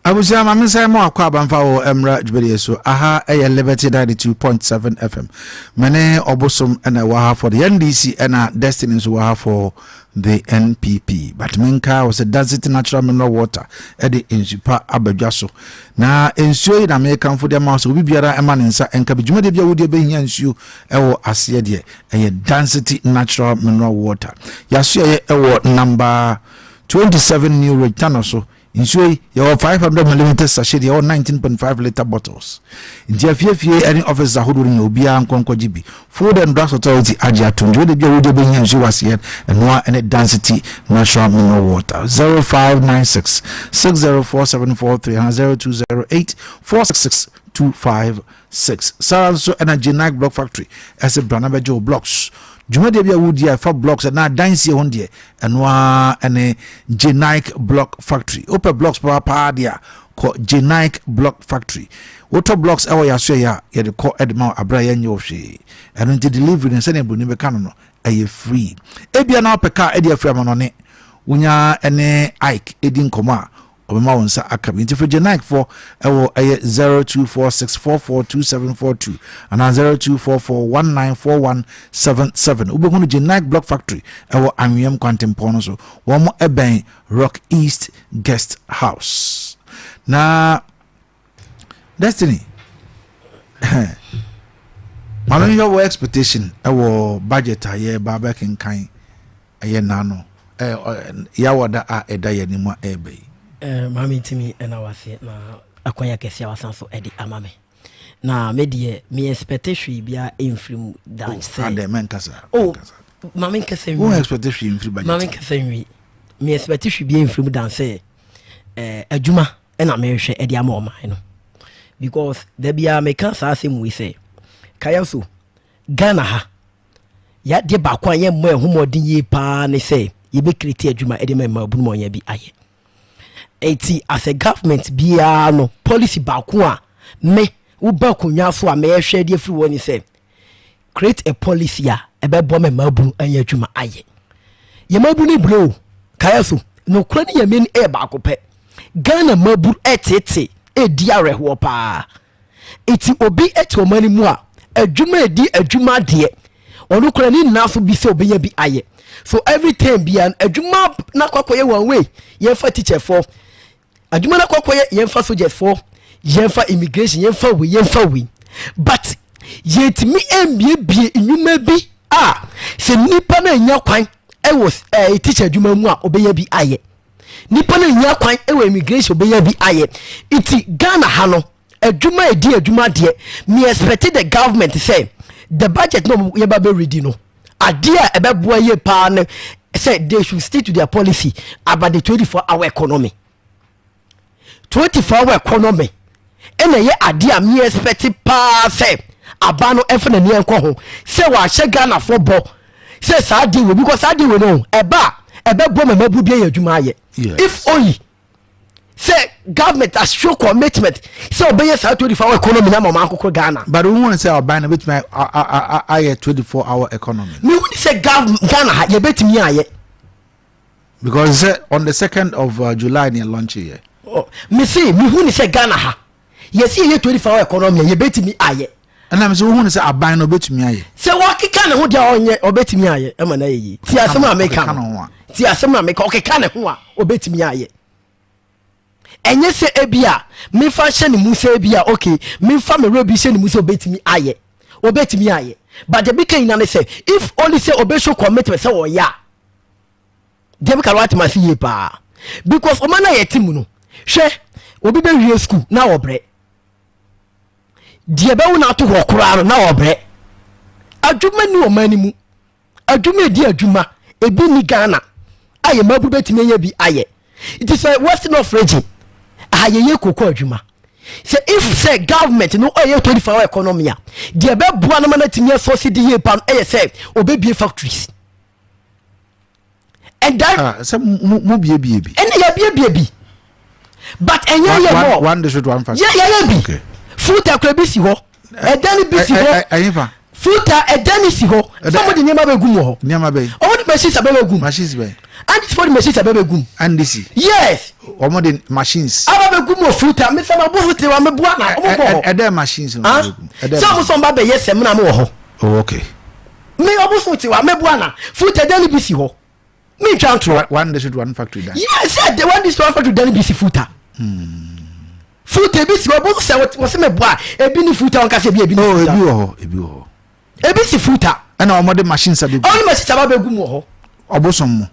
S2: Abusua ma me nsan mo akɔ aba mfa wɔ mmra dwumadie so. Aha ɛyɛ Liberty 92.7 FM. Me ne Ɔbosom ɛna ɛwɔ ha for the NDC ɛna Destiny nso wɔ ha for the NPP. But menka wɔ sɛ Density Natural Mineral Water ɛde nsu pa abadwa so. Na nsuo yi na mekamfo de ama wo sɛ obi biara ɛma ne nsa ɛnka bi. Dwumadie bi a wodie bɛhia nsuo ɛwɔ aseɛ deɛ ɛyɛ Density Natural Mineral Water. Yɛasoɛyɛ ɛwɔ number 27 New Ridge Tano so. Nsuo yi, yɛwɔ 500 millilitres sachet, yɛwɔ 19.5 litre bottles. Nti afiefie ne offices ahodoɔ no nyinaa obiara nkɔ nkɔgye bi. Food and Drugs Authority agye atom. Nti wode bi a wode bɛhia nsuo wɔ aseɛ, ɛnoa ne Density Natural Mineral Water. 0596 604743 anaa 0208 466 256. Saa ara nso ɛna Gnac Block Factory ɛsɛ bra na bɛgye wo blocks. Dwumadie bi a wodi a ɛfa blocks anaa adansie ho deɛ, ɛno ara ɛne Gnac Block Factory. Wopɛ blocks paapaa deɛ a, kɔ Gnac Block Factory. Wotɔ blocks ɛwɔ yɛaso yɛ a, yɛde kɔ ɛde ma wo aberɛ a yɛnyɛ wo hwee. Ɛno nti delivery no sɛnea buroni bɛka no no, ɛyɛ free. Ebia na wopɛ car ɛde afiri amanɔne, wonya ɛne Ike ɛdi nkɔmmɔ a, ɔbɛma wo nsa aka bi. Nti frɛ Gnac foɔ ɛwɔ ɛyɛ 0246442742 anaa 0244194177. Wobɛhu no Gnac Block Factory ɛwɔ Anweam kwantempɔn no so. Wɔn ɛbɛn Rock East Guest House. Na Destiny, maame nhwɛ wɔ expectation ɛwɔ budget a yɛreba abɛkenkan ɛyɛ n'ano yɛawɔda a ɛda yɛn anim a ɛreba yi.
S1: Maame ntumi ɛna wase na akwan akɛse a wasan so ɛde ama me. Na me deɛ me expect hwee biara ɛmfiri mu dan sɛ.
S2: Adɛ mɛnkasa.
S1: Oh, maame nkasa nwi.
S2: Wo expect hwee mfiri budget.
S1: Maame nkasa nwi. Me expect hwee biara mfiri mu dan sɛ adwuma ɛna mehwɛ ɛde ama ɔman no. Because da biara meka saa asɛm wei sɛ kaya so Ghana ha yadeɛ baako a yɛmmɔ ɛho mmɔden yie paa ne sɛ yɛbɛcreate adwuma ɛde ma mmaabunu ma ɔnya bi ayɛ. Eti as a government biara no, policy baako a me woba akonnwa so a mɛhwɛ de afiri wɔ ne sɛ create a policy a ɛbɛboa ma mmaabunu anya adwuma ayɛ. Yɛ mmaabunu no brɛ o, kaya so nokora ne yɛmɛ no ɛyɛ baako pɛ. Ghana mmaabunu ɛtete ɛdi awerɛhoɔ paa. Eti obi ɛte ɔman no mu a adwuma edi adwuma deɛ ɔno kora ne nyinaa so bi sɛ ɔbɛnya bi ayɛ. So every time bia adwuma na akɔakɔyɛ one way, yɛmfa teacher foɔ adwuma na akɔakɔyɛ, yɛmfa soldiers foɔ, yɛmfa immigration, yɛmfa wei, yɛmfa wei, but yɛntumi mmiebie nnwuma bi a sɛ nipa no anya kwan ɛwɔ teacher adwuma mu a ɔbɛnya bi ayɛ, nipa no anya kwan ɛwɔ immigration ɔbɛnya bi ayɛ. Nti Ghana ha no adwuma edi adwuma deɛ, me expect the government sɛ the budget no yɛba bɛ ready no, adeɛ a ɛbɛboa yie paa no sɛ they should stick to their policy about the 24 hour economy. 24 hour economy ɛna ɛyɛ adeɛ a me expect paa sɛ aba no ɛfa n'ani ɛnkɔ ho sɛ wɔahyɛ Ghanafoɔ bɔ sɛ saa adeɛ wei, because saa adeɛ wei no ɛba a ɛbɛboa ma mmabu bi ayɛ adwuma ayɛ. If only sɛ government has show commitment sɛ ɔbɛyɛ saa 24 hour economy na ma ɔman akokoro Ghana.
S2: But wohu sɛ ɔban no bɛtumi ayɛ 24 hour economy?
S1: Mehu ne sɛ Ghana ha yɛbɛtumi ayɛ.
S2: Because sɛ on the 2nd of July ne launch yɛ.
S1: Oh, mese mehu ne sɛ Ghana ha yɛsi yɛyɛ 24 hour economy a yɛbɛtumi ayɛ.
S2: Ɛnam sɛ wohu ne sɛ aban no ɔbɛtumi ayɛ.
S1: Sɛ wakeka ne ho deɛ ɔnyɛ ɔbɛtumi ayɛ ɛma no ayɛ yie. Ti asɛm a meka
S2: ɔkeka
S1: no
S2: ne ho a.
S1: Ti asɛm a meka, ɔkeka ne ho a ɔbɛtumi ayɛ. Ɛnyɛ sɛ ebi a mefa hyɛ ne mu sɛ ebi a okay, mefa me werɛ bi hyɛ ne mu sɛ ɔbɛtumi ayɛ, ɔbɛtumi ayɛ, but deɛ meka nyina ne sɛ if only sɛ ɔbɛshow commitment sɛ ɔyɛ a, deɛ meka no watema ase yie paa, because ɔma no a yɛte mu no, hwɛ, obi bɛwie school na ɔbrɛ deɛ bɛwo no ato hɔ koraa no na ɔbrɛ. Adwuma ni ɔman no mu, adwuma edi adwuma ebi ni Ghana a yɛ mmabu bɛtumi anya bi ayɛ. Nti sɛ West North Region aha yɛyɛ koko adwuma. Sɛ if sɛ government no ɔyɛ 24 hour economy a, deɛ ɛbɛboa no ma no atumi asɔ si di yie pa no ɛyɛ sɛ ɔbɛbie factories and that.
S2: Ah, sɛ mu biebie bi.
S1: Ɛnna yɛbiebie bi, but ɛnyɛ yɛ mɔ.
S2: One district, one factory.
S1: Yɛ yɛyɛ bi. Futa kura bi si hɔ, ɛdan bi si hɔ.
S2: Ɛyin
S1: Futa ɛdan ni si hɔ sɛ ɔmo de nneɛma bɛ gum wɔ hɔ.
S2: Nneɛma bɛ.
S1: Ɔmo de machines abɛ bɛ gum.
S2: Machines bɛ.
S1: NDC fo de machines abɛ bɛ gum.
S2: NDC.
S1: Yes.
S2: Ɔmo de machines.
S1: Aba bɛ gum wɔ Futa, mesama bofo te wa meboa na ɔmo bɔ hɔ.
S2: Ɛdɛ machines.
S1: Sɛ ɔmo sɛ ɔmo ba bɛ yɛ sɛmina mo wɔ hɔ.
S2: Oh, okay.
S1: Me ɔmo so te wa meboa na Futa ɛdan ni bi si hɔ, mi ntwa ntorɔ.
S2: One district, one factory dan.
S1: Yes, sɛ one district, one factory dan bi si Futa. Futa ebi si hɔ, ɔmo sɛ wɔsɛ meboa ebi ni Futa, wɔn kasa ebi ebi ni Futa.
S2: Oh, ebi wɔ hɔ, ebi wɔ hɔ.
S1: Ebi si Futa.
S2: Ɛna ɔmo de machines abɛ
S1: gu. Ɔmo de machines aba bɛ gu mu wɔ hɔ.
S2: Ɔbosom mu.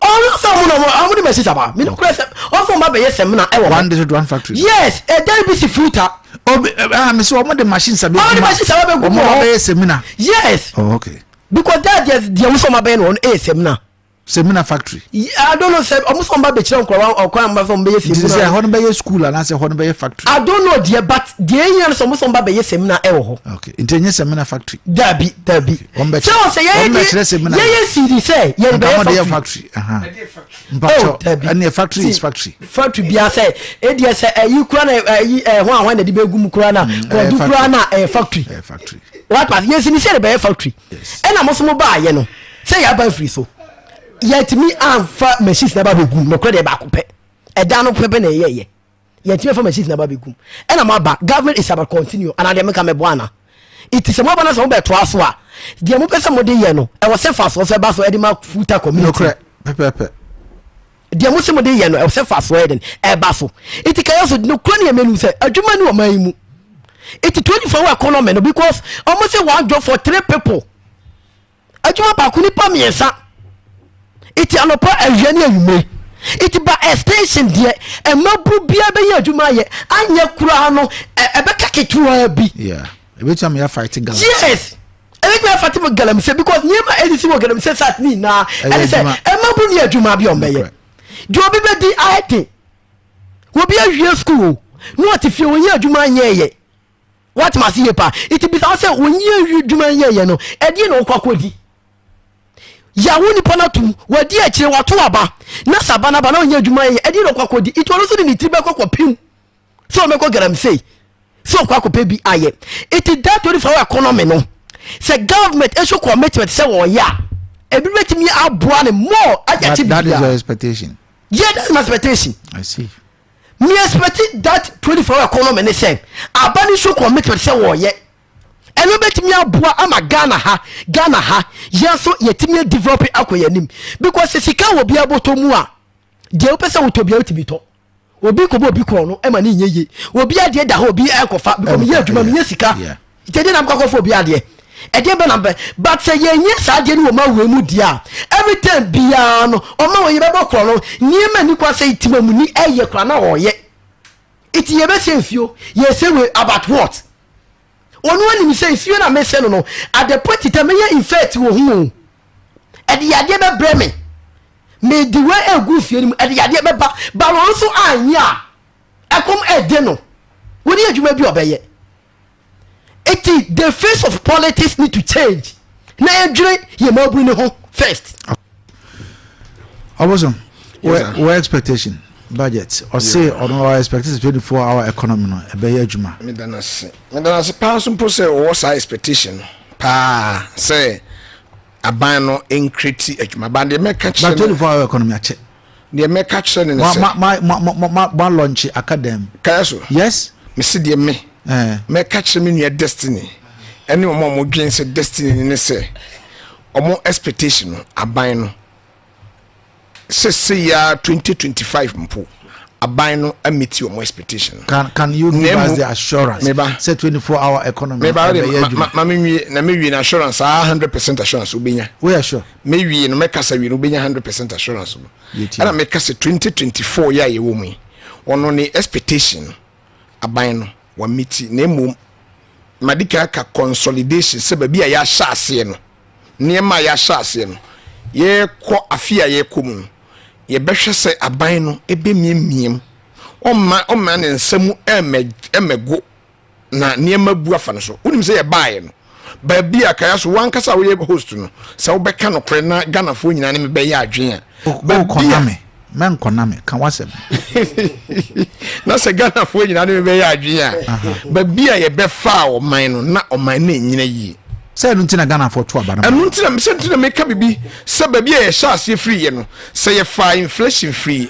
S1: Ɔmo sɛ ɔmo na ɔmo de machines aba mi kura sɛ ɔmo sɛ ɔmo abɛyɛ sɛmina ɛwɔ hɔ.
S2: One district, one factory.
S1: Yes, ɛdan bi si Futa.
S2: Obi ɛɛ mi sɛ ɔmo de machines abɛ gu mu.
S1: Ɔmo de machines aba bɛ gu mu wɔ
S2: hɔ. Ɔmo abɛyɛ sɛmina.
S1: Yes.
S2: Oh, okay.
S1: Because that deɛ deɛ ɔmo sɛ ɔmo abɛyɛ no ɔno ɛyɛ sɛmina.
S2: Sɛmina factory.
S1: I don't know sɛ ɔmo sɛ ɔmo ba bɛkyerɛ nkɔla ɔkwan ɔmo ba sɛ ɔmo bɛyɛ sɛmina.
S2: Nti sɛ ɛhɔ no bɛyɛ school anaasɛ ɛhɔ no bɛyɛ factory.
S1: I don't know deɛ, but deɛ ehia no sɛ ɔmo sɛ ɔmo ba bɛyɛ sɛmina ɛwɔ hɔ.
S2: Okay, nti enye sɛmina factory.
S1: Dabi, dabi.
S2: Wɔn bɛ
S1: sɛ ɔsɛ yɛyɛ
S2: wɔn bɛ kyerɛ sɛmina.
S1: Yɛyɛ siri sɛ yɛde bɛyɛ
S2: factory. Mpatɔ ɛnna factory is factory.
S1: Factory bia sɛ ediɛ sɛ ɛyi kura na ɛyi ɛho ahɔn na ɛde bɛ gu mu kura na kɔdu kura na ɛyɛ factory.
S2: Ɛyɛ factory.
S1: What pass yɛn si ni sɛ ɛde bɛyɛ factory. Ɛna mo nso mo baa yɛ no sɛ yɛ aba firi so, yɛtumi anfa machines na ba bɛ gum nɔkura deɛ baako pɛ, ɛdan no pɛpɛ na ɛyɛ yɛ, yɛtumi afa machines na ba bɛ gum. Ɛna mo aba, government is about continue ana deɛ meka mɛboa ana iti sɛ mo aba na sɛ mo bɛ toa so a, deɛ mo pɛ sɛ mo de yɛ no, ɛwɔ sɛ fa so sɛ ba so ɛde ma Futa community.
S2: Nokorɛ pɛpɛɛpɛ.
S1: Deɛ mo sɛ mo de yɛ no, ɛwɔ sɛ fa so ɛde ɛba so. Iti kɛyɛ so nokura ne yɛ mɛnu sɛ adwuma ni ɔman yi mu. Iti 24 hour economy no, because ɔmo sɛ one job for three people, adwuma baako nipa mmiɛnsa, iti anɔpa, awia ne anwummere. Iti ba extension deɛ, ɛmabu biara bɛyɛ adwuma ayɛ, anyɛ koraa no ɛbɛka ketewa bi.
S2: Yeah, ebetumi ama yɛ fight galamsey.
S1: Yes, ɛbɛtumi afight galamsey, because nneɛma ɛsisi wɔ galamsey site ne nyinaa ɛne sɛ ɛmabu ne adwuma bi a ɔmbɛyɛ deɛ obi bɛdi ayɛ den. Obi awie school o na ɔte fie, wɔnyɛ adwuma nyɛɛyɛ. Watema ase yie pa. Iti bisa sɛ wɔnyɛ adwuma nyɛɛyɛ no, ɛdeɛ na ɔkɔ akɔdi yawo nipa no atom wadi akyire wato aba na sɛ aba no aba na ɔnyɛ adwuma yɛ, ɛdeɛ na ɔkɔ akɔdi? Iti ɔno nso de ne tiri bɛkɔ kɔpem sɛ ɔmɛkɔ galamsey sɛ ɔkɔ akɔpɛ bi ayɛ. Iti that 24 hour economy no, sɛ government ɛso commitment sɛ wɔyɛ a, ebi bɛtumi aboa ne more agye akyi.
S2: That is your expectation.
S1: Yeah, that's my expectation.
S2: I see.
S1: Me expect that 24 hour economy ne sɛ aba ne so commitment sɛ wɔyɛ, ɛno bɛtumi aboa ama Ghana ha yɛn nso yɛtumi develop akɔ yɛn anim, because sɛ sika wɔ bi abɔtɔ mu a, deɛ wopɛ sɛ wotɔ bia wotumi tɔ. Obi kɔbɔ obi kɔɔ no ɛma ne nyɛ yie, obi adeɛ da hɔ, obi ɛnkɔfa because meyɛ adwuma, meyɛ sika nti na mkɔkɔfa obi adeɛ, ɛdeɛ bɛ na bɛ. But sɛ yɛnyɛ saa adeɛ no wɔ ma wei mu deɛ a, every time biara no ɔma wɔ yɛbɛbɔ korɔ no, nneɛma ni kwa sɛ timamuni ɛyɛ kora na ɔyɛ. Iti yɛbɛsɛ nsuo, yɛsɛ wei about what? Ɔno anim sɛ nsuo na mesɛ no, at the point in time mɛyɛ infect wɔ ho o, ɛde yadeɛ bɛbrɛ me, mede wei egu nsuo no mu, ɛde yadeɛ bɛba ba. Ɔno nso anyɛ a, ɛkɔm ɛde no, wɔne adwuma bi ɔbɛyɛ. Eti the face of politics need to change na yɛdwene yɛ maburu ne ho first.
S2: Ɔbosom wɔ expectation budget, ɔse ɔno ɔ expect 24 hour economy no ɛbɛyɛ adwuma.
S3: Meda no ase, meda no ase paa so mpo sɛ ɔwɔ saa expectation no paa sɛ aban no ncreate adwuma ba. Deɛ mɛka kyerɛ
S2: but 24 hour economy akyɛ.
S3: Deɛ mɛka kyerɛ no ne sɛ
S2: ma launch academy.
S3: Kaya so.
S2: Yes.
S3: Mesi deɛ me mɛka kyerɛ me nua Destiny ɛne ɔmo a ɔmo dwen sɛ Destiny ne sɛ ɔmo expectation no, aban no sese ya 2025 mpo aban no ameet ɔmo expectation.
S2: Can you give us the assurance?
S3: Meba.
S2: Sɛ 24 hour economy.
S3: Meba de ma ma me nwie na me wie na assurance ah, 100% assurance wobɛnya.
S2: We are sure.
S3: Me wie no, mɛkasa wie no, wobɛnya 100% assurance no. Ɛna meka sɛ 2024 yɛ a yɛwɔ mu yi, ɔno ne expectation no, aban no wameet, na mmom made ka aka consolidation sɛ baabi a yɛahyɛ aseɛ no, nneɛma a yɛahyɛ aseɛ no, yɛkɔ afe a yɛkɔ mu no, yɛbɛhwɛ sɛ aban no ɛbɛmiamia mu. Ɔmma ɔmma ne nsa mu ɛmmɛ ɛmmɛgo na nneɛma bu afa no so. Wonim sɛ yɛbaeɛ no, baabi a kaya so wankasa a woyɛ host no, sɛ wobɛka nokorɛ na Ghanafoɔ nyinaa ne me bɛyɛ adwene a, baabi
S2: a. Mɛnkɔna me, ka w'asɛm.
S3: Na sɛ Ghanafoɔ nyinaa ne me bɛyɛ adwene a, baabi a yɛbɛfaa ɔman no, na ɔman no nnyina yie.
S2: Sɛ ɛno nti na Ghanafoɔ to aba no ma.
S3: Ɛno nti na, sɛ nti na meka biribi sɛ baabi a yɛhyɛ aseɛ firiiɛ no, sɛ yɛfaa inflation firii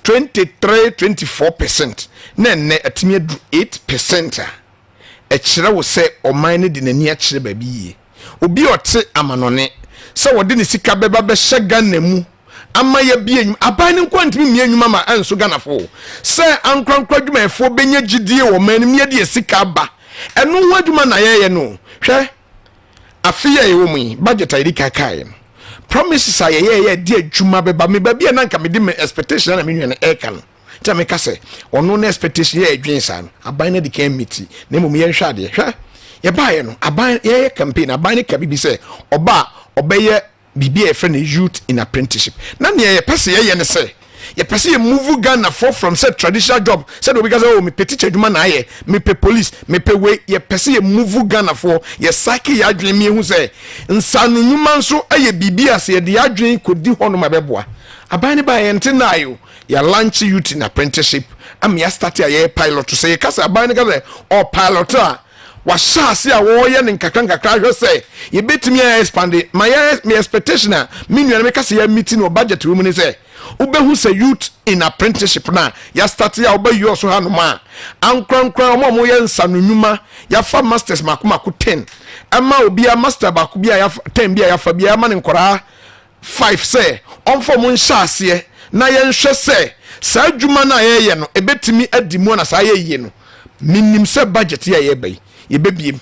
S3: 23, 24% na ɛnnɛ atumi aduru 8% a, ɛkyerɛ wo sɛ ɔman no de n'ani akyerɛ baabi yie. Obi a ɔte amanɔne sɛ ɔde ne sika bɛba bɛhyɛ Ghana mu ama yɛabue nnwuma, aban no nko ara ntumi mmue nnwuma ma ɛnso Ghanafo o. Sɛ ankorankoro adwumayɛfoɔ bɛnya gyidie wɔ ɔman no mu na yɛde yɛn sika aba, ɛno ho adwuma na yɛreyɛ no o. Hwɛ, afe yi a yɛwɔ mu yi, budget a yɛdi kan kaeɛ no, promises a yɛyɛeɛ a ɛde adwuma bɛba, me baabi a na anka mede me expectation na me nua no ɛreka no, nti na meka sɛ ɔno ne expectation yɛ ɛdwen saa no, aban no adi kan miti, na mmom yɛnhwɛ adeɛ. Hwɛ, yɛbaeɛ no, aban yɛyɛ campaign, aban no ka biribi sɛ ɔba a ɔbɛyɛ biribi a yɛfrɛ no youth in apprenticeship. Na nea yɛpɛ sɛ yɛyɛ ne sɛ, yɛpɛ sɛ yɛ move Ghanafoɔ from sɛ traditional job, sɛdeɛ obi ka sɛ, oh, mepɛ teacher adwuma na ayɛ, mepɛ police, mepɛ wei. Yɛpɛ sɛ yɛ move Ghanafoɔ, yɛ psyche yɛ adwene ma yɛhu sɛ nsaano nnwuma nso yɛ biribi a sɛ yɛde yɛ adwene kɔdi hɔnom a ɛbɛboa. Aban no baeɛ, yɛnte nnae o, yɛ launch youth in apprenticeship ama yɛ start a yɛyɛ pilot. Sɛ yɛka sɛ aban no ka sɛ ɔpilot a, wahyɛ ase a wɔreyɛ no nkakra nkakra ahwɛ sɛ yɛbɛtumi a expande. Ma yɛ me expectation a me nua no meka sɛ yɛ meeting wɔ budget wɔ mu ne sɛ wobɛhu sɛ youth in apprenticeship no a yɛastarte a woba US ha nom a ankorankora wɔn a wɔyɛ nsano nnwuma yɛafa masters mako mako 10 ɛma obiara master baako bi a yɛafa 10 bi a yɛafa biara ma ne nkɔraa 5 sɛ ɔmfa wɔn nhyɛ aseɛ na yɛnhwɛ sɛ saa adwuma no a yɛreyɛ no ɛbɛtumi adi mu na saa yɛ yie no. Menim sɛ budget yi a yɛreba yi yɛbɛbiem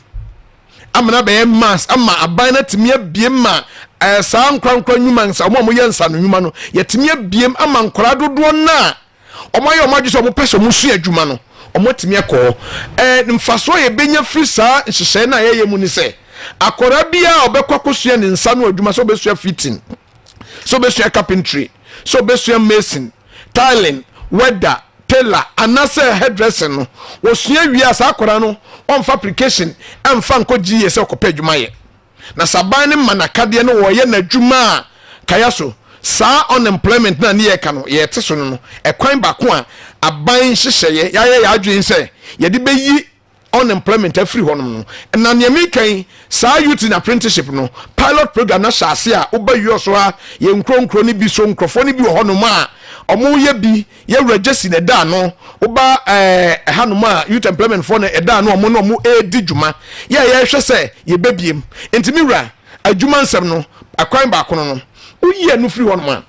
S3: ama no abɛyɛ mass ama aban no atumi abiem ma eh, saa nkorankora nnwuma nsa wɔn a wɔyɛ nsa no nnwuma no yɛtumi abiem ama nkwadaa dodoɔ no a wɔayɛ wɔn adwene sɛ wɔpɛ sɛ wɔsua adwuma no wɔatumi akɔ hɔ. Ɛɛ mfasoɔ a yɛbɛnya firi saa nhyehyɛeɛ no a yɛyɛ mu ne sɛ akwadaa biara a ɔbɛkɔ akɔsua ne nsa no adwuma sɛ ɔbɛsua fitting, sɛ ɔbɛsua carpentry, sɛ ɔbɛsua mason, tiling, welder, tailor anaasɛ hairdressing no, wɔsua wie a saa akwadaa no ɔmfa application ɛmfa nkɔ GA sɛ ɔkɔpɛ adwuma yɛ. Na sɛ aban no ma no akadeɛ no wɔyɛ n'adwuma a kaya so saa unemployment no a ne yɛka no yɛte so no no ɛkwan baako a aban nhyehyɛeɛ yɛayɛ yɛn adwene sɛ yɛde bɛyi unemployment afiri hɔnom no. Na nea meka yi, saa youth in apprenticeship no pilot program no ahyɛ ase a woba US ha yɛn nkuro nkuro no bi so nkurɔfoɔ no bi wɔ hɔnom a wɔyɛ bi. Yɛwura Jesse na ɛda ano. Woba ɛɛ ɛhanom a youth employment foɔ na ɛda ano wɔn na wɔn ɛredi dwuma. Yɛ a yɛrehwɛ sɛ yɛbɛbiem. Nti me wura adwuma nsɛm no akwan baako no no woyi ɛno firi hɔnom a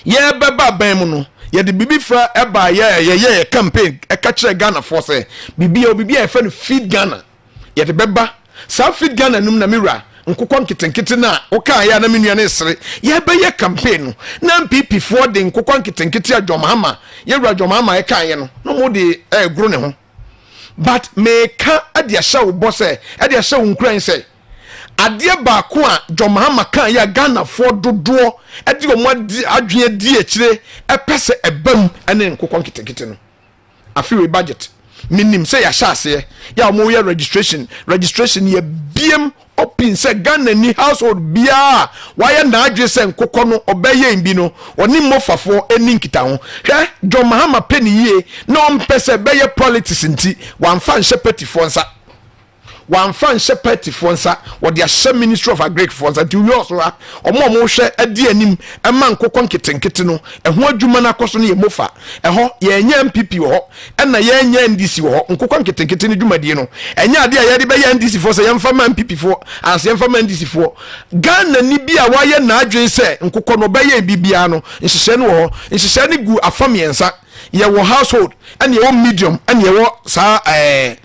S3: yɛrebɛba aban mu no yɛde biribi fra ɛbaa yɛ yɛyɛ yɛ campaign ɛka kyerɛ Ghanafoɔ sɛ biribi yɛwɔ biribi a yɛfrɛ no feed Ghana. Yɛde bɛba saa feed Ghana no mu na me wura nkokɔ nketenkete no a wokaa yɛ a na me nua no resere yɛbɛyɛ campaign no na NPP foɔ de nkokɔ nketenkete a John Mahama yɛ wura John Mahama ɛkaeɛ no na wɔn de ɛregoro ne ho but meka de ahyɛ wo bɔ sɛ ɛde ahyɛ wo nkuran sɛ adeɛ baako a John Mahama kaa yɛ a Ghanafoɔ dodoɔ ɛde wɔn adwene adi akyire ɛpɛ sɛ ɛba mu ɛne nkokɔ nketenkete no. Afe wei budget menim sɛ yɛahyɛ aseɛ yɛ a wɔyɛ registration registration yɛ biem open sɛ Ghana ni household biara a wayɛ n'adwene sɛ nkokɔ no ɔbɛyɛ bi no ɔne mmofafoɔ ɛni nkitaho. Hwɛ John Mahama pɛ ne yie na ɔmpɛ sɛ bɛyɛ politics nti wamfa nhyɛ patifoɔ nsa. Wɔamfa anhyɛ party foɔ nsa, wɔde ahyɛ Ministry of Agric foɔ nsa. Nti wowie ɔso ha, wɔn a wɔhwɛ adi anim ma nkokɔ nketenkete no, ɛho adwuma no akɔ so no yɛ MOFA. Ɛhɔ, yɛnyɛ NPP wɔ hɔ, ɛna yɛnyɛ NDC wɔ hɔ. Nkokɔ nketenkete no dwumadie no, ɛnyɛ adeɛ a yɛde bɛyɛ NDC foɔ sɛ yɛmfa ma NPP foɔ anaasɛ yɛmfa ma NDC foɔ. Ghanani bi a wayɛ n'adwene sɛ nkokɔ no ɔbɛyɛ bi biara no, nhyehyɛɛ no wɔ hɔ. Nhyehyɛɛ no gu afa mmiɛnsa. Yɛwɔ household, ɛna yɛwɔ medium, ɛna yɛwɔ saa ɛɛ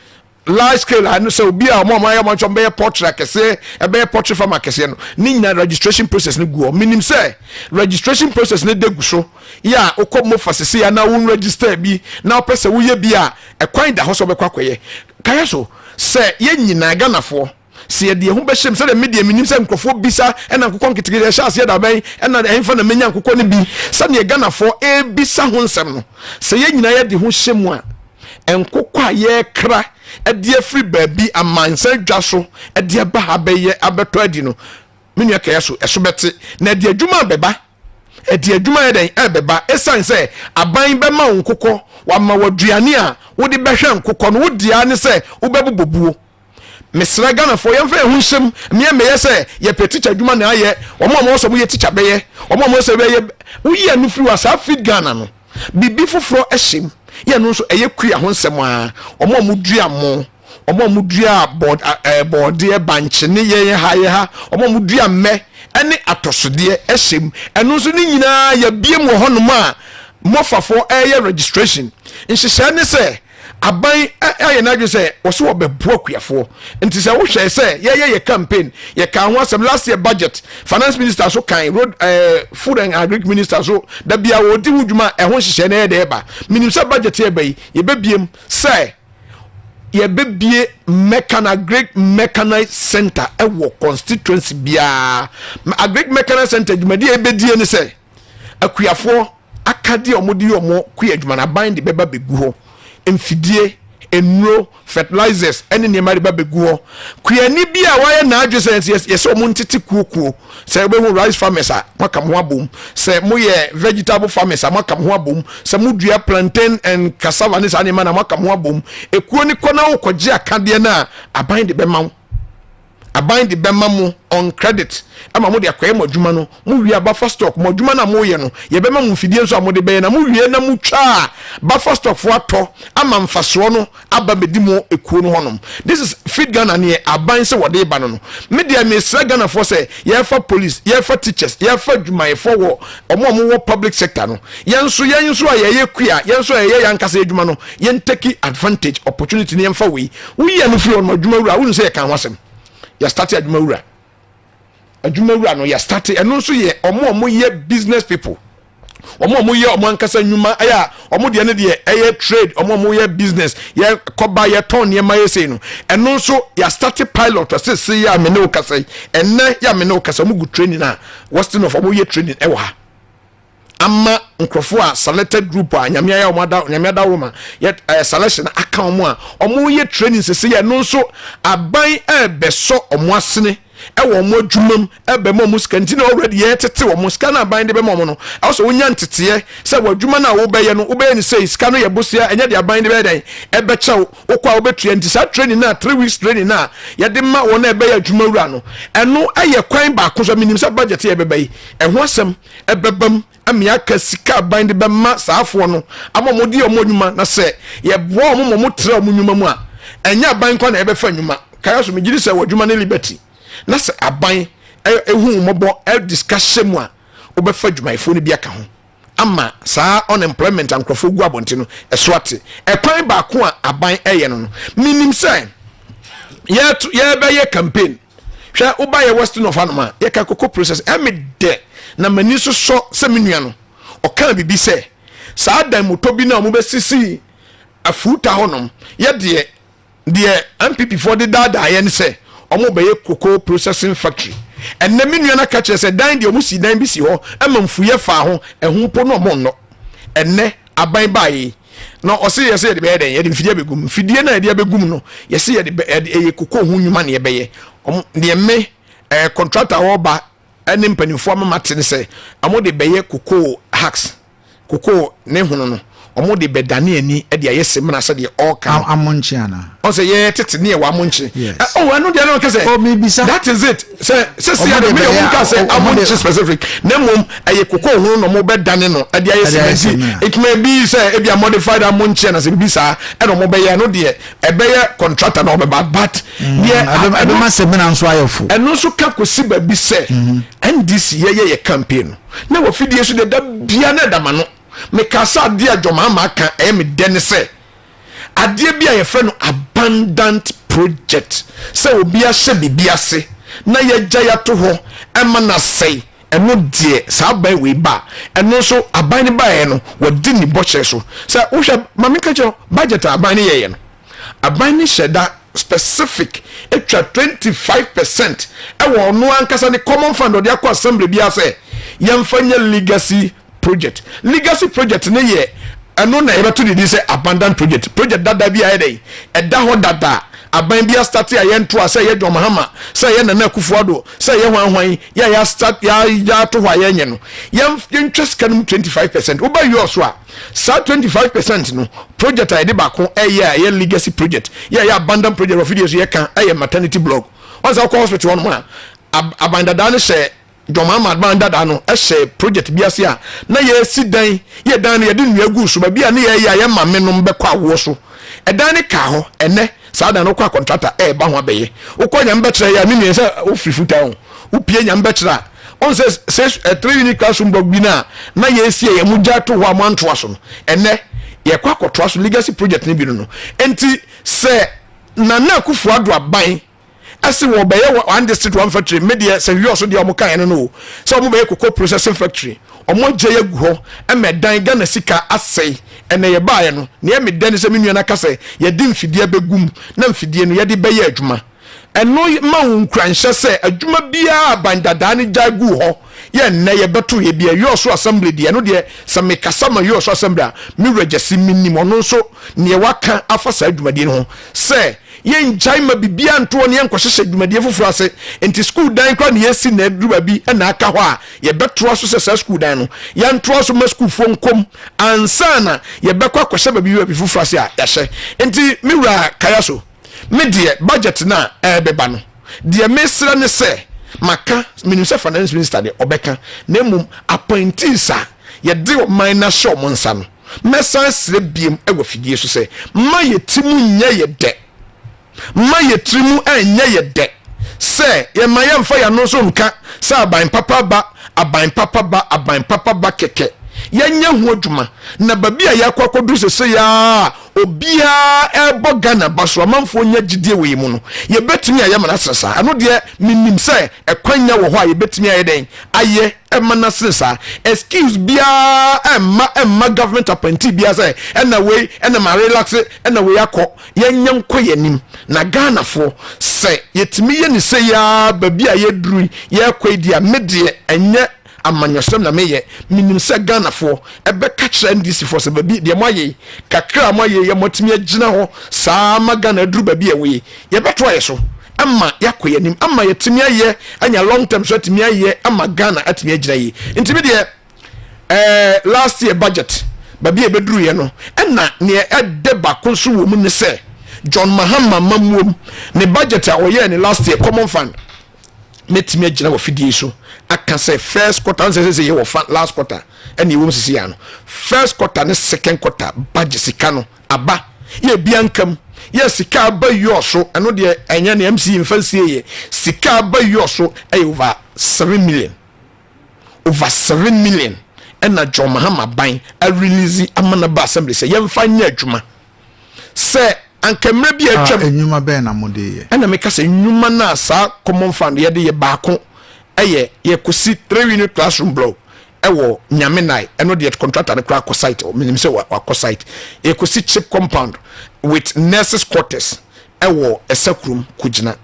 S3: large scale a ɛno sɛ obi a ɔmo a ɔmo ayɛ ɔmo atwa bɛyɛ poultry akɛseɛ ɛbɛyɛ poultry farm akɛseɛ no ne nyinaa registration process no gu hɔ. Menim sɛ registration process no da gu so yɛ a wokɔ mofa sese a na wo register bi na wopɛ sɛ woyɛ bi a ɛkwan da hɔ sɛ wobɛkɔ akɔyɛ. Kaeɛ so sɛ yɛn nyinaa Ghanafoɔ. Sɛ yɛde yɛn ho bɛhyɛ mu, sɛdeɛ me deɛ menim sɛ nkurɔfoɔ bisa ɛna nkokɔ nketenkete ɛhyɛ aseɛ da bɛn ɛna ɛhefa na menya nkokɔ no bi, sɛdeɛ Ghanafoɔ ɛrebisa ho nsɛm no, sɛ yɛn nyinaa yɛde ho hyɛ mu a, nkokɔ a yɛrekra de afiri baabi amansan dwa so de aba ha bɛyɛ abɛtɔ adi no, me nua kɛyɛ so ɛso bɛte na ɛde adwuma abɛba. Ɛde adwuma yɛ dɛn ɛbɛba? Ɛsiane sɛ aban bɛma wo nkokɔ, wama wo aduane a wode bɛhwɛ nkokɔ no, wo dea ne sɛ wobɛbobɔ buo. Mesrɛ Ghanafoɔ yɛmfa yɛn ho nhyɛm, mmea mmɛyɛ sɛ yɛpɛ tikya adwuma na ayɛ, wɔn a wɔwɔ sɛ wɔyɛ tikya bɛyɛ, wɔn a wɔwɔ sɛ bɛyɛ, woyi ɛno firi hɔ a, saa Feed Ghana no, biribi foforɔ hyɛ mu, yɛ ɛno nso ɛyɛ kua ho nsɛm ara, wɔn a wɔdua mo, wɔn a wɔdua bɔd ɛɛ bɔɔdeɛ, bankye ne yɛn ha yɛ ha, wɔn a wɔdua mmɛ ne atɔsodeɛ hyɛ mu, ɛno nso ne nyinaa yɛabue mu wɔ hɔnom a mmɔfafoɔ ɛreyɛ registration. Nhyehyɛɛ ne sɛ aban ayɛ n'adwene sɛ wɔso wɔbɛboa akuafoɔ nti sɛ wohwɛ sɛ yɛyɛ yɛ campaign yɛkaa ho asɛm last year budget finance minister so kan road eh, food and agric minister so da bia wɔdi ho dwuma ɛho nhyehyɛɛ no ɛyɛ dɛ ɛba menim sɛ budget yɛ ba yi yɛbɛbiem sɛ yɛbɛbie mechan agric mechanized center ɛwɔ constituency biara. Agric mechanized center dwumadi a ɛbɛdie ne sɛ akuafoɔ akadeɛ a wɔde yɛ wɔn kua adwuma no aban de bɛba bɛgu hɔ, mfidie, nnuro, fertilizers ne nneɛma de ba bɛgu hɔ. Kuani bi a wayɛ n'adwene sɛ yɛ sɛ wɔn ntete kuo kuo, sɛ wobɛhu rice farmers a moaka mo ho abom, sɛ moyɛ vegetable farmers a moaka mo ho abom, sɛ modua plantain and cassava ne saa nneɛma na moaka mo ho abom. Ekuo ne kɔ na wokɔgye akadeɛ no a aban de bɛma wo. Aban de bɛma mo on credit ama mode akɔyɛ mo adwuma no. Mowie a, buffer stock, mo adwuma no a moreyɛ no, yɛbɛma mo mfidie nso a mode bɛyɛ, na mowie na motwa a, buffer stock foɔ atɔ ama mfasoɔ no aba bɛdi mo ekuo no hɔnom. This is Feed Ghana neɛ aban sɛ wɔde reba no no. Me deɛ mesrɛ Ghanafoɔ sɛ yɛrefa police, yɛrefa teachers, yɛrefa adwumayɛfoɔ wɔ wɔn a wɔwɔ public sector no, yɛn nso yɛn nso a yɛyɛ kua, yɛn nso a yɛyɛ yɛn ankasa adwuma no, yɛn take advantage opportunity no yɛmfa wei. Woyi ɛno firi hɔ nom, adwuma wura, wonim sɛ yɛka ho asɛm. Yɛastarte adwuma wura. Adwuma wura no yɛastarte, ɛno nso yɛ ɔmo a ɔmo yɛ business people. Ɔmo a ɔmo yɛ ɔmo ankasa nnwuma, ɛyɛ a ɔmo deɛ no deɛ ɛyɛ trade, ɔmo a ɔmo yɛ business, yɛ kɔba, yɛtɔn nneɛma yɛ sei no. Ɛno nso yɛastarte pilot, ɛsese yɛ a me ne wo kasa yi, ɛnnɛ yɛ a me ne wo kasa, ɔmo gu training a, Western of ɔmo yɛ training ɛwɔ ha. Ama nkurɔfoɔ a selected group a nyame ayɛ wɔn ada nyame ada wɔn a yɛ ɛɛ selection aka wɔn a wɔn yɛ training sese yɛ no nso aban ɛɛbɛsɔ wɔn asene ɛwɔ wɔn adwuma mu ɛbɛma wɔn sika nti na already yɛtete wɔn sika na aban de bɛma wɔn no ɛwɔ sɛ wonya nteteɛ sɛ wɔ adwuma no a wobɛyɛ no wobɛyɛ no sei sika no yɛ bosea ɛnyɛ de aban de bɛyɛ dɛn ɛbɛkyɛw wokɔ a wobɛtua nti saa training na 3 weeks training na yɛde ma wɔn a ɛbɛyɛ adwuma wura no ɛno ɛyɛ kwan baako so menim sɛ budget yɛ bɛbɛ yi ɛho asɛm ɛbɛba mu ama yɛaka sika aban de bɛma saafoɔ no ama wɔn de wɔn nnwuma na sɛ yɛboa wɔn ma wɔn tra wɔn nnwuma mu a ɛnyɛ aban kwan na yɛbɛfa nnwuma kaya so megye di sɛ wɔ adwuma ne liberty na sɛ aban ehu mmɔbɔ ɛde sika hyɛ mu a wobɛfa adwumayɛfoɔ no bi aka ho ama saa unemployment a nkurɔfoɔ gu abɔnten no ɛso ate. Ɛkwan baako a aban ɛyɛ no no menim sɛ yɛbɛyɛ campaign. Hwɛ, woba yɛ Western of hanom a, yɛka cocoa process. Ɛme dɛ na m'ani nso sɔ sɛ me nua no, ɔkaa biribi sɛ saa dan motɔ bi no a wɔbɛsisi afuruta hɔnom, yɛ deɛ deɛ NPP foɔ de daadaa yɛn sɛ wɔbɛyɛ cocoa processing factory. Ɛnnɛ me nua no aka kyerɛ sɛ dan deɛ wɔsi dan bi si hɔ ma mfuyɛ faa ho, ɛho mpo no wɔnnɔ. Ɛnnɛ aban baeɛ yi, na ɔse yɛsɛ yɛde bɛyɛ dɛn? Yɛde mfidie abɛgu mu. Mfidie no a yɛde abɛgu mu no, yɛse yɛde bɛ yɛde ɛyɛ kokoo ho nnwuma na yɛbɛyɛ. Ɔmo deɛ me ɛɛ contractor a ɔreba ɛne mpanimfoɔ ama mate ne sɛ ɔmo de bɛyɛ kokoo hacks, kokoo ne hono no, ɔmo de bɛdane ani de ayɛ semina sɛdeɛ ɔreka no.
S2: Amonkye anaa?
S3: Ɔn sɛ yɛyɛ tete ne yɛwɔ amonkye.
S2: Yes.
S3: Ɛ oh ɛno deɛ no ɔka sɛ.
S2: Oh mebisa.
S3: That is it. Sɛ sɛ
S2: Ɔmo
S3: deɛ
S2: de
S3: me deɛ
S2: bɛyɛ
S3: ɔmo nka sɛ
S2: ɔmo de
S3: amonkye specific na mmom ɛyɛ kokoo ho na ɔmo bɛdane no ɛde ayɛ
S2: Ɛde ayɛ
S3: semina nti
S2: semina.
S3: it may be sɛ ebi a modified amonkye anasɛ biribi saa ɛna ɔmo bɛyɛ ɛno deɛ ɛbɛyɛ contractor na ɔbɛba but deɛ
S2: Ɛbɛma
S3: ɛno
S2: ɛbɛma semina nso ayɛ fo.
S3: ɛno nso ka kɔsi baabi sɛ NDC yɛyɛ yɛ campaign no na wɔ fidie so deɛ da bia na ɛda ma no mekaa sɛ adeɛ a Dwamaama aka ɛyɛ me dɛ ne sɛ adeɛ bi a yɛfrɛ no abandant project sɛ obi ahyɛ biribi ase na yɛagya yɛato hɔ ɛma no asɛe ɛno deɛ saa aban wei ba a ɛno nso aban no baeɛ no wɔde ne bɔhyɛ so sɛ wohwɛ ma menka kyerɛ wo budget a aban no yɛeɛ no aban no hyɛ da. Specific atwa 25% ɛwɔ ɔno ankasa ne common fund ɔde akɔ assembly bi asɛ yɛmfa nyɛ legacy project. Legacy project ne yɛ ɛno na yɛbɛto ne din sɛ abandon project, project dada bi a yɛ dɛ ɛda hɔ dada, aban bi astart a yɛnto a, sɛ yɛ John Mahama, sɛ yɛ Nana Akufo-Addo, sɛ yɛ hwanhwan yɛ a yɛastart yɛato hɔ a yɛnyɛ no, yɛntwa sika no mu 25%. Woba yɛ so a, saa 25% no, project a yɛde baako ɛyɛ a ɛyɛ legacy project, yɛ yɛ abandon project wɔ fidie so, yɛka ɛyɛ maternity block. Wɔn sɛ wokɔ hospital hɔ nom a, aban dadaa no hyɛ, John Mahama aban dadaa no ɛhyɛ project bi ase a na yɛsi dan, yɛ dan no yɛde nnua gu so, baabi a ne yɛyɛ a yɛ maame nom bɛkɔ awoɔ so. Ɛdan ne kaa hɔ. Ɛnɛ saa dan no kɔ a, contractor ɛɛba ho abɛyɛ. Wokɔ Nyame bɛkyerɛ yɛ a, me nua, sɛ wofiri futa ho wopie Nyame bɛkyerɛ a, ɔn sɛ sɛ three unit classroom block bi na na yɛsi yɛ mu gya to hɔ a mo antoa so no, ɛnɛ yɛkɔ akɔtoa so, legacy project no bi no. Nti sɛ Nana Akufo Addo aban ɛsɛ wɔbɛyɛ One District One Factory, me deɛ sɛ hwiɔ so deɛ ɔmo kan no o, sɛ ɔmo bɛyɛ cocoa processing factory, ɔmo agye yɛ gu hɔ ɛmɛ dan Ghana sika asɛe. Ɛnɛ yɛ baayɛ no, nea ɛmi dɛ ne sɛ me nua n'aka sɛ yɛde mfidie bɛgu mu na mfidie no yɛde bɛyɛ adwuma. Ɛno ma wo nkuranhyɛ sɛ adwuma biara aban dadaa ne gya gu hɔ yɛ, nnɛ yɛbɛto yɛ bi Wiawso assembly deɛ. Ɛno deɛ, sɛ mekasa ma Wiawso assembly a, me wura Gyasi, menim ɔno nso neɛ waka afa saa dwumadie no ho sɛ yɛngyae ma biribiara ntoɔ ne yɛnkɔhyehyɛ dwumadie foforɔ ase. Nti school dan koraa ne yɛsi na aduru baabi ɛna aka hɔ a, yɛbɛtoa so sɛ saa school dan no yɛntoa so ma sukuufoɔ nkom ansa na yɛbɛkɔ akɔhyɛ baabi foforɔ ase a yɛahyɛ. Nti me wura kaya so, me deɛ budget no a ɛrebɛba no deɛ, mesrɛ ne sɛ maka, menim sɛ finance minister deɛ ɔbɛka, na mmom appointees a yɛde ɔman no ahyɛ ɔmo nsa no, mɛsan srɛ biem ɛwɔ fidie so sɛ ma yɛ ti mu nyɛ yɛ dɛ, ma yɛ tiri mu ɛnyɛ yɛ dɛ sɛ yɛma yɛmfa yɛn nso nka sɛ aban papa ba, aban papa ba, aban papa ba kɛkɛ. Yɛnyɛ ho adwuma na baabi a yɛakɔ akɔduru sese yaa obiara ɛbɔ Ghana ba so, amanfoɔ nya gyidie wɔ yi mu no, yɛbɛtumi ayɛ ma no asene saa. Ɛno deɛ menim sɛ ɛkwan nya wɔ hɔ a yɛbɛtumi ayɛ dɛn ayɛ ɛma no asene saa. Excuse biara ɛmma government appointee biara sɛ ɛna wei ɛna ma relax, ɛna wei akɔ. Yɛnyɛ nkɔ yɛn anim na Ghanafoɔ sɛ yɛtumi yɛ ne sɛ yaa baabi a yɛduru yɛrekɔ yi deɛ, me deɛ ɛnyɛ amanyɔsɛm na meyɛ, menim sɛ Ghanafoɔ ɛbɛka kyerɛ NDC foɔ sɛ baabi deɛ moayɛ yi kakra a moayɛ yi, moatumi agyina hɔ saa ma Ghana aduru baabi a ɛwɔ yi, yɛbɛto ayɛ so ama yɛakɔ yɛn anim ama yɛtumi ayɛ anya long term so atumi ayɛ ama Ghana atumi agyina yie. Nti me deɛ last year budget baabi a yɛbɛduru yɛ no, ɛna neɛ ɛdɛ baako nso wɔ mu ne sɛ John Mahama mamuom ne budget a ɔyɛɛ ne last year, common fund, mɛtumi agyina wɔ fidie so aka sɛ first quarter nsɛ sɛ yɛwɔ fa last quarter ɛna ɛwɔ mu sisi ya no, first quarter ne second quarter budget sika no aba, yɛ bia nkam yɛ sika aba yɔ so. Ɛno deɛ ɛnyɛ ne MC nfa nsie, yɛ sika aba yɔ so ɛyɛ over 7 million, over 7 million ɛna John Mahama ban arelease ama na ba assembly sɛ yɛmfa nyɛ adwuma sɛ anka mmerɛ bi atwam.
S2: Nnwuma bɛn na mode yɛ?
S3: Ɛna meka sɛ nnwuma no a saa common fund yɛde yɛ, baako ɛyɛ yɛkɔsi three unit classroom block ɛwɔ Nyame Nai. Ɛno deɛ contractor no koraa kɔ site, menim sɛ wakɔ site. Yɛkɔsi CHPS compound with nurses quarters ɛwɔ ɛsɛ kurom kɔgyina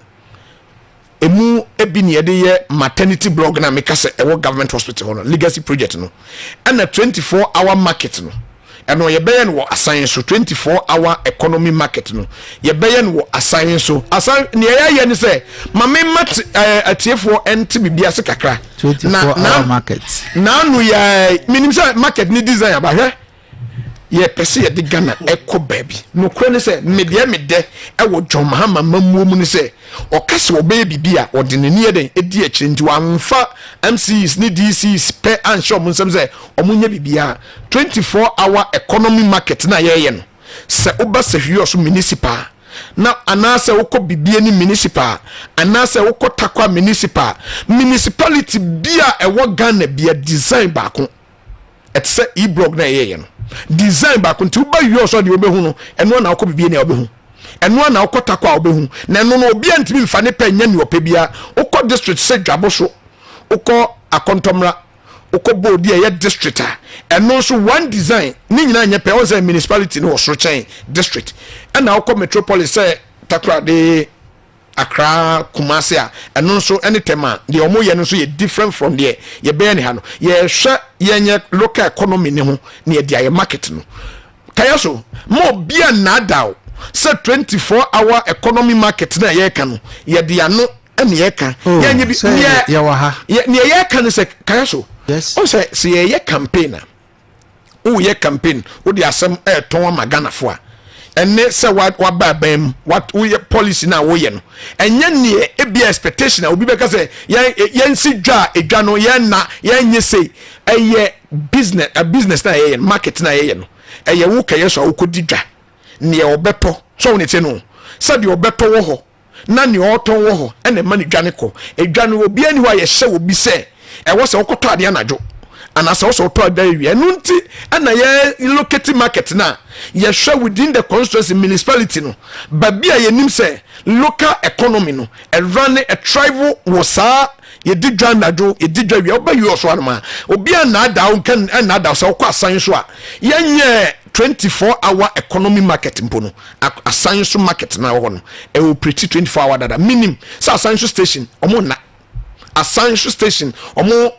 S3: emu ebi ne yɛde yɛ maternity block na meka sɛ ɛwɔ government hospital hɔ no, legacy project no. Ɛna 24 hour market no, ɛno yɛbɛyɛ no wɔ Asan so. 24 hour economy market no yɛbɛyɛ no wɔ Asan so. Asan nea yɛayɛ ne sɛ maame ma atiefoɔ ɛnte biribi ase kakra.
S2: 24 hour market.
S3: Naanu yɛ menim sɛ market ne design abahwɛ, yɛpɛ sɛ yɛde Ghana ɛkɔ baabi. Nokorɛ ne sɛ medeɛ medɛ ɛwɔ John Mahama mamuo mu ne sɛ ɔka sɛ ɔbɛyɛ biribi a, ɔde n'ani yɛ dɛn ɛdi akyire. Nti wamfa MCs ne DCs pɛ anhyɛ ɔmo nsɛm sɛ ɔmo nyɛ biribiara. 24 hour economy market na yɛyɛ no sɛ woba Sefwi municipal na anaasɛ wokɔ Bibiani municipal anaasɛ wokɔ Tarkwa municipal, municipality bi a ɛwɔ Ghana bia, design baako ɛte sɛ e-block na ɛyɛyɛ no, design baako. Nti woba wie ɔsɔ deɛ wobɛhu no, ɛno na wokɔ Bibiani a wobɛhu, ɛno na wokɔ Tarkwa a wobɛhu. Na ɛno no obiara ntumi nfa ne pɛ nyɛ nea ɔpɛ biara. Wokɔ district sɛ Dwabo so, wokɔ Akɔntɔmmra, wokɔ Boodi a ɛyɛ district a, ɛno nso one design ne nyinaa nyɛ pɛ. Wɔn sɛ municipality no wɔ soro kyɛn district. Ɛna wokɔ metropolis sɛ Takoradi, Accra, Kumasi a, ɛno nso ɛne Tema, deɛ wɔn yɛ no nso yɛ different from deɛ yɛbɛyɛ ne ha no. Yɛhwɛ yɛnyɛ local economy ne ho na yɛde ayɛ market no. Kaya so ma obi a nnaadaa sɛ 24 hour economy market na yɛreka no, yɛde ano ɛna yɛka.
S2: Oh,
S3: yɛnyɛ bi
S2: sɛ
S3: neɛ
S2: yɛwɔ ha.
S3: Neɛ yɛreka no sɛ kaya so
S2: Yes.
S3: ɔn sɛ yɛyɛ campaign a, woyɛ campaign, wode asɛm ɛɛtɔn ama Ghanafoɔ a, ɛne sɛ waba aban mu, woyɛ policy no a woyɛ no, ɛnyɛ neɛ ebia expectation a obi bɛka sɛ yɛnsi dwa a edwa no yɛnna yɛnyɛ sei. Ɛyɛ business, a business na yɛyɛ no, market na yɛyɛ no, ɛyɛ wo kɛyɛ so a wokɔdi dwa, neɛ ɔbɛtɔ sɛ wo ne te no, sɛdeɛ ɔbɛtɔ wɔ hɔ na nea ɔtɔn wɔ hɔ ɛna ɛma ne dwa ne kɔ. Edwa no, obiara ni hɔ a yɛhyɛ obi sɛ ɛwɔ sɛ wokɔtɔ adeɛ anadwo anaasɛ wɔ sɛ wotɔ adeɛ awia. Ɛno nti ɛna yɛ locate market no a yɛhwɛ within the constituency municipality no, baabi a yɛnim sɛ local economy no ɛra ne ɛthrive wɔ saa. Yɛdi dwa anadwo, yɛdi dwa wia. Wobɛ yi ɔso anom a, obiara nnaadaa wo nka nnaadaa wo sɛ wokɔ asan so a yɛnyɛ 24 hour economy market mpo no. Asan so market na ɛwɔ hɔ no, ɛwɔ operate 24 hour dada. Minim sɛ asan so station ɔmo nna, asan so station ɔmo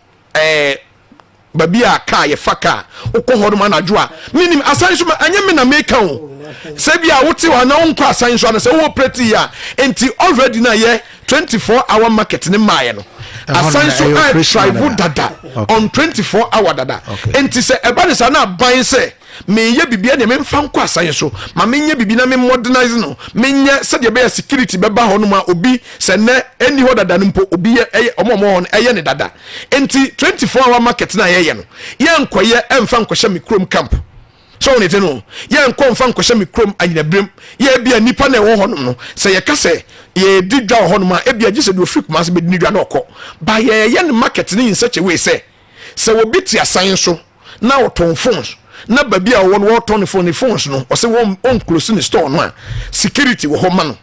S3: baabi a kaa yɛfa kaa wokɔ hɔ nom anadwo a, minim asan so ma ɛnyɛ me na meka o, sɛ bi a wote hɔ ana wonkɔ asan so ana sɛ wo operate yi a. Nti already na yɛ 24 hour market ne maayɛ no,
S2: Ɛhɔ no
S3: asan
S2: na
S3: so
S2: ɛyɛ
S3: a
S2: operational
S3: thrive
S2: dada.
S3: Dada on 24 hour dada. Nti sɛ ɛba ne saa na aban sɛ meyɛ biribi ɛneɛ memfa nkɔ asan so ma menyɛ biribi na me modernize no, menyɛ sɛdeɛ ɛbɛyɛ security bɛba hɔ nom a, obi sɛ nnɛ ɛnni hɔ dada no mpo, obi yɛ ɛyɛ ɔmo a ɔmo wɔ hɔ no ɛyɛ ne dada. Nti 24 hour market na yɛyɛ no, yɛnkɔyɛ ɛmfa nkɔhyɛ me kurom camp sɛ wɔn ti no, yɛnkɔ mfa nkɔhyɛ me kurom Anyinabirem. Yɛ bia nipa na ɛwɔ hɔnom no, sɛ yɛka sɛ yɛdi dwa wɔ hɔnom a, ebia gye sɛ deɛ ofiri Kumase bɛdi ne dwa na ɔkɔ ba. Yɛyɛ ne market ne in such a way sɛ obi te asan so na ɔtɔn phones na baabi a ɔwɔ no wɔtɔn ne phone, ne phones no, ɔsɛ wɔn ɔnclose ne store no a, security wɔ hɔ ma no.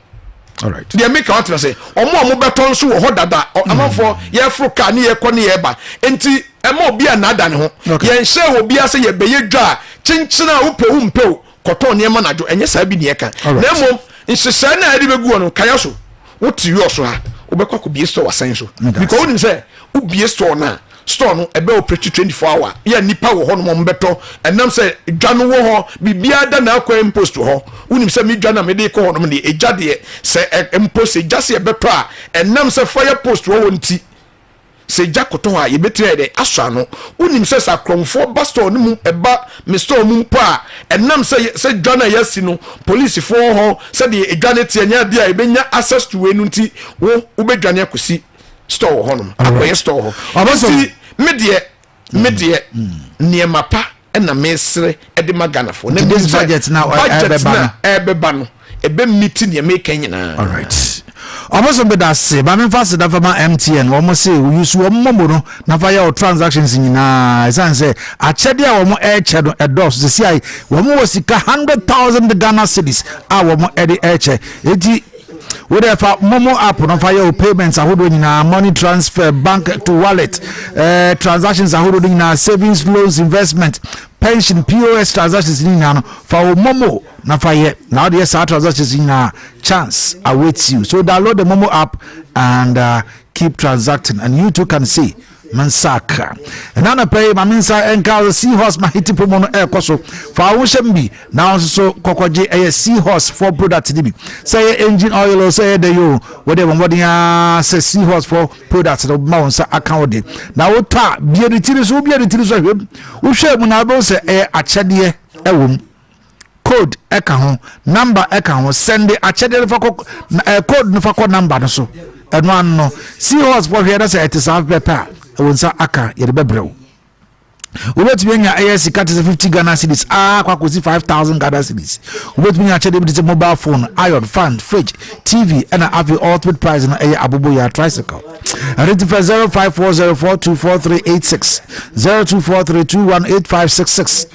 S3: Deɛ meka watena sɛ ɔmo a mobɛtɔ nso wɔ hɔ dada. Amanfoɔ yɛforo kaa ne yɛkɔ ne yɛba, nti ɛma obi a nada ne ho. Yɛnhyɛ obi ase yɛbɛyɛ dwa a kyenkyene a wopɛ wo mpɛ o, kɔtɔn nneɛma nadwo, ɛnyɛ saa bi ne yɛka. Na mmom nhyehyɛe no a yɛde bɛgu hɔ no, kaya so wote yɔ so ha, wobɛkɔ akɔbie store wasan so because wonim sɛ wobie store no a, store no ɛbɛ operate 24 hour. Yɛ nipa wɔ hɔ nom ɔmo bɛtɔ, ɛnam sɛ dwa no wɔ hɔ, biribiara da n'akwan, post wɔ hɔ. Wonim sɛ me dwa na mede kɔ hɔ nom deɛ, egya deɛ sɛ ɛ mpo sɛ gya sɛ ɛbɛtɔ a, ɛnam sɛ fire post wɔ hɔ nti, sɛ gya kɔtɔ hɔ a, yɛbɛtumi ayɛ dɛ asɔ ano. Wonim sɛ akorɔmfoɔ ba store no mu, ɛba me store mu mpo a, ɛnam sɛ dwa no a yɛasi no, polisifoɔ wɔ hɔ, sɛdeɛ edwa no teɛ nyɛ adeɛ a yɛbɛnya access to wei no nti, wo wobɛdwane akɔsi store wɔ hɔnom, akɔyɛ store hɔ. Nti me deɛ nneɛma pa ɛna mesrɛ ɛde ma Ghanafoɔ na
S2: Nti this
S3: menim sɛ
S2: budget na
S3: budget
S2: ɛbɛba
S3: na
S2: no.
S3: ɛbɛba no ɛbɛ meet nea meka nyinaa.
S2: Alright, ɔmo so bɛda ase ba memfa aseda fa ma MTN. Wɔn se use wɔn MoMo no na fa yɛ wo transactions nyinaa, ɛsiane sɛ akyɛdeɛ a wɔn ɛrekyɛ no ɛdɔɔso. Sisi ayi wɔn wɔ sika 100,000 Ghana cedis a wɔn ɛde ɛrekyɛ, eti wode fa MoMo app no fa yɛ wo payments ahodoɔ nyinaa, money transfer, bank to wallet transactions ahodoɔ no nyinaa, savings, loans, investment, pension, POS transactions no nyinaa no, fa wo MoMo na fa yɛ. Na wode yɛ saa transactions nyinaa, chance awaits you. So download the MoMo app and keep transacting and you too can see mansaka. Ɛna anɔpɛ yi ma me nsa ɛnka sɛ Seahorse Mahiti promo no ɛrekɔ so. Fa wo hyɛ m bi na wo nso so kɔkɔgye ɛyɛ Seahorse for product no bi, sɛ ɛyɛ engine oil o, sɛ ɛyɛ dɛ yi o, wode bɔ mmɔden ara sɛ Seahorse for product no ma wo nsa aka wo de. Na wotɔ a, bie ne tiri so, wobie ne tiri so ahwɛ mu, wohwɛ mu na wobɛhu sɛ ɛyɛ akyɛdeɛ ɛwɔ mu, code ɛka ho, number ɛka ho. Send akyɛdeɛ no fa kɔ na code no fa kɔ number no so. Ɛno ano no, Seahorse fɔ hwɛ na sɛ ɛte saa pɛpɛ a, ɛwɔ nsa aka, yɛde bɛbrɛ wo. Wobɛtumi anya ɛyɛ sika te sɛ 50 Ghana cedis a akɔ akɔsi 5000 Ghana cedis. Wobɛtumi anya akyɛdeɛ bi te sɛ mobile phone, iron, fan, fridge, TV, ɛna afei ultimate prize no ɛyɛ aboboyaa tricycle. Ɛno nti frɛ 0540424386, 0243218566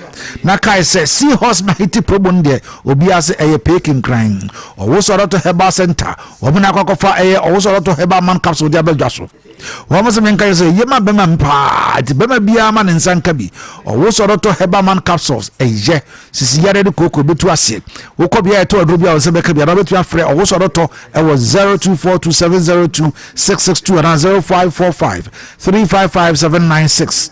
S2: na kae sɛ Seahorse Mahiti promo no deɛ, obiara sɛ ɛyɛ pee kinkran. Ɔwo sɛ ɔdɔtɔ herbal center, wɔn na akɔ akɔfa ɛyɛ ɔwo sɛ ɔdɔtɔ herbal man capsule de abɛdwa so. Wɔn sɛ menka sɛ yɛ ma bɛma m paa, nti bɛma biara ma ne nsa nka. nka bi. Ɔwo sɛ ɔdɔtɔ Herbal Man capsules, ɛyɛ sisi yare ne kooko bɛtu aseɛ. Wokɔ bea ɛtɔ aduro bi a wo sɛ bɛka bi anaa wobɛtumi afrɛ ɔwo sɛ ɔdɔtɔ ɛwɔ 0242702662 anaa 0545 355796.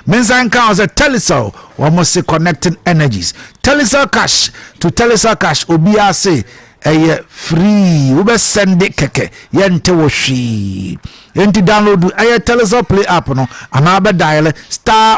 S2: Mensa nka wo sɛ Telecel, wɔn se connecting energies. Telecel Cash to Telecel Cash, obiara se ɛyɛ free. Wobɛsend kɛkɛ, yɛnte wo hwee. Enti download ɛyɛ Telecel Play app no anaa bɛdial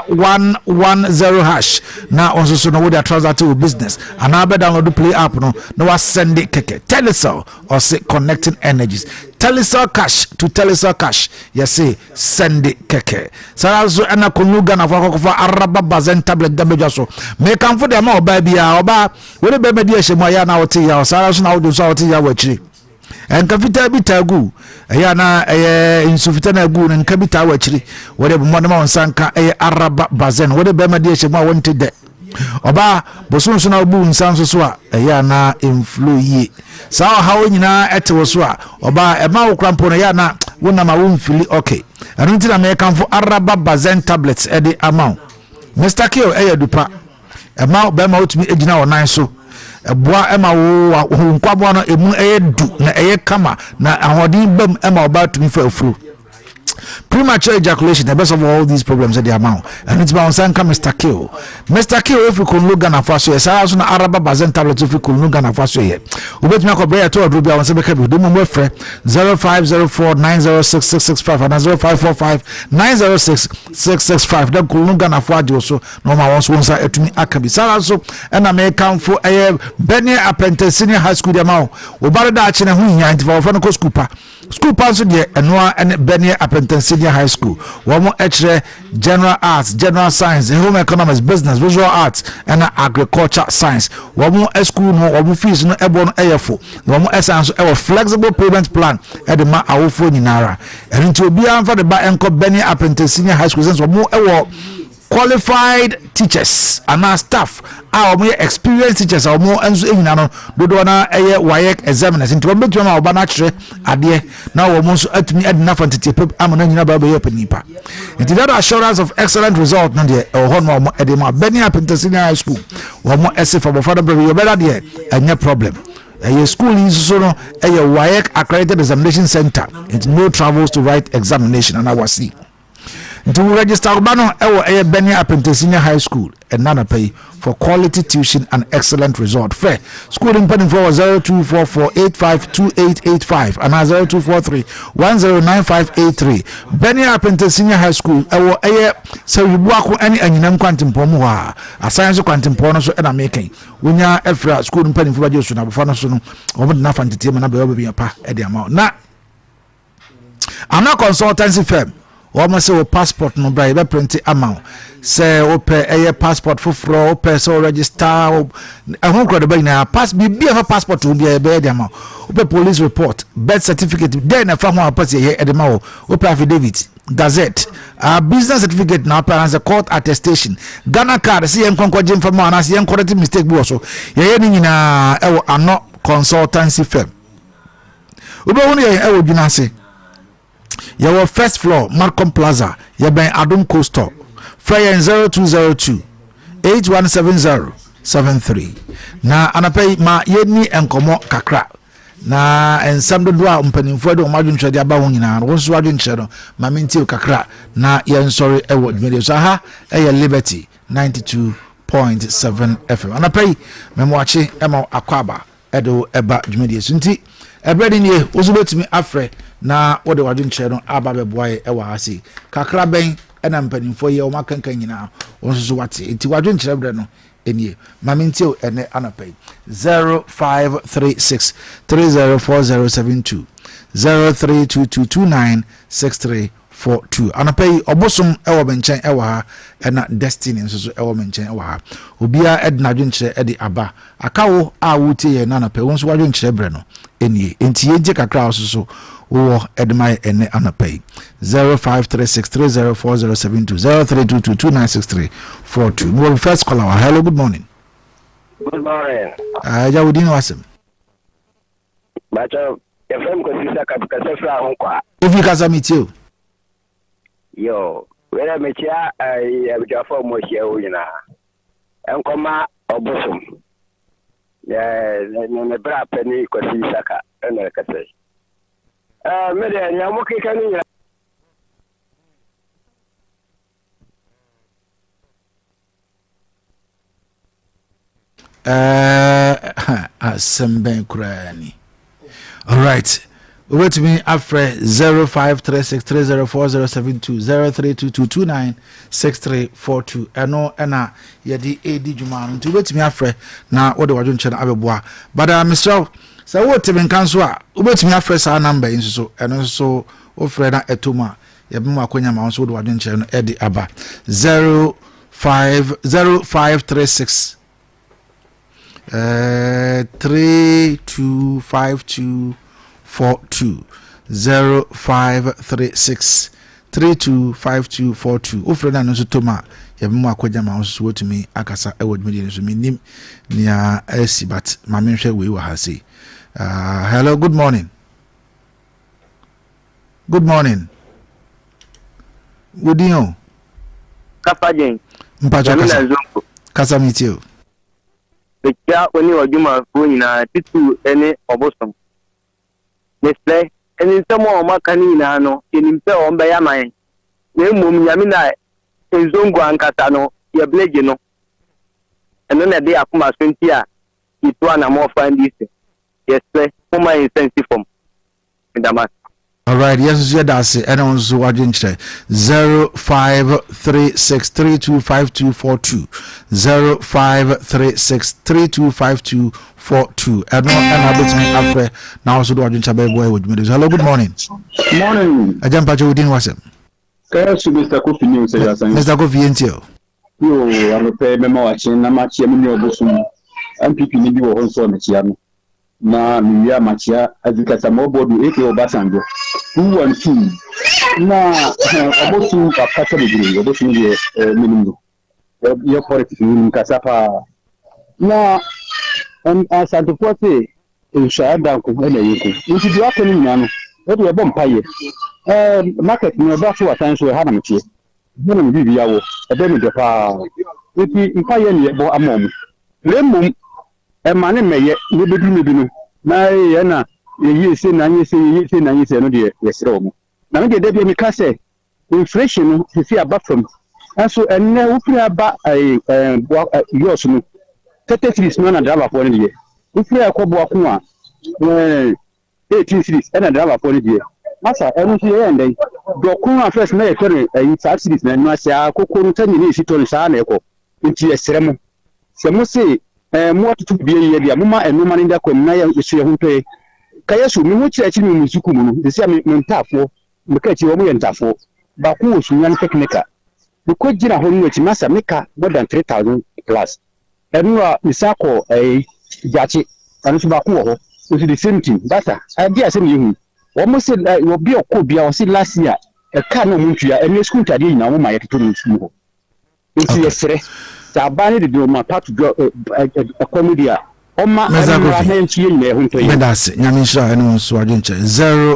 S2: *110# na ɔnso so no wode atransact wo business anaa bɛdownload Play app no na wasend kɛkɛ. Telecel ɔse connecting energies. Telecel Cash to Telecel Cash, yɛse send kɛkɛ. Saa nso ɛna kɔnwu Ghanafoɔ akɔkɔfa Araba Bazen tablet da badwa so. Mekamfo de ama ɔbaa biara. Ɔbaa wode bɛrima di ahyɛ mu a, yɛ na wote yaw. Saa nso na wode nso a wote yaw wɔ akyire, nka fitaa bi taa gu, ɛyɛ ana ɛyɛ nsu fitaa na agu no, nka bi taa wɔ akyiri. Wɔde bɔmmɔ no ma wo nsa nka ɛyɛ Araba Bazen. Wode bɛrima di ahyɛ mu a wonte dɛ. Ɔbaa bosom so na wobu nsa nso so a, ɛyɛ ana mflo yie. Saa ɔhaw nyinaa ɛte wo so a, ɔbaa, ɛma wo kora mpo no, ɛyɛ ana wonam a womfeel okay. Ɛno nti na mekamfo Araba Bazen tablets ɛde ama wo. Mr Kill ɛyɛ dupa, ɛma bɛrima wotumi gyina wɔ nan so, ɛboa ɛma wo wo nkwaboa no emu ɛyɛ du na ɛyɛ kama na ahoɔden bam, ɛma ɔbaa tumi fa afuro. Premature ejaculation, the best of all these problems ɛde ama wo. Ɛno nti ma wo nsa nka Mr Kill. Mr Kill efiri Konlo Ghana fa so yɛ. Saa nso na Araba Bazen tablet efiri Konlo Ghana fa so yɛ. Wobɛtumi akɔ brɛ yɛtɔ ɔduro bi a wɔn nsa bɛka bi de mu. Wɔfrɛ 0504906665 ana 0545906665 dɛ Konlo Ghana fo agye wo so na wɔn a wɔn nso wɔn nsa atumi aka bi. Saa nso ɛna mɛkamfo ɛyɛ Bɛne Apɛntɛ Senior High School de ama wo. Wo ba no daakye na ho hia, nti fa wɔfɛ no kɔ school pa. School pa nso deɛ, ɛnoa ɛne Bɛneɛ Apɛntɛn Senior High School. Wɔn kyerɛ general arts, general science, home economics, business, visual arts ɛna agriculture science. Wɔn school no, wɔn fees no ɛbɔ no ɛyɛ fo, na wɔn ɛsan so ɛwɔ flexible payment plan ɛde ma awofoɔ nyinara. Ɛno nti obiara nfa de ba ɛnkɔ Bɛneɛ Apɛntɛn Senior High School sɛ wɔn ɛwɔ qualified teachers anaa staff a wɔn yɛ experienced teachers a wɔn nso nyina no dodoɔ na ɛyɛ WAEC examiners, nti wɔn bɛtumi ama ɔba no akyerɛ adeɛ na wɔn nso atumi adi nafa ntete pep ama no nyina ba bɛyɛ nipa. Nti that assurance of excellent result no deɛ, ɛwɔ hɔ no a wɔn ɛde ma Bɛni Apɛntɛ Senior High School. Wɔn ɛsi fa bɔfra no brɛ yɛbɛda deɛ, ɛnyɛ problem. Ɛyɛ school yi nso so no ɛyɛ WAEC accredited examination center, nti no travels to write examination ana WASSCE. Nti wo register ɔba no ɛwɔ ɛyɛ Bɛni Apɛntɛ Senior High School ɛna napa yi for quality tuition and excellent result. Frɛ school mpanimfoɔ wɔ 0244852885 anaa 0243109583. Bɛni Apɛntɛ Senior High School ɛwɔ ɛyɛ Sɛwibuako ɛne Anyinam kwantempɔn mu hɔ a asan so kwantempɔn no so ɛna mekɛn. Wonya ɛfrɛ a, school mpanimfoɔ bɛgye so na abɔfra no so no wɔn de nafa nteteɛ mu na bɛyɛ bɛbi pa ɛde ama wo. Na ana consultancy firm, wɔn sɛ wo passport no bra, yɛbɛprint ama wo. Sɛ wopɛ ɛyɛ passport foforɔ, wopɛ sɛ wo register ɛho nkorɔ de ba nyinaa pass, biribi a ɛfa passport ho biara yɛbɛyɛ de ama wo. Wopɛ police report, birth certificate, dɛn na ɛfa ho a wopɛ sɛ yɛyɛ ɛde ma wo? Wopɛ affidavit, gazette, business certificate na wopɛ anaasɛ court attestation, Ghana Card sɛ yɛn nkɔnkɔgye mfa ma anaasɛ yɛn correct mistake bi wɔ so, yɛyɛ ne nyinaa ɛwɔ Ano Consultancy Firm. Wobɛhu no yɛn ɛwɔ dwuna ase, yɛwɔ first floor, Marcom Plaza, yɛbɛn Adom Coastal. Frɛ yɛn 0202 8170 73. Na anapa yi ma yɛni nkɔmmɔ kakra na nsɛm dodoɔ a mpanimfoɔ de wɔn adwenkyerɛ de aba ho nyinaa no, wɔn nso adwenkyerɛ no ma mentie kakra na yɛnsɔre ɛwɔ dwumadie so. Aha ɛyɛ Liberty 92.7 FM. Anapa yi mɛmoakye ɛma akɔ aba ɛde wo ɛba dwumadie so. Nti ɛberɛ de nie, wo nso bɛtumi afrɛ na wode w'adwenkyerɛ no aba bɛboa yɛ ɛwɔ ha sei. Kakra bɛn ɛna mpanimfoɔ yi a wɔn akankan nyinaa wɔn nso so wate, nti w'adwenkyerɛ berɛ no nie, maame ntie o. Ɛnɛ anɔpa yi 0536 304072, 0322296342. Anɔpa yi ɔbosom ɛwɔ me nkyɛn ɛwɔ ha, ɛna Destiny nso so ɛwɔ me nkyɛn ɛwɔ ha. Obiara ɛde n'adwenkyerɛ ɛde aba aka wo a wotie yɛn n'anɔpa yi, wo nso w'adwenkyerɛ berɛ no nie. Nti yɛgye kakra a wo nso so wowɔ ɛde ma yɛ ɛnɛ anɔpa yi: 0536 304072, 0322296342. Mewɔ first caller wɔ. Hello, good morning.
S9: Good morning.
S2: Agya, wo din ne w'asɛm?
S9: Bacho, yɛfrɛ m Kwasi sɛ kasa firi aho kwa.
S2: Ofi kasa, metie o.
S9: Yo. Wei na mekyia ɛyi abadwafoɔ a wɔahyia hɔ nyinaa. Nkɔma ɔbosom. Ne ne bra pɛ ne Kwasi Saka ɛna ɛkasa yi. Ɛɛ me deɛ nea wɔkeka no nyinaa.
S2: Asɛm bɛn koraa ni? Alright, wobɛtumi afrɛ 0536304072, 0322296342. Ɛno ɛna yɛde ɛdi dwuma no, nti wobɛtumi afrɛ na wode wadwenkyerɛ no abɛboa. But mesrɛ wo sɛ wote me nka nso a, wobɛtumi afrɛ saa number yi nso so. Ɛno nso so wofrɛ na ɛtɔ mu a, yɛbɛma akwanya ma wo nso wode wadwenkyerɛ no ɛde aba. 05 0536 325242, 0536 325242. Wofrɛ no ano nso tom a, yɛbɛma akwanya ma wo nso so woatumi akasa ɛwɔ dwumadie no so. Mennim nea asi, but ma menhwɛ wei wɔ ha sei. Hello, good morning. Good morning. Wodin o?
S10: Kafajen.
S2: Mpakyɛ, kasa kasa, mi tie o.
S10: Mekyia wo ne w'adwumafoɔ nyinaa, titiriw ne ɔbosom. Mesrɛ, ɛne nsɛm a wɔaka no nyinaa no, yɛnim sɛ wɔn bɛyɛ ama yɛn. Na mmom Nyame na Nzongo ankasa no, yɛblegye no. Ɛno na ɛde akoma so nti a yɛtu anammɔn fa NDC. Yɛsrɛ, momma yɛn nsa nsi fam. Meda mo ase.
S2: Alright, yɛn nso yɛda ase ɛna wɔn nso wadwenkyerɛ. 0536325242, 0536325242, ɛno ɛna wobɛtumi afrɛ na wɔn nso de wadwenkyerɛ bɛboa wɔ dwumadi so. Hello, good morning.
S11: Morning.
S2: Agya, mpakyɛ, wo din, wasɛm?
S11: Kɛsu Mr. Kofi ni o sɛ yasan.
S2: Mr. Kofi, yɛntie o.
S11: Yo, anɔpɛ mɛma wakye na makyia me nua ɔbosom NPP ni bi wɔ hɔ nso a mekyia no. Na mewie a makyia Azikasa Mɔbɔdu aka Obasanjo 212 na ɔbosom wakasa bebree. Ɔbosom deɛ, menim no, yɛ politics no nim kasa paa. Na Asantefoɔ se nsuaeɛ danko ɛna ɛyɛ nko, nti deɛ aka no nyinaa no wɔde yɛbɔ mpayɛ. Market no ɛba so watan so ɛha na meteɛ ɛha na me biribi awɔ ɛbɛ me dɛ paa, nti mpayɛ ne yɛbɔ ama ɔmo. Na mmom ɛma ne mmɛyɛ na ebɛduru me bi no na ɛyɛ na yɛyie se na anyɛ se, yɛyie se na anyɛ se. Ɛno deɛ yɛsrɛ ɔmo. Na me deɛ, da bia meka sɛ inflation no sisi aba fam, nso ɛnnɛ wofiri aba ɛɛ ɛɛ boa yɔs no 30 cedis no na driverfoɔ no deɛ wofiri ɛkɔ boako a 18 cedis ɛna driverfoɔ no deɛ masa. Ɛno nso yɛyɛ ndɛn dɔko a first na yɛtɔ no ɛyi 5 cedis na ɛno ase akoko no sɛdeɛ ne yɛsi tɔ no saa na ɛkɔ. Nti yɛsrɛ mo sɛ mo se mo atoto bibi yie deɛ, moma ɛnoma no da kwam na yɛ so yɛ ho ntɔyɛ kayɛ so. Me ho kyerɛ akyiri me mu sukuu mu no sisi a me ntaafoɔ meka akyi wɔn yɛ ntaafoɔ baako wɔ Sunyani Technical, mekɔ gyina hɔ no akyi masa meka more than 3,000 plus. Ɛno a mesa kɔ ɛyi Gyakye, ɛno nso baako wɔ hɔ nso the same thing. Basa ade a sɛ ne yɛhu wɔn sɛ obi a ɔkɔ bia ɔsi last year ɛka na ɔmo ntua ɛnɛ sukuu ntadeɛ nyinaa wɔn ma yɛtoto no sukuu hɔ. Nti yɛsrɛ sɛ aban no de ɔma pato dwa ɛkɔ mu deɛ a ɔma
S2: Mr.
S11: ɛmmra
S2: Kofi.
S11: Na nso yɛ nyinaa ɛho ntɔ yɛ.
S2: Meda ase, Nyame nhyira. Ɛne wo nso adwenkyerɛ.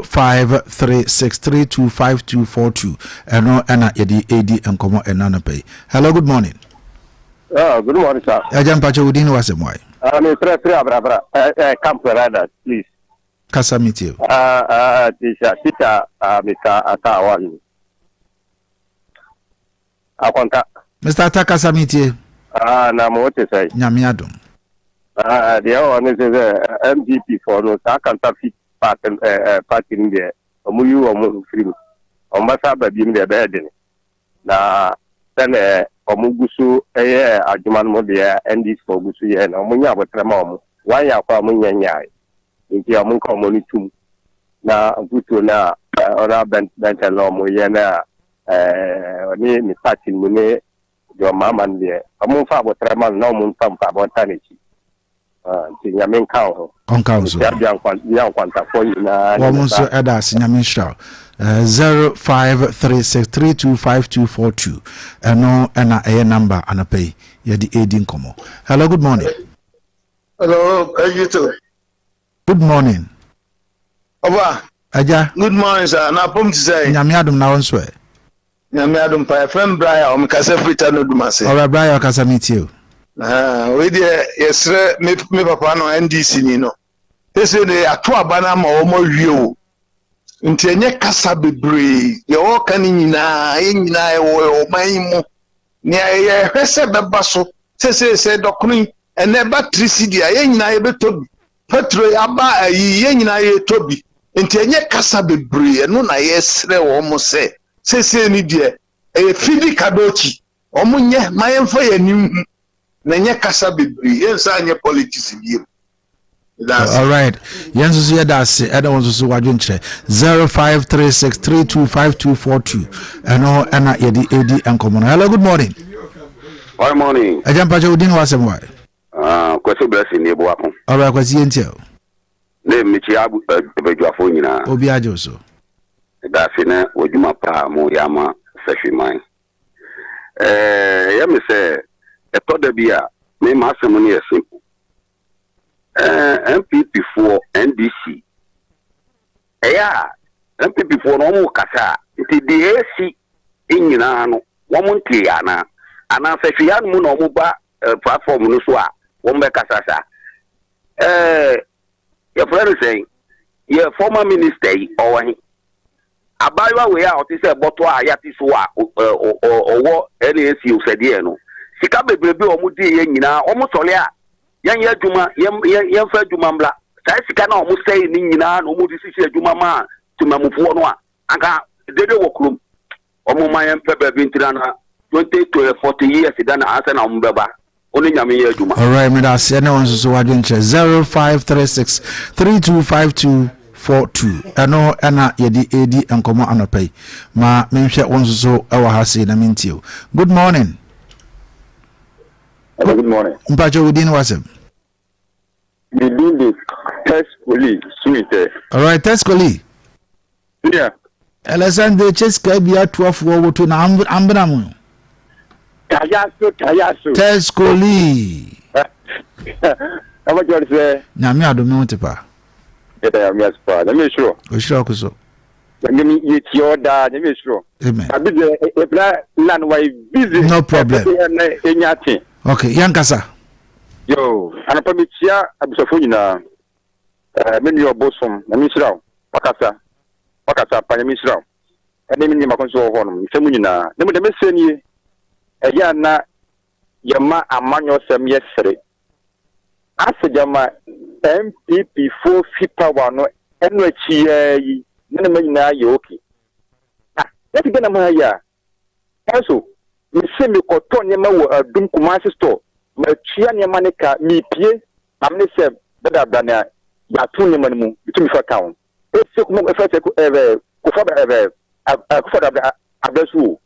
S2: 0536325242, ɛno ɛna yɛde ɛdi nkɔmmɔ ɛna anɔpa yi. Hello, good morning.
S9: Oh, good morning, sir.
S2: Agya, mpakyɛ, wo din ne wasɛm wae?
S9: Me frɛ Abrabra, Camp Rider, please.
S2: Kasa, metie o.
S9: Teacher, teacher, Mr. Atawa. Akonta.
S2: Mr. Ata, kasa, metie.
S9: Ah, na mo te sɛ?
S2: Nyame adom.
S9: Ah, deɛ ɔwɔ ne sɛ NPP foɔ no saa counterfeit party party no deɛ, ɔmo yi wɔn firi mu. Ɔmo bɛsa aba bi mu deɛ, ɛbɛyɛ den. Na sɛnɛ ɔmo gu so ɛyɛ adwuma no mu deɛ, NDC foɔ gu so yɛ na ɔmo nya abotire ma ɔmo. Wɔn yɛ akɔ a ɔmo nyɛ nyae. Nti ɔmo nka ɔmo no tum. Na mfutuo no a ɔno bɛntɛn na ɔmo yɛ no a ɔne ne party mu ne deɛ ɔmaama no deɛ, ɔmo nfa abotire ma no na ɔmo nfa mfa abɔnta n'akyi. Nti Nyame nka wo ho.
S2: Ɔnka wo so.
S9: Nti abia nkwan nkwantafoɔ nyinaa ne
S2: wɔn
S9: ne
S2: nso
S9: ba.
S2: Ɛda ase, Nyame nhyira wo. 0536325242, ɛno ɛna ɛyɛ number anɔpa yi yɛde ɛdi nkɔmmɔ. Hello, good morning.
S12: Hello, Ejito.
S2: Good morning.
S12: Oba.
S2: Agya.
S12: Good morning, sir. Na pom ti sɛ?
S2: Nyame adom, na wo nso ɛ?
S12: Nyame adom pa. Yɛfrɛ me Brian, mekasa firi Tano Dumase.
S2: Alright Brian, ɔkasa metie o.
S12: Wei deɛ yɛsrɛ me me papa no NDC ni no. Sese de yɛato aba no ama wɔn awie o. Nti ɛnyɛ kasa bebree. Deɛ wɔreka no nyinaa, yɛn nyinaa yɛwɔ ɔman yi mu. Nea yɛhwɛ sɛ bɛba so sese sɛ dɔkono yi ɛnɛ ɛba tiri cedi a yɛn nyinaa yɛbɛtɔ bi. Petro aba ayi yɛn nyinaa yɛtɔ bi. Nti ɛnyɛ kasa bebree ɛno na yɛsrɛ wɔn sɛ sese ni deɛ ɛyɛ fidi kadokyi. Wɔn nyɛ ma yɛmfa yɛn ani nhu na ɛnyɛ kasa bebree yɛnsa nyɛ politics bio.
S2: All right. Yɛn nso so yɛda ase ɛna wɔn nso so wadwenkyerɛ 0536325242 ɛno ɛna yɛde ɛdi nkɔmmɔ no. Hello, good morning.
S13: Good morning.
S2: Agya mpakyɛ wo din wasɛm wae.
S13: Kwasi Blessing ne Boako.
S2: All right, Kwasi yɛntia o.
S13: Ne mekyia abadwafoɔ nyinaa.
S2: Obi agye wo so.
S13: Da ase ne w'adwuma pa a moyɛ ama Sahwiman. Ɛyɛ me sɛ ɛtɔ da bi a me m'asɛm no yɛ simple. NPP foɔ, NDC, ɛyɛ a NPP foɔ no wɔn kasa a, nti deɛ ɛsi nyinaa no wɔn ntee anaa? Anaa sɛ hwee ano mu na wɔn ba platform no so a wɔn bɛkasa saa? Yɛfrɛ no sɛn? Yɛ former minister yi ɔwɔ he? Abaayewa wei a ɔte sɛ bɔtɔ a yɛate so a ɔwɔ NAC osɛdeɛ no, sika bebrebe a wɔn di yɛ nyinaa wɔn sɔre a yɛnyɛ adwuma, yɛmfa adwuma mbra. Saa sika no a wɔn sɛe ne nyinaa na wɔn de sisi adwuma maa temamufoɔ no a anka dede wɔ kurom. Wɔn ma yɛmpɛ baabi ntena na 20 to 40 years da na ansa na wɔn bɛba. Wo ne Nyame yɛ adwuma.
S2: Alright, meda ase ɛne wɔn nso so wadwenkyerɛ 0536 325242 ɛno ɛna yɛde ɛredi nkɔmmɔ anɔpa yi. Ma menhwɛ wɔn nso so ɛwɔ ha sei na mentie o. Good morning.
S14: Hello, good morning.
S2: Mpakyɛ wo din ne w'asɛm.
S14: Me din de Teskoli Sumitɛ.
S2: Alright, Teskoli.
S14: Yeah.
S2: Alexandre Cheska bi atuafoɔ woto na ambena mu.
S14: Tayaso tayaso.
S2: Teskoli.
S14: Ɛbɛ kyerɛ sɛ.
S2: Nyame adome ho te paa.
S14: Yɛda Nyame ase paa. Nyame nhyira.
S2: Ohyira ɔko so.
S14: Nyame yɛtie ɔ daa. Nyame nhyira.
S2: Amen.
S14: Abi deɛ ebla lan wa busy.
S2: No problem.
S14: Enya te.
S2: Okay, yɛn kasa.
S14: Yo, anɔpa mekyia abusuafoɔ nyinaa. Eh, me nua ɔbosom, Nyame nhyira wo. Wakasa. Wakasa pa, Nyame nhyira wo. Ɛne me nua baako nso wɔ hɔ nom. Mekyia mu nyinaa. Na mu deɛ mɛsrɛ nie, ɛyɛ a na yɛma amanyɔsɛm yɛ sere. Ase gyama NPP foɔ fi power no ɛno akyi aa yi na nneɛma nyinaa yɛ ok. Ah, yɛte Ghana mu ha yi a, ɛnso mese mekɔtɔ nneɛma wɔ Adum Kumasi store, matua nneɛma no ka, mepie, maame no sɛ brada bra na yɛato nneɛma no mu, metumi fa ka ho. Ɛfɛ kuma ɛfɛ sɛ ɛfɛ kofa ɛfɛ kofa da abrɛ so o.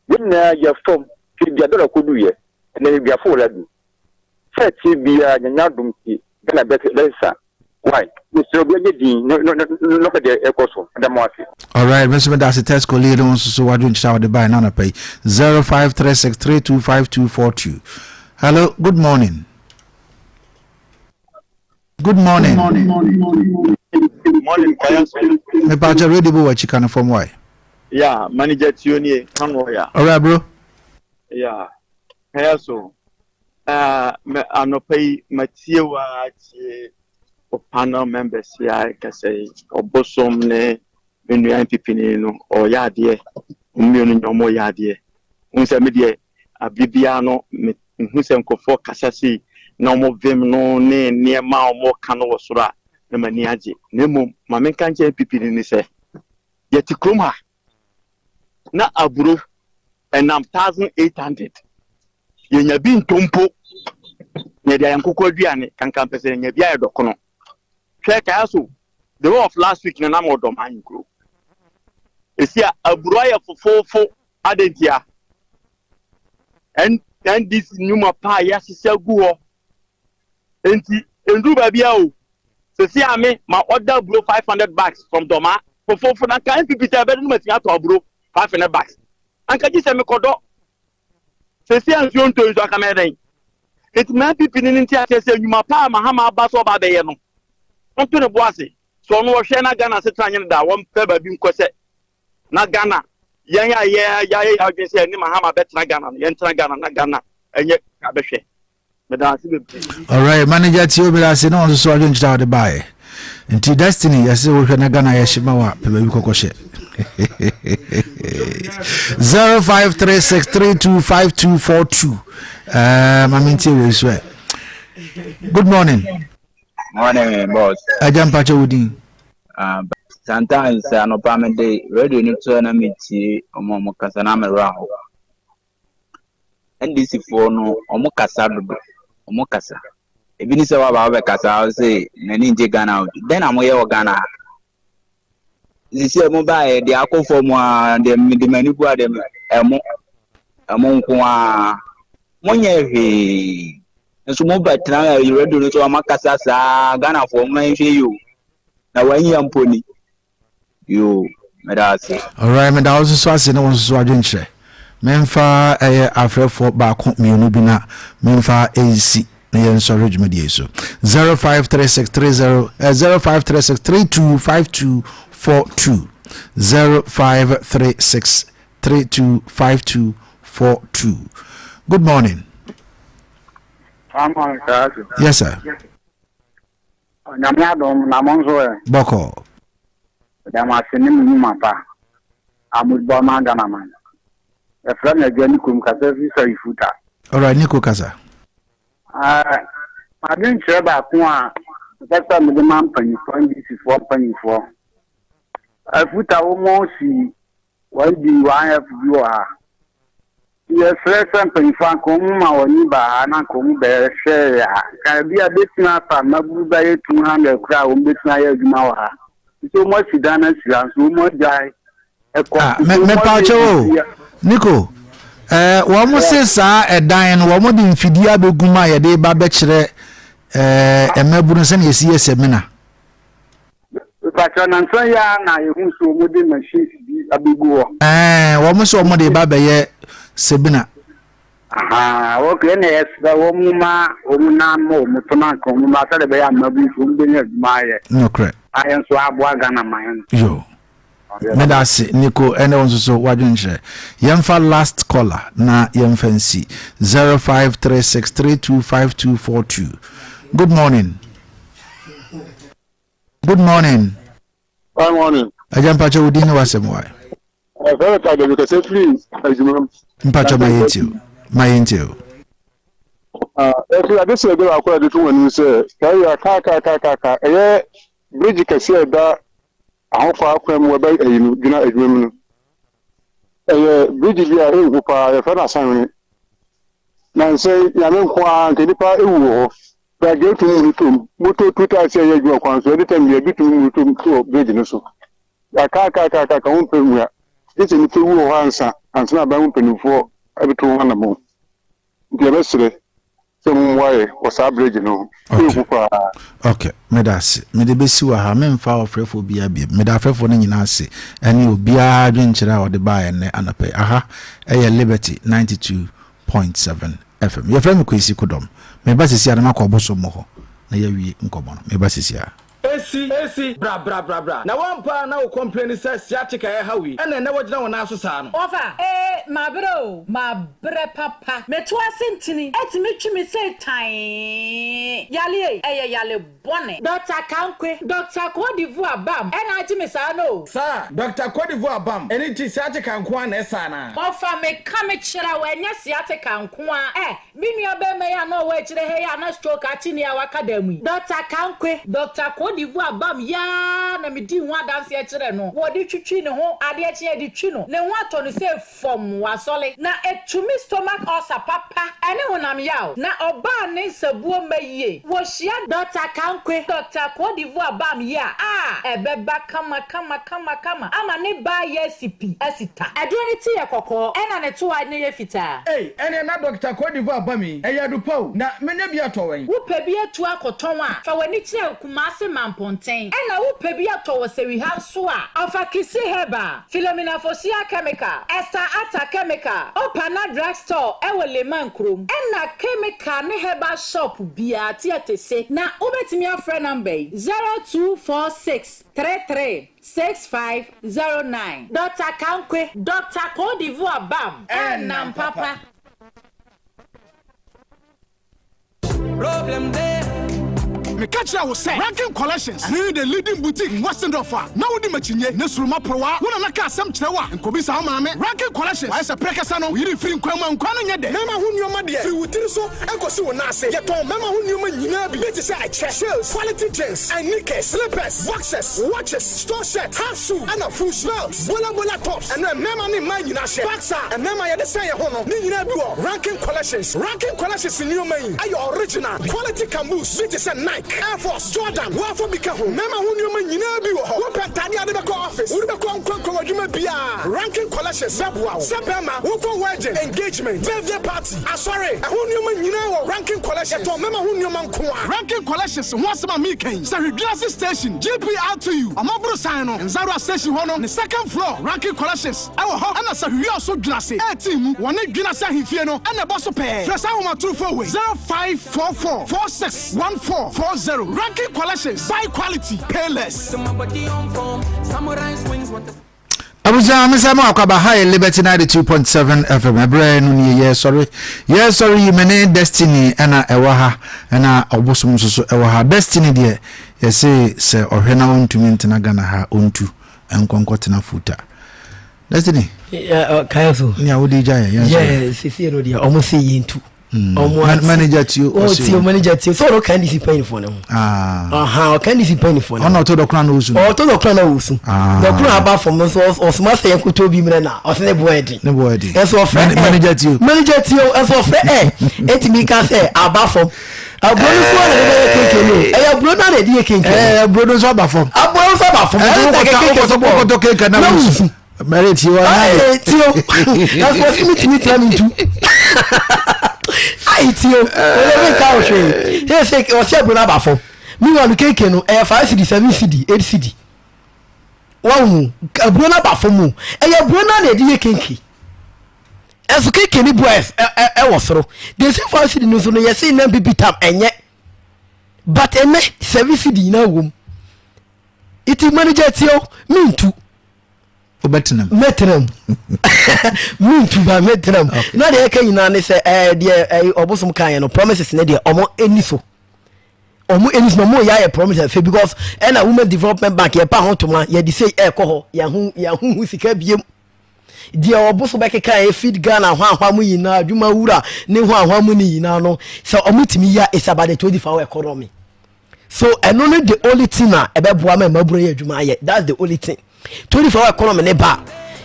S14: Yɛn nyinaa yɛ fam hwɛ bia dɔla kodu yɛ ɛnɛ hwɛ bia four adu sɛ ɛteɛ biaa Nyame adom nti Ghana bɛsesa why mesrɛ obia nyɛ din na ɔhwɛ deɛ ɛkɔ so meda mo ase.
S2: Alright, me nso meda ase Tesco Lee ne wo nso so w'adwenkyerɛ a wode bae no anɔpa yi 0536325242. Hello, good morning. Good morning.
S15: Morning, Kwaya.
S2: Me pa radio bo wachi kan fam why?
S15: Yeah, manager Tionie, kan ya.
S2: All right, bro.
S15: Yeah. Kaya so. Me anɔpa yi matie wa tie o panel members ya kasa yi ɔbosom ne me nua NPP ni no ɔyɛ adeɛ mmienu nyɛ ɔmo yɛ adeɛ n sɛ me deɛ abibia no me nhu sɛ nkurɔfoɔ kasa sei na ɔmo vim no ne nneɛma a ɔmo ka no wɔ soro a na m'ani agye na mmom ma menka nkyɛn NPP ni ne sɛ yɛte kurom ha na aburo ɛnam 1800 yɛnya bi ntompo na yɛde ayɛ nkokɔ aduane kankan pɛ sɛ yɛnya bi ayɛ dɔkono hwɛ kaya so the whole of last week na nam ɔdɔm ahenkuro esi a aburo ayɛ fofoofo adantia NDC nnwuma pa a yɛahyehyɛ agu hɔ nti nduru baabi a o sisi ame ma ɔda aburo 500 bags from Dɔma fofoofo na nka NPP sɛ ɛbɛde no ma tia atɔ aburo 500 bags anka gye sɛ mekɔdɔ sisi a nsuo ntɔ nsuo aka mɛyɛ dɛn nti ma NPP ne ne nti akyerɛ sɛ nnwuma pa a Mahama aba so ɔba abɛyɛ no ɔnto ne bo ase so ɔno ɔhwɛ na Ghana asetena nyɛ no da wɔmpɛ baabi nkɔ sɛ na Ghana Yɛn a yɛ yɛayɛ yɛn adwene sɛ yɛne Mahama bɛtena Ghana no, yɛntena Ghana na Ghana ɛnyɛ abɛhwɛ. Meda ase bebree.
S2: Alright, manager Tio meda ase na wɔn nso so adwenkyerɛ a wɔde baeɛ. Nti Destiny yɛse wohwɛ na Ghana yɛ hye ma wa pɛ baabi kɔkɔ hyɛ. 0536325242 uh, ma mentie wei so ɛ. Good morning.
S16: Morning, boss.
S2: Agya mpakyɛ wo din.
S16: Sometimes anɔpa mede radio no to na metie ɔmo a ɔmo kasa na me werɛ ahow. NDC foɔ no ɔmo kasa dodo, ɔmo kasa. Ebi ne sɛ waba wabɛkasa ɔse n'ani ngye Ghana ho. Dɛn na moyɛ wɔ Ghana ha? Sisi a mo baeɛ deɛ akɔ fam a deɛ mede m'ani bu a deɛ ɛmo ɛmo nko ara. Monyɛ hwee. Nso mo bɛtena radio no so ama kasa saa Ghanafoɔ mo nhwɛ yi o. Na wɔanya mpo ni. Yoo, meda ase.
S2: Alright, meda wo nso so ase ne wo nso so adwenkyerɛ. Memfa ɛyɛ afrɛfoɔ baako mmienu bi na memfa nsi na yɛnsɔre dwumadie yi so. 053630 eh, 0536325242 0536325242. Good morning. Yes, sir.
S17: Nyame adom, na mo nso ɛ?
S2: Bɔkɔɔ.
S17: Meda mo ase ne mo nnwuma pa a mobɔ ma Ghana man. Yɛfrɛ me Agya Niko, mekasa firi Sarifuta.
S2: Alright, Niko kasa.
S17: Uh, m'adwenkyerɛ baako a mepɛ sɛ mede ma mpanyinfoɔ, NDC foɔ mpanyinfoɔ. Afuta wɔn si Wɔn di 1F bi wɔ ha. Yɛsrɛ sɛ mpanyinfoɔ anka wɔn ma wɔn ani ba ha na anka wɔn bɛhwɛ yɛ ha. Nka ebi a bɛtumi afa mmabunu bɛyɛ 200 koraa a wɔn bɛtumi ayɛ adwuma wɔ ha. Nso wɔn asi dan no asi ha nso wɔn agyae ɛkɔ.
S2: Ah, me me paakyɛ o, Nico. Eh, wɔn se saa ɛdan no wɔn de mfidie abɛgu mu a yɛde ba bɛkyerɛ eh, mmabunu sɛnea yɛsi yɛ sɛmina.
S17: Mpakyɛw nansa yi ara na yɛhu sɛ wɔn de machines bi abɛgu hɔ.
S2: Ɛɛ wɔn sɛ wɔn de ba bɛyɛ sebina.
S17: Ahaa ok ɛna yɛsrɛ wɔn ma wɔn nan ma wɔn to na nka wɔn ma sɛdeɛ ɛbɛyɛ a mmabun nso wɔn bɛnya adwuma ayɛ.
S2: Nokorɛ.
S17: Ayɛ nso aboa Ghana man
S2: no. Yo. Meda ase Nico ɛne wo nso so w'adwenkyerɛ. Yɛmfa last caller na yɛmfa nsi 0536325242. Good morning. Good morning.
S14: Good morning.
S2: Agya mpakyɛ wo din ne w'asɛm wae.
S14: Ɛfɛ mi pa dabi kɛse firi adwuma mu.
S2: Mpakyɛ ma yɛn ti o. Ma yɛn ti o.
S14: Ɛfiri ade sɛ ɛde baako a ɛde to wɔn anim sɛ kɛyɛ kaakaakaaka ɛyɛ bridge kɛse a ɛda ahokwaa kwan mu ɛbɛ ɛyi no gyina adwuma mu no ɛyɛ bridge bi a ɛnhu paa yɛfrɛ no asanwene na nsɛ nyame nko ara nka nipa ewu wɔ hɔ Pragya tumi muru tom, moto tu taxi a ɛyɛ adwuma kwan so, anytime biara bi tumi muru tom wɔ bridge no so. Akaakaakaaka ho mpɛ mmua, gye sɛ nnipa wu wɔ hɔ ansa ansa na aban mu mpanimfoɔ abɛtu ho anammɔn. Nti yɛbɛsrɛ sɛ mommoa yɛ wɔ saa bridge no ho. Ɛyɛ hu paa.
S2: Ok, meda ase. Mede bɛsi wɔ ha. Memfa ɔfrɛfoɔ biara biom. Meda afrɛfoɔ no nyinaa ase ɛne obiara adwenkyerɛ a ɔde baeɛ nnɛ anɔpa yi. Aha ɛyɛ Liberty 92.7 FM. Yɛfrɛ me Kwesi Kodɔm. Meba sisi a na makɔ ɔbosom mu hɔ na yɛawie nkɔmmɔ no. Meba sisi a.
S8: Esi, esi, bra, bra, bra, bra. Na woampa a na wo complaini sɛ sciatica ɛreha wo yi, ɛna ɛnnɛ woagyina wo nan so saa no.
S18: Ɔfa, ee, mabrɛ o, mabrɛ papa. Meto ase ntini, ɛtumi twe me sei tann. Yale ei, ɛyɛ yale bɔne. Doctor Kankwe, Doctor Cote d'Ivoire bam ɛna agye me saa no o.
S8: Saa, Doctor Cote d'Ivoire bam, ɛno nti sciatica nko ara na ɛsa anaa?
S18: Ɔfa me ka me kyerɛ wo, ɛnyɛ sciatica nko ara ɛ, me nua barima yi a na ɔwɔ akyire ha yi a na stroke akye no yi a waka dan mu yi, Doctor Kankwe, Doctor Cote d'Ivoire bam yi ara na medii ho adanseɛ kyerɛɛ no, wɔde twitwi ne ho, adeɛ kye a yɛde twi no, ne ho atɔ no sɛ fam wasɔle na ɛtumi stomach ulcer papa ɛne honam yaw na ɔbaa ne nsabuo mma yie wɔ hyia Doctor Kankwe Doctor Cote d'Ivoire bam yi a a ɛbɛba kama kama kama kama ama ne baa yɛ asi pi asi ta. Aduro no ti yɛ kɔkɔɔ ɛna ne toa no yɛ fitaa.
S8: Ei ɛneɛ na Doctor Cote d'Ivoire bam yi ɛyɛ adu pa o na menya bi atɔ wɛn?
S18: Wo pɛ bi atu akɔtɔn a fa w'ani kyerɛ Kumase Mampɔnten ɛna wo pɛ bi atɔ wɔ Sɛwiha nso a ɔfa Kisi Herbal. Philomena Fosuah Chemical, Esther Atta Dɔkta Chemical, Opana Drug Store ɛwɔ Leman kurom, ɛna Chemical ne Herbal Shop biara Tiatese. Na wobɛtumi afrɛ number yi, 0246 33 6509. Dɔkta Kankwe, Dɔkta Cote d'Ivoire Bam, ɛnam papa.
S8: Problem dey. Meka kyerɛɛ wo sɛ Rankin Collections ɛno ne the leading boutique in Westendorf a na wodi m'akyinnye ne suruma porowa. Wo nana ka asɛm kyerɛ wo a, nkɔbisa wo maame. Rankin Collections wayɛ sɛ prɛkɛsɛ no, wo yere firi nkwan mu a nkwan no nyɛ dɛ. Mmarima ho nneɛma deɛ, firi wo tiri so kɔsi wo nan ase. Yɛtɔn mmarima ho nneɛma nyinaa bi, bi te sɛ ɛkyɛ, shales, quality jeans and knickers, slippers, boxers, watches, store shirt, half shoe ɛna full shoe, belts, bola bola tops, ɛno mmarima ne mmaa nyinaa hyɛ, bags a mmarima yɛde sɛn yɛn ho no, ne nyinaa bi wɔ Rankin Collections. Rankin Collections nneɛma yi yɛ original, quality cambus bi te sɛ Nike, Air Force, Jordan, woafa bi ka ho. Mmarima ho nneɛma nyinaa bi wɔ hɔ. Wopɛ ntadeɛ a wode bɛkɔ office, wode bɛkɔ nkorankoran adwuma biara, Rankin Collections bɛboa wo. Sɛ barima, wokɔ wedding, engagement, birthday party, asɔre, ɛho nneɛma nyinaa wɔ Rankin Collections. Yɛtɔn mmarima ho nneɛma nko ara. Rankin Collections ho asɛm a mereka yi, sɛ Hwedwease Station, GPRTU, Ɔmaborosan no, Nzarua Station hɔ no, ne second floor, Rankin Collections. Ɛwɔ hɔ na sɛ hwehwɛ ɔso dwenase ɛretii mu wɔ ne dwenase ahemfie no na ɛbɔ so pɛɛ. Frɛ saa ahomatorofo wei, 0544 46 1440. Ranking Collections, buy quality, pay less.
S2: Abusua me sɛ mo akwaba ha yɛ Liberty 92.7 FM ɛberɛ no nie yɛsɔre yɛsɔre yi me ne Destiny ɛna ɛwɔ ha ɛna ɔbosom nso so ɛwɔ ha Destiny deɛ yɛse sɛ ɔhwɛ na ɔntumi ntena Ghana ha ɔntu nkɔ nkɔtena futa destiny
S1: kae so
S2: nea wode gya yɛ yɛn
S1: yeah sisi no deɛ ɔmo se yɛn tu
S2: mm. ɔmo ati manager tio
S1: ɔsi tio manager tio sɛ ɔno kan disi panyinfoɔ ne ho ɔhan ɔkan disi panyinfoɔ ne ho
S2: ɔna ɔtɔ dɔkora na osu
S1: ɔtɔ dɔkora na osu ah. dɔkora aba fam nso ɔsoma sɛ yɛn koto bi mmerɛ na ɔsɛ ne bo ɛdi
S2: ne bo ɛdi
S1: ɛnso ɔfrɛ ɛ
S2: manager tio
S1: manager tio ɛnso ɔfrɛ ɛ etimi ka sɛ aba fam Aburo no nso na ɛbɛyɛ kenken no. Ɛyɛ aburo no na ɛde yɛ kenken.
S2: Ɛɛ aburo no nso aba fam.
S1: Aburo no nso aba fam.
S2: Ɛɛ wokɔtɔ wokɔtɔ wokɔtɔ kenken na wusu. Mɛri ti wa
S1: naa yɛ. Ti o. Ɛfɔ si mi tumi tena mi ntu. Ayi ti o. Ɔlɔ mi ka ɔhwɛ. Yɛ sɛ ɔsi aburo no aba fam. Mi wa no kenken no ɛyɛ 5 cedi 7 cedi 8 cedi. Wahu aburo no aba fam o. Ɛyɛ aburo no na ɛde yɛ kenken. Ɛnso keke ne bua ɛwɔ soro. The same 5 cedi no nso no yɛse na bibi tam ɛnyɛ. But ɛnɛ 7 cedi nyinaa wom. Iti manager tie o, mentu.
S2: Wobɛtena
S1: mu. Mɛtena mu. Mentu ba mɛtena mu. Na deɛ ɛka nyinaa ne sɛ ɛɛ deɛ ɛɛ ɔbosom kan yɛ no promises ne deɛ ɔmo ani so. Ɔmo ani so na ɔmo yɛ ayɛ promises fɛ because ɛna women development bank yɛ pa ho toma yɛde sei ɛɛkɔ hɔ yɛn ho yɛn ho hu sika biem. Deɛ ɔbo so bɛkeka ɛyɛ feed Ghana hwanhwa mu nyinaa adwuma wura ne hwanhwa mu ne nyinaa no sɛ ɔmo tumi yɛ it's about the 24 hour economy so ɛno ne the only thing a ɛbɛboa ma mmabunu yɛ adwuma ayɛ that's the only thing 24 hour economy ne ba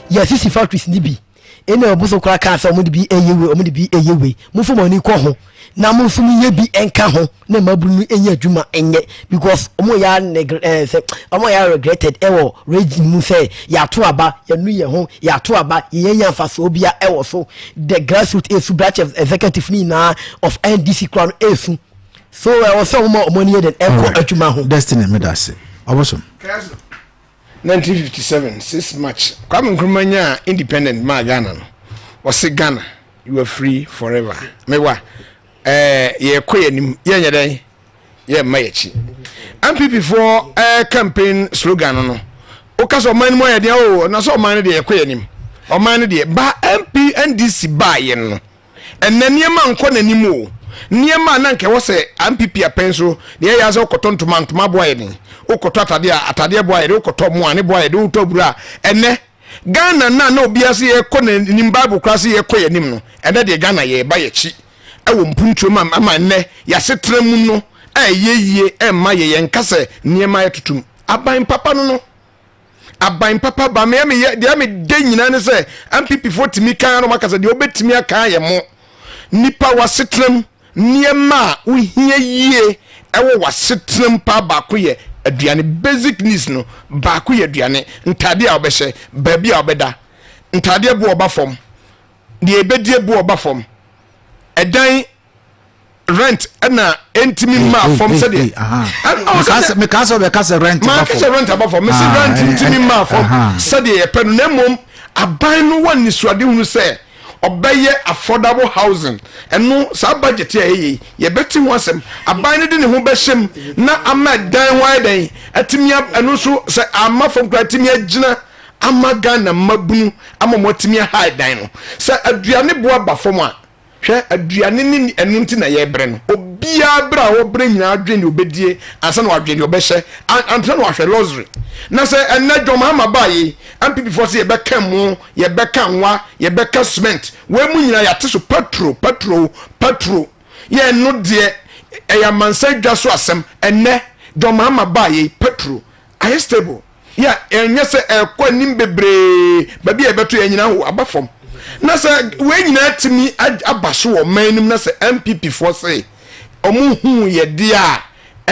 S1: yɛ sisi factories ne bi ɛna ɔbo so koraa kaa sɛ ɔmo de bi ɛyɛ wei ɔmo de bi ɛyɛ wei mo fo mo ani kɔ ho na mo nso mo nyɛ bi nka ho na mmabunu no nyɛ adwuma nyɛ because wɔn yɛ negre ɛɛ sɛ wɔn yɛ regretted ɛwɔ region mu sɛ yɛato aba yɛnu yɛn ho yɛato aba yɛn nya nfasoɔ bia ɛwɔ so the grassroots esu branch executive ni nyinaa of NDC kura no esu so ɛwɔ sɛ wɔn a wɔn ani yɛ den ɛkɔ adwuma ho.
S2: Destiny medase ɔbosom.
S3: 1957 6 March Kwame Nkrumah nyaa independent maa Ghana no ɔse Ghana you are free forever mewa ɛɛ yɛkɔ yɛn anim yɛnyɛ dɛn yɛmma yɛkyi NPP foɔ ɛɛ campaign slogan no no woka sɛ ɔman no mu ayɛ deɛ o na sɛ ɔman no deɛ yɛkɔ yɛn anim ɔman no deɛ ba MP NDC baa yɛn no Ɛnnɛ nneɛma nkɔ n'anim o. Nneɛma a na anka ɛwɔ sɛ NPP apɛn so, deɛ ɛyɛ ara sɛ wokɔtɔ ntoma a, ntoma bo ayɛ den, wokɔtɔ atadeɛ a, atadeɛ bo ayɛ den, wokɔtɔ mo a, ne bo ayɛ den, wotɔ aburo a, ɛnnɛ Ghana no a na obiara sɛ yɛkɔ n'anim, Bible koraa sɛ yɛkɔ yɛn anim no, ɛnnɛ deɛ Ghana yɛreba yɛn akyi wɔ mpuntuo mu ama ɛnnɛ yɛasetena mu no ɛyɛ yie ɛmma yɛ yɛnka sɛ nneɛma ayɛ tutum. Aban papa no no. Aban papa ba me meyɛ deɛ me dɛ nyinaa ne sɛ NPP foɔ tumi kan na wɔaka sɛ deɛ wɔbɛtumi aka ayɛ mo nipa w'asetenam nneɛma a wohia yie ɛwɔ w'asetenam paa baako yɛ aduane basic needs no baako yɛ aduane ntaadeɛ a wɔbɛhyɛ baabi a wɔbɛda ntaadeɛ bo ɔba fam deɛ ɛbɛdie bo ɔba fam ɛdan rent ɛna ɛntumi mmaa fam sɛdeɛ
S2: meka sɛ ɔbɛka sɛ rent
S3: ba fam meka sɛ rent aba fam mese ah, rent ntumi mmaa fam sɛdeɛ yɛpɛ no na mmom Aban no wɔ anisoadehunu sɛ ɔbɛyɛ affordable housing. Ɛno, saa budget a yɛyɛ yi, yɛbɛte ho asɛm. Aban no de ne ho bɛhyɛ mu na ama ɛdan ho ayɛ dɛn? Atumi, ɛno nso sɛ amma fam koraa atumi agyina ama Ghana mmabunu ama wɔatumi aha ɛdan no. Sɛ aduane bo aba fam a, Hwɛ, aduane ne ɛno nti na yɛrebrɛ no. Obiara berɛ a ɔrebrɛ nyinaa dwen deɛ ɔbɛdie ansa na wadwen deɛ ɔbɛhyɛ, ansa na wahwɛ luxury. Na sɛ ɛnnɛ John Mahama baa yei, NPP foɔ se yɛbɛka mmo, yɛbɛka nwa, yɛbɛka cement, wei mu nyinaa yɛate so patro, patro, patro. Yɛ ɛno deɛ ɛyɛ amansan dwa so asɛm. Ɛnnɛ John Mahama baa yei, patro ayɛ stable. Yɛ ɛnyɛ sɛ ɛkɔ anim bebree, baabi a yɛbɛto yɛn nyinaa ho aba fam. Na sɛ wei nyinaa tumi aba so wɔ ɔman no mu na sɛ NPP foɔ se ɔmo hu yɛ deɛ a,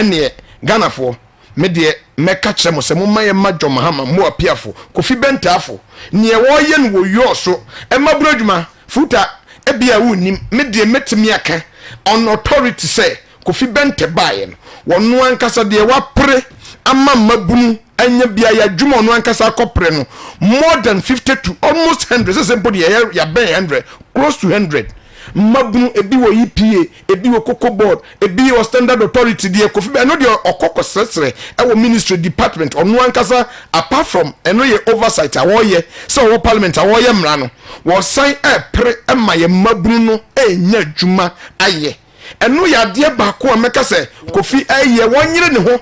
S3: ɛneɛ Ghanafoɔ, me deɛ mɛka kyerɛ mo sɛ momma yɛmma John Mahama, Mo Apiafo, Kofi Bɛntaafo, neɛ wɔreyɛ no wɔ yɔɔ so, mmabunu adwuma, Futa, ebia wonnim, me deɛ mɛtumi aka on authority sɛ Kofi Bɛntɛ baeɛ no, ɔno ankasa deɛ wapere ama mmabunu anya bi ayɛ adwuma ɔno ankasa akɔpere no more than 50 to almost 100, sɛ sɛ mpo deɛ yɛyɛ yɛabɛn 100, close to 100 mmabunu, ebi wɔ EPA, ebi wɔ Cocoa Board, ebi wɔ Standard Authority. Deɛ Kofi Bɛntɛ ɛno deɛ ɔkɔ kɔsrɛsrɛ ɛwɔ ministry department ɔno ankasa. Apart from ɛno yɛ oversight a wɔyɛ sɛ ɔwɔ parliament a wɔyɛ mmara no, wɔsan ɛpere ma yɛ mmabunu no ɛnya adwuma ayɛ. Ɛno yɛ adeɛ baako a mɛka sɛ Kofi ɛyɛ wɔnyere ne ho,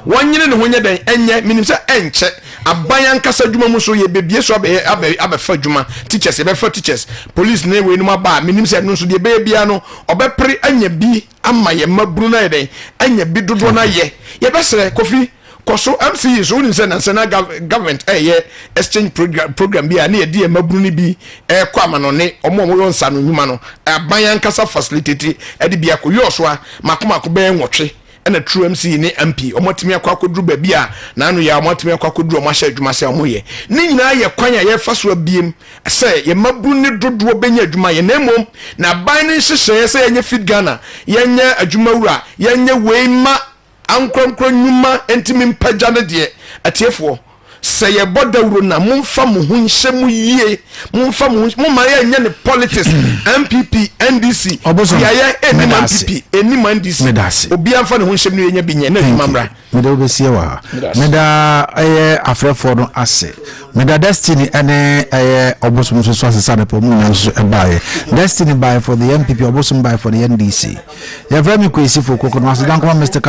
S3: wɔnyere ne ho nyɛ dɛn ɛnyɛ. Menim sɛ ɛnkyɛ aban ankasa adwuma mu so yɛbɛbie so abɛyɛ abɛ abɛfa adwuma teachers, yɛbɛfa teachers, police ne weinom aba a menim sɛ ɛno nso deɛ ɛbɛyɛ biara no ɔbɛpere anya bi ama yɛ mmabunu no ayɛ dɛn anya bi dodoɔ no ayɛ. Yɛbɛsrɛ Kofi kɔ so. MCE so wonim sɛ nansa na government ɛyɛ exchange program bi a ne yɛde yɛ mmabunu no bi ɛkɔ amanɔne, ɔmo a wɔyɛ nsa no nnwuma no, aban ankasa facilitate ɛde bi akɔ yɔɔ so a mako mako bɛyɛ 8 ɛna true MCE ne MP ɔmo atumi akɔ akɔduru baabi a n'ano yɛ a ɔmo atumi akɔ akɔduru, ɔmo ahyɛ adwuma sɛ ɔmo yɛ ne nyinaa yɛ kwan a yɛfa so abiem sɛ yɛ mmabunu ne dodoɔ bɛnya adwuma yɛ. Na mmom na aban ne nhyehyɛeɛ sɛ yɛnyɛ Feed Ghana, yɛnyɛ adwumawura, yɛnyɛ wei ma ankorankora nnwuma ntumi mpagya no deɛ, atiefoɔ, sɛ yɛbɔ dawuro na momfa mo ho nhyɛ mu yie, momfa mo ho momma yɛnyɛ ne politics, NPP, NDC.
S2: Ɔbosom,
S3: yɛayɛ ɛnim
S2: meda ase.
S3: NPP ɛnim NDC.
S2: Meda ase.
S3: Obiara mfa ne ho nhyɛ mu no yɛnya bi nyɛ na adwuma mmra.
S2: Meda wobɛsie wɔ ha.
S3: Meda ase.
S2: Meda ɛyɛ afrɛfoɔ no ase, meda Destiny ɛne ɛyɛ Ɔbosom nso so ase sɛ adepɔ mu nyinaa nso ɛbaeɛ. Destiny bae for the NPP, Ɔbosom bae for the NDC. Yɛfrɛ me Kwesifo Koko no asedankoma Mr.